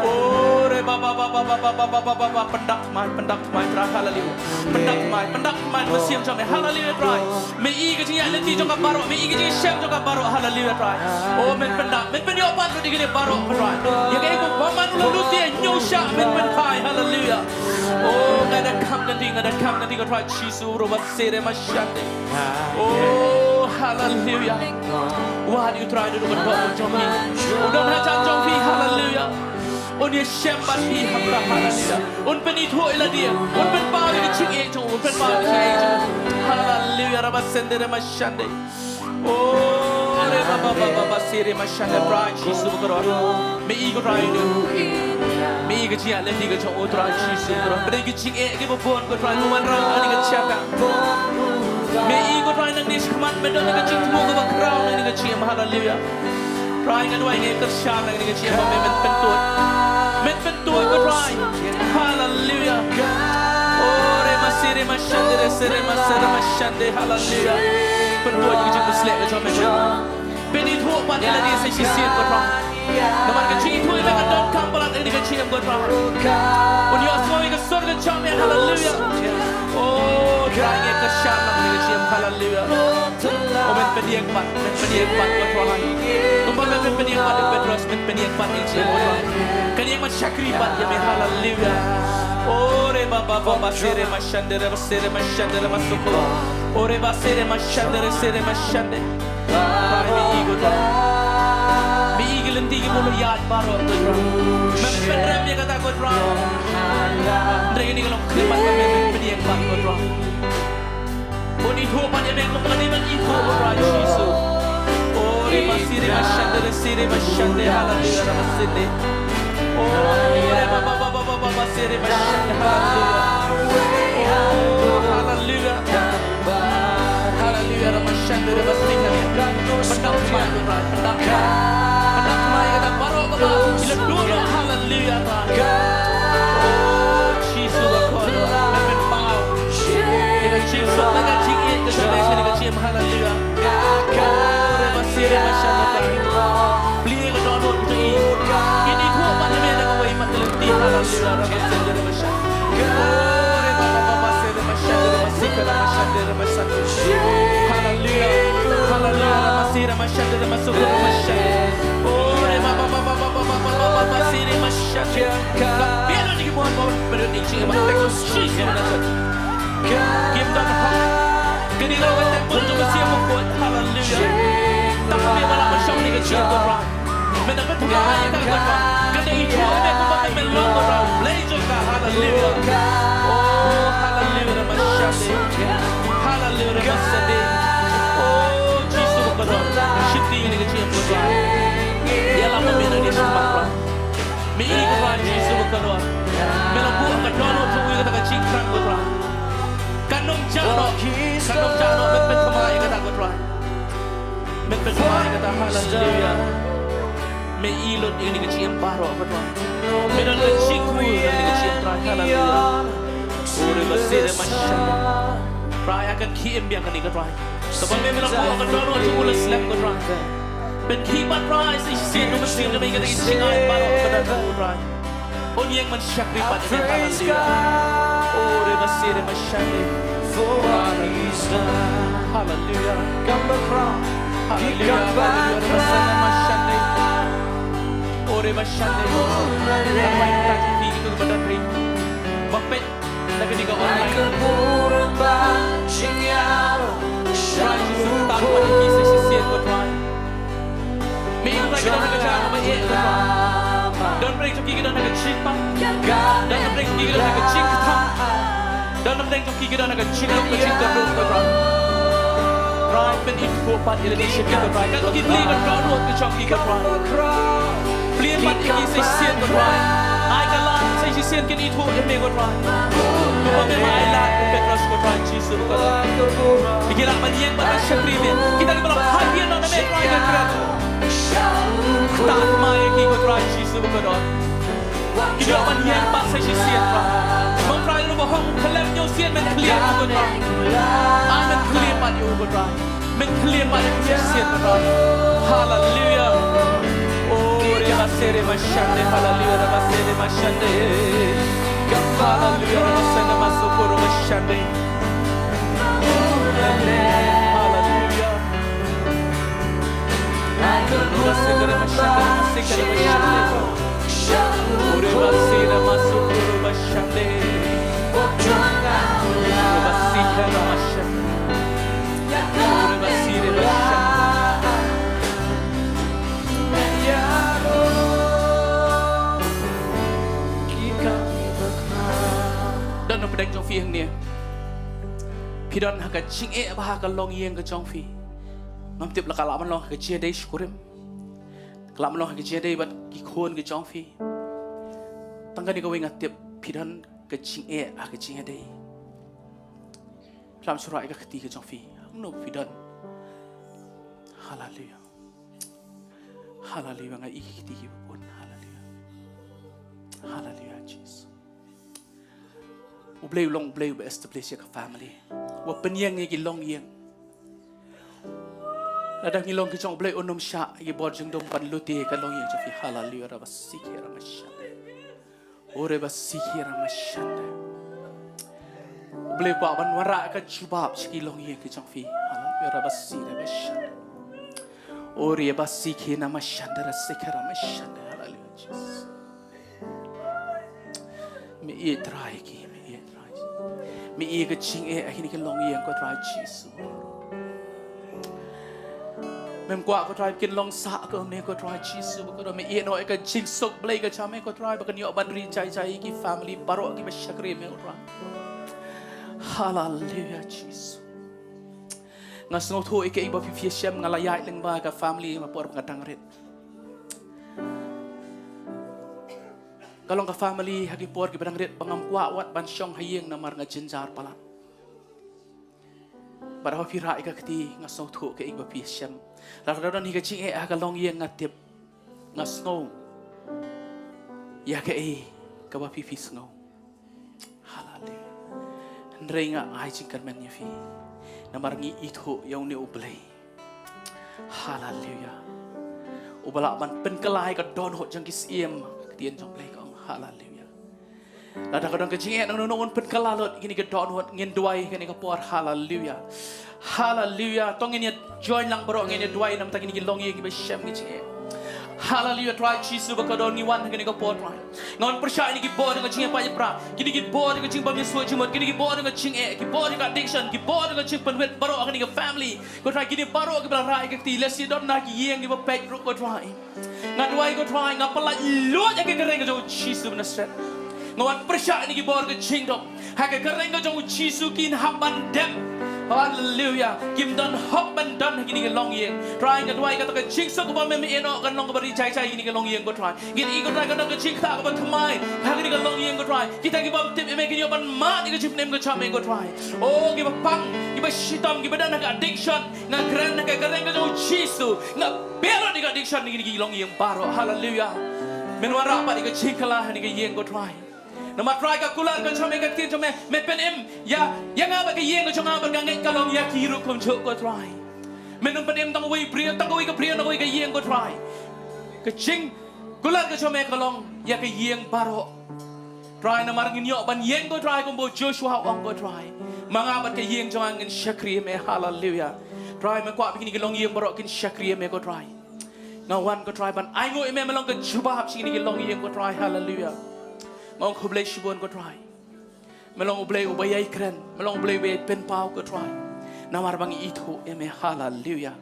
Ori baba baba baba baba baba, pyndap thymmai, pyndap thymmai, Trai. Haleluia. Pyndap thymmai, pyndap thymmai ïa u Mynsiem jong me. Haleluia, Trai. Me i ka jingïaid lynti jong ka baroh, me i ka jingshem jong ka baroh. Haleluia, Trai. O, men pyndap, men pynïoh pat ruh ïa kine baroh, Trai. Ïa kaei kaba man u la lute, ñiewshah, men pynphai. Haleluia. O, nga da kham ka ding, nga da kham ka ding, ko Trai Jisu, ro ba sere ma shande. O, haleluia. Wad ïa u Trai da u kyndoh jong phi. U don hajan jong phi, haleluia. Un ïashem bad phi hangta, haleluia. Un pynithuh ïa lade, un pynpaw ïa ka jingeh jong u, un pynpaw ïa ka jingeh jong u. Haleluia, raba sende re ma shande. O, re ba ba ba ba ba sere ma shande, Trai Jisu bakordor. Me i ko Trai u. Me i ka jingïaid lynti ka jong u, Trai Jisu bakordor. Pynban ki jingeh kiba bun ko Trai, kum wanrah ha kane ka jaka. Me i ko Trai nangne shakhmat, me don ka jingthmu kaba khraw ha kane ka jingim, haleluia. Trai, nga duwai, nga kyrshan ha kane ka jingim ba me men pyntuid. Men pyntuid ko Trai. Haleluia. O, re ma sere ma shande, re sere ma sere ma shande, haleluia. Pyntuid ïa ka jingpynshlur ka jong me. Pynithuh pat ïa lade sa shisien ko Trai. Namar ka jingithuh ïa me ka donkam palat ha kane ka jingim ko Trai. Un ïohsngew ïa ka sur ka jong me, haleluia. O Trai, nga kyrshan ha kane ka jingim, haleluia. O men pynïeng pat, men pynïeng pat ko Trai. Kumba men pynïeng pat ïa u Petros, men pynïeng pat ïa ka jingim ko Trai. Kan ïeng ban shakri pat ïa me, haleluia. O re ba ba ba ba sere ma shande, re ba sere ma shande, re ma sukru. O re ba sere ma shande, re sere ma shande. Trai, me i ko Trai. Me i ki lynti kiba u la ïaid baroh ko Trai. Men pynrem ïa kata ko Trai. Hynrei kane ka long ka khlieh pat ba me men pynïeng pat ko Trai. Bun ithuh pat ïa me kum kane ban ithuh ko Trai Jisu. O re ba sere ma shande, re sere ma shande, haleluia, re ma sende. O re ba ba ba ba ba ba sere ma shande, haleluia. O haleluia. Haleluia, re ma shande, re ma sende. Pyndap thymmai ko Trai, pyndap thymmai. Pyndap thymmai ïa kata baroh kaba i la duh noh, haleluia, Trai. O Jisu bakordor, men pynpaw ïa ka jingsuk, ïa ka jingïeit, ïa ka jingïeit, ïa ka jingïeit, haleluia. O re ba sere ma shande, Trai. Plie ïa ka dohnud jong i. Kin ithuh pat ïa me da kawei pat ka lynti, haleluia, re ma sende, re ma shande. O re ba ba ba ba sere ma shande, re ma sukru, re ma shande, re ma sukru. Haleluia. Haleluia, re ma sere ma shande, re ma sukru, re ma shande. O re ba ba ba ba sere ma shande. Ka pynlong ïa ki mon ba pynlong ïa ki jingeh ba tek Jisu na shande. Kim don hok. Kane ka long ka temple jong u Mynsiem Bakhuid. Haleluia. Tang me ba lah ban shong ha kane ka jingim ko Trai. Men da pynpaw ïa ka ko Trai. Ka dei i jong me kumba me long ko Trai. Blei jong ka. Haleluia. O haleluia, re ma shande. Haleluia, re ma sende. Ka don. Me la buh ka dohnud jong u ïa kata ka jingthrang, ko Trai. Kan ym jah noh, kan ym jah noh, men pynthymmai ïa kata, ko Trai. Men pynthymmai ïa kata, haleluya. Me i lut ïa kane ka jingim baroh, ko Trai. Me don ka jingkyrkhu ïa kane ka jingim, Trai, haleluya. Ore ba sere ma shane. Trai, ïa kan khie im biang kane, ko Trai. Kaba me, me la buh ka dohnud jong u la slem, ko Trai. Pynkhie pat, Trai, sa shisien, u mynsiem jong me ïa kata ka jingai baroh, ko Trai. Un ïeng ban shakri pat ïa me, haleluya. Ore ba sere ma shane. Haleluya. Haleluya. Haleluya. Haleluya. Ba sere ma shane. Ore ba shane. Ba peit na kane ka online. Trai Jisu, tang pat ïa ki sa shisien, ko Trai. Me ïoh, Trai, ki don ha ka jaka kaba eh, ko Trai. Don pdeng jong ki, ki don ha ka jingpang. Don pdeng jong ki, ki don ha ka jingkthang. Don pdeng jong ki, ki don ha ka jinglong ka jingkyrduh, ko Trai. Trai, pynithuh pat ïa lade sha ki, ko Trai. Katno ki plie ka dohnud ka jong ki, ko Trai. Plie pat ïa ki sa shisien, ko Trai. Ai ka lad sa shisien kin ithuh ïa me, ko Trai. Kumba me la ai lad ïa u Petros, ko Trai Jisu, ko Trai. Ki lah ban ïeng bad ban shakri ïa me. Kita kiba la phai ïa no na me, Trai, nga kren. Tang ma ïa ki, ko Trai Jisu, ko Trai. Ki lah ban ïeng pat sa shisien, Trai. Mo Trai, ruh ba hok khlem ñiew sien, men khlieh, ko Trai. Ai men khlieh pat ïa u, ko Trai. Men khlieh pat ïa u shisien, ko Trai. Haleluya. Oh, re ba sere ma shande, haleluya, re ba sere ma shande. Haleluya, re ba sere ma sukuru ma shande. Haleluya. Re ba sere ma shande, re ba sere ma shande. Re ba sere ma sukuru ma shande. Re ba sere ma shande. Don na pdeng jong phi hangne, phi don ha ka jingeh bad ha ka longïing ka jong phi. Ngam tip la ka lah ban long ha ka jingïadei shi kurim, ka lah ban long ha ka jingïadei bad ki khun ka jong phi. Tang kane kawei nga tip, phi don ka jingeh ha ka jingïadei. Lam shuwa ïa ka kti ka jong phi. Hangno phi don? Haleluya. Haleluya, nga i ki kti ki bun. Haleluya. Haleluya, Jisu. U Blei u long U Blei uba establish ïa ka family. Uba pynïeng ïa ki longïing. Lada ngi long ki jong U Blei, un ym shah ïa ki bor jingdum ban lute ïa ka longïing jong phi. Haleluya, re ba sikhe re ma shande. Ore ba sikhe re ma shande. U Blei u kwah ban wanrah ka jubab sha ki longïing ki jong phi. Haleluya, re ba sikhe re ma shande. Ore ba sikhe na ma shande, re sikhe re ma shande. Haleluya, Jisu. Me ïeit Trai ki, me ïeit Trai. Me ïeit ka jingeh ha kine ki longïing, ko Trai Jisu. Mem kwah, ko Trai, kin long sah kumne, ko Trai Jisu, ko Trai, me ïeh noh ïa ka jingsuk Blei ka jong me, ko Trai, ba kan ïoh ban ri jai jai ki family baroh kiba shakri me, ko Trai. Haleluya, Jisu. Nga sngewthuh ïa kaei ba phi, phi shem, nga la ïaid lyngba ka family ha por ba nga dang rit. Ka long ka family ha ki por kiba dang rit ba ngam kwah wat ban shong ha ïing namar nga jynjar palat. Bad haba phi rah ïa ka kti, nga sngewthuh kaei ba phi shem. Lada don hi ka jingeh ha ka longïing, nga tip, nga sngew ïa kaei kaba phi, phi sngew. Haleluya. Hynrei nga ai jingkyrmen ïa phi namar ngi ithuh ïa une U Blei. Haleluya. Uba lah ban pynkylla ïa ka dohnud jong ki syiem, ka ktien jong U Blei ka ong. Haleluya. Lada ka don ka jingeh na uno uno, un pynkylla lut ïa kine ki dohnud, ngin duwai ha kane ka por. Haleluya. Haleluya. To ngin ïa join lang baroh, ngin ïa duwai namar kine ki longïing kiba shem ki jingeh. Haleluya. Trai Jisu bakordor, ngi wan ha kane ka por, Trai. Nga wan pyrshah ïa kine ki bor jong ka jingïapait ïapra, kine ki bor jong ka jingbym ïasuh jingmut, kine ki bor jong ka jingeh, ki bor jong ka addiction, ki bor jong ka jingpynwit baroh ha kane ka family. Ko Trai, kine baroh kiba la rah ïa ka kti, lehse don na ki ïing kiba peit ruh, ko Trai. Nga duwai, ko Trai, nga pynlait luid ha ka kyrteng ka jong u Jisu Nasaret. Nga wan pyrshah ïa kine ki bor ka jingdom ha ka kyrteng ka jong u Jisu, kin hap ban dep. Haleluya. Kim don hok ban don ha kine ki longïing. Trai, nga duwai kata ka jingsuk kaba mem ïehnoh kan long kaba ri jai jai ha kine ki longïing, ko Trai. Ngin ïohi, ko Trai, ka don ka jingktah kaba thymmai ha kine ki longïing, ko Trai. Kita kiba tip ïa me kin ïoh ban mad ïa ka jingpynim ka jong me, ko Trai. Oh, kiba pang, kiba shitom, kiba don ha ka addiction, nga kren ha ka kyrteng ka jong U Jisu. Nga pyrshah ïa ka addiction ha kine ki longïing baroh. Haleluya. Men wanrah pat ïa ka jingkylla ha kine ki ïing, ko Trai. Namar Trai, ka kular ka jong me, ka ktien jong me, me pynim ïa, ïa nga bad ka ïing ka jong nga bad ka ngeit ka long ïa ki ruh kumjuh, ko Trai. Men ym pynim tang uwei u briew, tang uwei ka briew, tang uwei ka ïing, ko Trai. Ka jingkular ka jong me ka long ïa ka ïing baroh. Trai, namar ngin ïoh ban ïeng, ko Trai, kumba u Joshua u ong, ko Trai. Ma nga bad ka ïing jong nga ngin shakri ïa me. Haleluya. Trai, me kwah ba kine ki longïing baroh kin shakri ïa me, ko Trai. Nga wan, ko Trai, ban ainguh ïa me, me long ka jubab sha kine ki longïing, ko Trai. Haleluya. Nga ong khublei shibun, ko Trai. Me long U Blei uba ïai kren, me long U Blei uba ïai pynpaw, ko Trai. Namar ba ngi ithuh ïa me. Haleluya.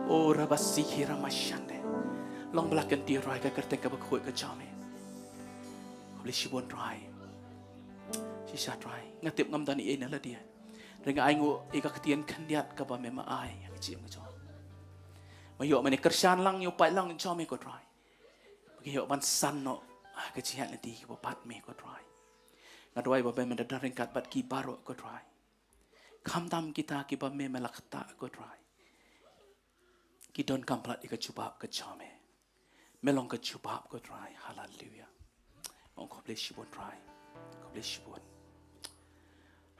O rabasiki ramashande. Long ba la kyntiew, Trai, ka kyrteng kaba khuid ka jong me. Khublei shibun, Trai. Shisha, Trai, nga tip ngam don ei ei na lade. Hynrei nga ainguh ïa ka ktien khyndiat kaba me ma ai ha ka jingim ka jong. Me ïoh, me kyrshan lang ïa u paidlang jong me, ko Trai. Ba ki ïoh ban san noh ha ka jingïaid lynti kaba bad me, ko Trai. Nga duwai ba me, me da don ryngkat bad ki baroh, ko Trai. Khamtam kita kiba me, me la ktah, ko Trai. Ki donkam palat ïa ka jubab ka jong me. Me long ka jubab, ko Trai. Haleluya. Ong khublei shibun, Trai. Khublei shibun.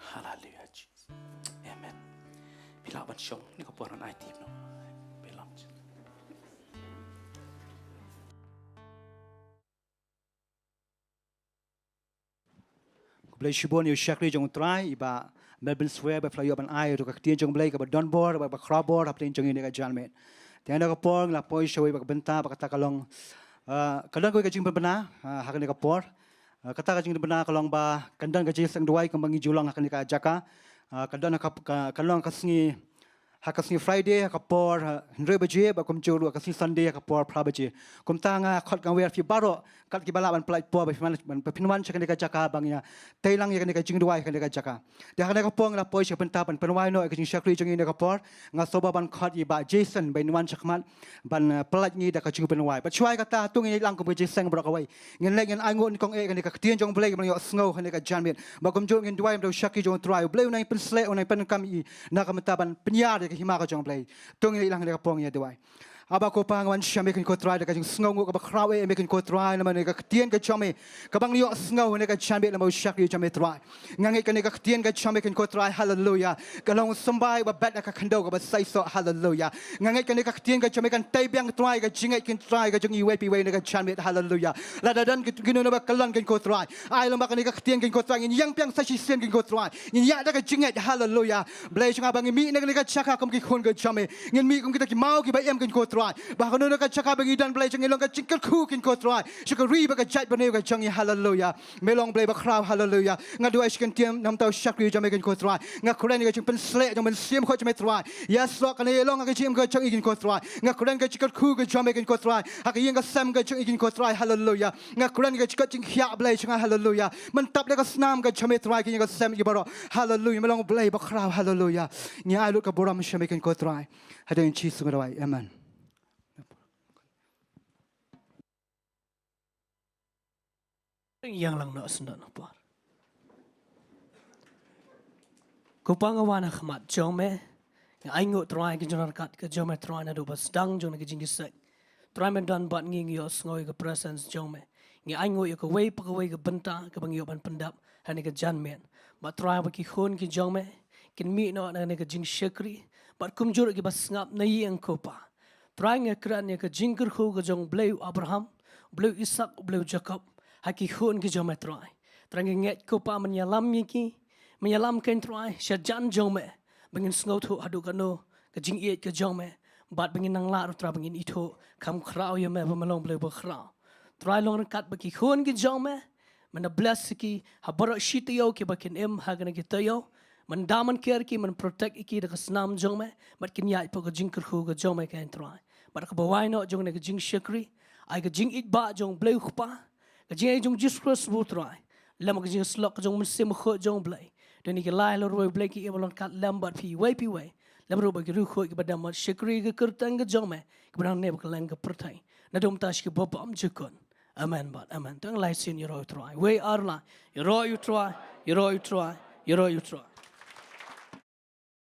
Haleluya, Jesus. Amen. Phi lah ban shong, kane ka por ngan aiti noh. Phi lah. Khublei shibun ïa u shakri jong u Trai, i Bah Melvin Square, ba phi la ïoh ban ai ruh ka ktien jong u Blei kaba don bor, ba, ba khraw bor hapdeng jong ngi ha kane ka janmiet. Te ha kane ka por ngi la poi sha kawei pat ka bynta, ba kata ka long, ah, ka don kawei ka jingpynbna, ah, ha kane ka por. Ah, kata ka jingpynbna ka long ba kan don ka jingïaseng duwai kumba ngi ju long ha kane ka jaka. Ah, kan don ha ka, ka, kan long ka sngi, ha ka sngi Friday ha ka por, ah, hynriew baje, bad kumjuh ruh ha ka sngi Sunday ha ka por phra baje. Kumta nga khot, nga wer ïa phi baroh kat kiba lah ban pyllait por ba phin wan, ba phin wan sha kane ka jaka ba ngin ïatei lang ïa kane ka jingduwai ha kane ka jaka. Te ha kane ka por ngi la poi sha ka bynta ban pynwai noh ïa ka jingshakri jong ngi ha kane ka por. Nga sngewbha ban khot ïa i Bah Jason ba in wan shakhmat ban, eh, pyllait ngi da ka jingpynwai. Bad shuwa kata, to ngin ïaid lang kum ka jingïaseng baroh kawei. Ngin leit ngin ainguh nyngkong eh ïa kane ka ktien jong u Blei kaba ngi ïohsngew ha kane ka janmiet. Bad kumjuh ngin duwai ïa u shakri jong u Trai, u Blei un nang pynsleh, un nang pyndonkam ïa i na ka bynta ban pynïar ïa ka hima ka jong u Blei. To ngin ïaid lang ha kane ka por, ngin ïa duwai. Aba ko Pa, nga wan sha me kane ko Trai da ka jingsngewnguh kaba khraw eh, me kane ko Trai, namar kane ka ktien ka jong me kaba ngi ïohsngew ha kane ka janmiet lem bad u shakri jong me Trai. Nga ngeit kane ka ktien ka jong me kane ko Trai, haleluya, ka long u symbai uba bet ha ka khyndew kaba saisoh, haleluya. Nga ngeit kane ka ktien ka jong me kan tei biang Trai ka jingngeit kane Trai ka jong ngi iwei pa iwei ha kane ka janmiet, haleluya. Lada don ki, kino kino ba kyllon kane ko Trai, ai long ba kane ka ktien kane ko Trai ngin ïeng biang sa shisien kane ko Trai. Ngin ïaid da ka jingngeit, haleluya. Blei jong nga, ba ngin mih na kane ka jaka kum ki khun ka jong me. Ngin mih kum kita ki maw kiba im kane ko Trai. Ba ha kano kano ka jaka ba ngi don, Blei jong ngi, long ka jingkyrkhu kane ko Trai sha ka ri bad ka jaitbynriew ka jong ngi, haleluya. Me long Blei bakhraw, haleluya. Nga duwai sha ka ktien na ka bynta u shakri jong me kane ko Trai. Nga kren ïa ka jingpynsleh jong u Mynsiem Bakhuid jong me Trai. Ïasoh kane ïa long ha ka jingim ka jong i kane ko Trai. Nga kren ka jingkyrkhu ka jong me kane ko Trai ha ka ïing ka sem ka jong i kane ko Trai, haleluya. Nga kren ka jingkot jingkhiah, Blei jong nga, haleluya. Men tap da ka snam ka jong me Trai ka ïing ka sem i baroh, haleluya. Me long Blei bakhraw, haleluya. Ngi ai lut ka burom sha me kane ko Trai. Ha kyrteng Jisu nga duwai, amen. Ïeng lang noh shen noh por. Ko Pa, nga wan ha khmat jong me. Nga ainguh Trai ka jingryngkat ka jong me Trai naduh ba sdang jong kane ka jingïaseng. Trai, me don bad ngi, ngi ïohsngew ïa ka presence jong me. Ngi ainguh ïa kawei pa kawei ka bynta kaba ngi ïoh ban pyndap ha kane ka janmiet. Bad Trai, ba ki khun ki jong me kin mih noh na kane ka jingshakri bad kumjuh ruh kiba sngap na ïing, ko Pa. Trai, nga kren ïa ka jingkyrkhu ka jong u Blei u Abraham, u Blei u Isak, u Blei u Jakob ha ki khun ki jong me Trai. Trai, nga ngeit ko Pa men ïalam ïa ki, men ïalam kein Trai sha jan jong me, ba ngin sngewthuh haduh katno ka jingïeit ka jong me, bad ba ngin nang lah ruh Trai ba ngin ithuh kham khraw ïa me ba me long Blei bakhraw. Trai, long ryngkat bad ki khun ki jong me, men da bless ïa ki ha baroh shi taïew kiba kin im ha kane ka taïew. Men da men care ïa ki, men protect ïa ki da ka snam jong me, bad kin ïaid hapoh ka jingkyrkhu ka jong me kein Trai. Bad kaba wai noh jong kane ka jingshakri, ai ka jingïeit bah jong u Blei u Kpa, ka jingïeit jong u Jisu Khrist u Trai, lem ka jingïasyllok ka jong u Mynsiem Bakhuid jong u Blei, Te kine ki lai halor uwei u Blei ki im long kat lem bad phi uwei pa uwei. Lem ruh bad ki riewkhuid kiba dang mad shakri ha ka kyrteng ka jong me, kiba dang neh bad kylleng ka pyrthei. Naduh mynta sha ki bymjukut. Amen bad amen. To ngin ïa sien ïaroh ïa u Trai. Wei ar lai. Ïaroh ïa u Trai. Ïaroh ïa u Trai. Ïaroh ïa u Trai.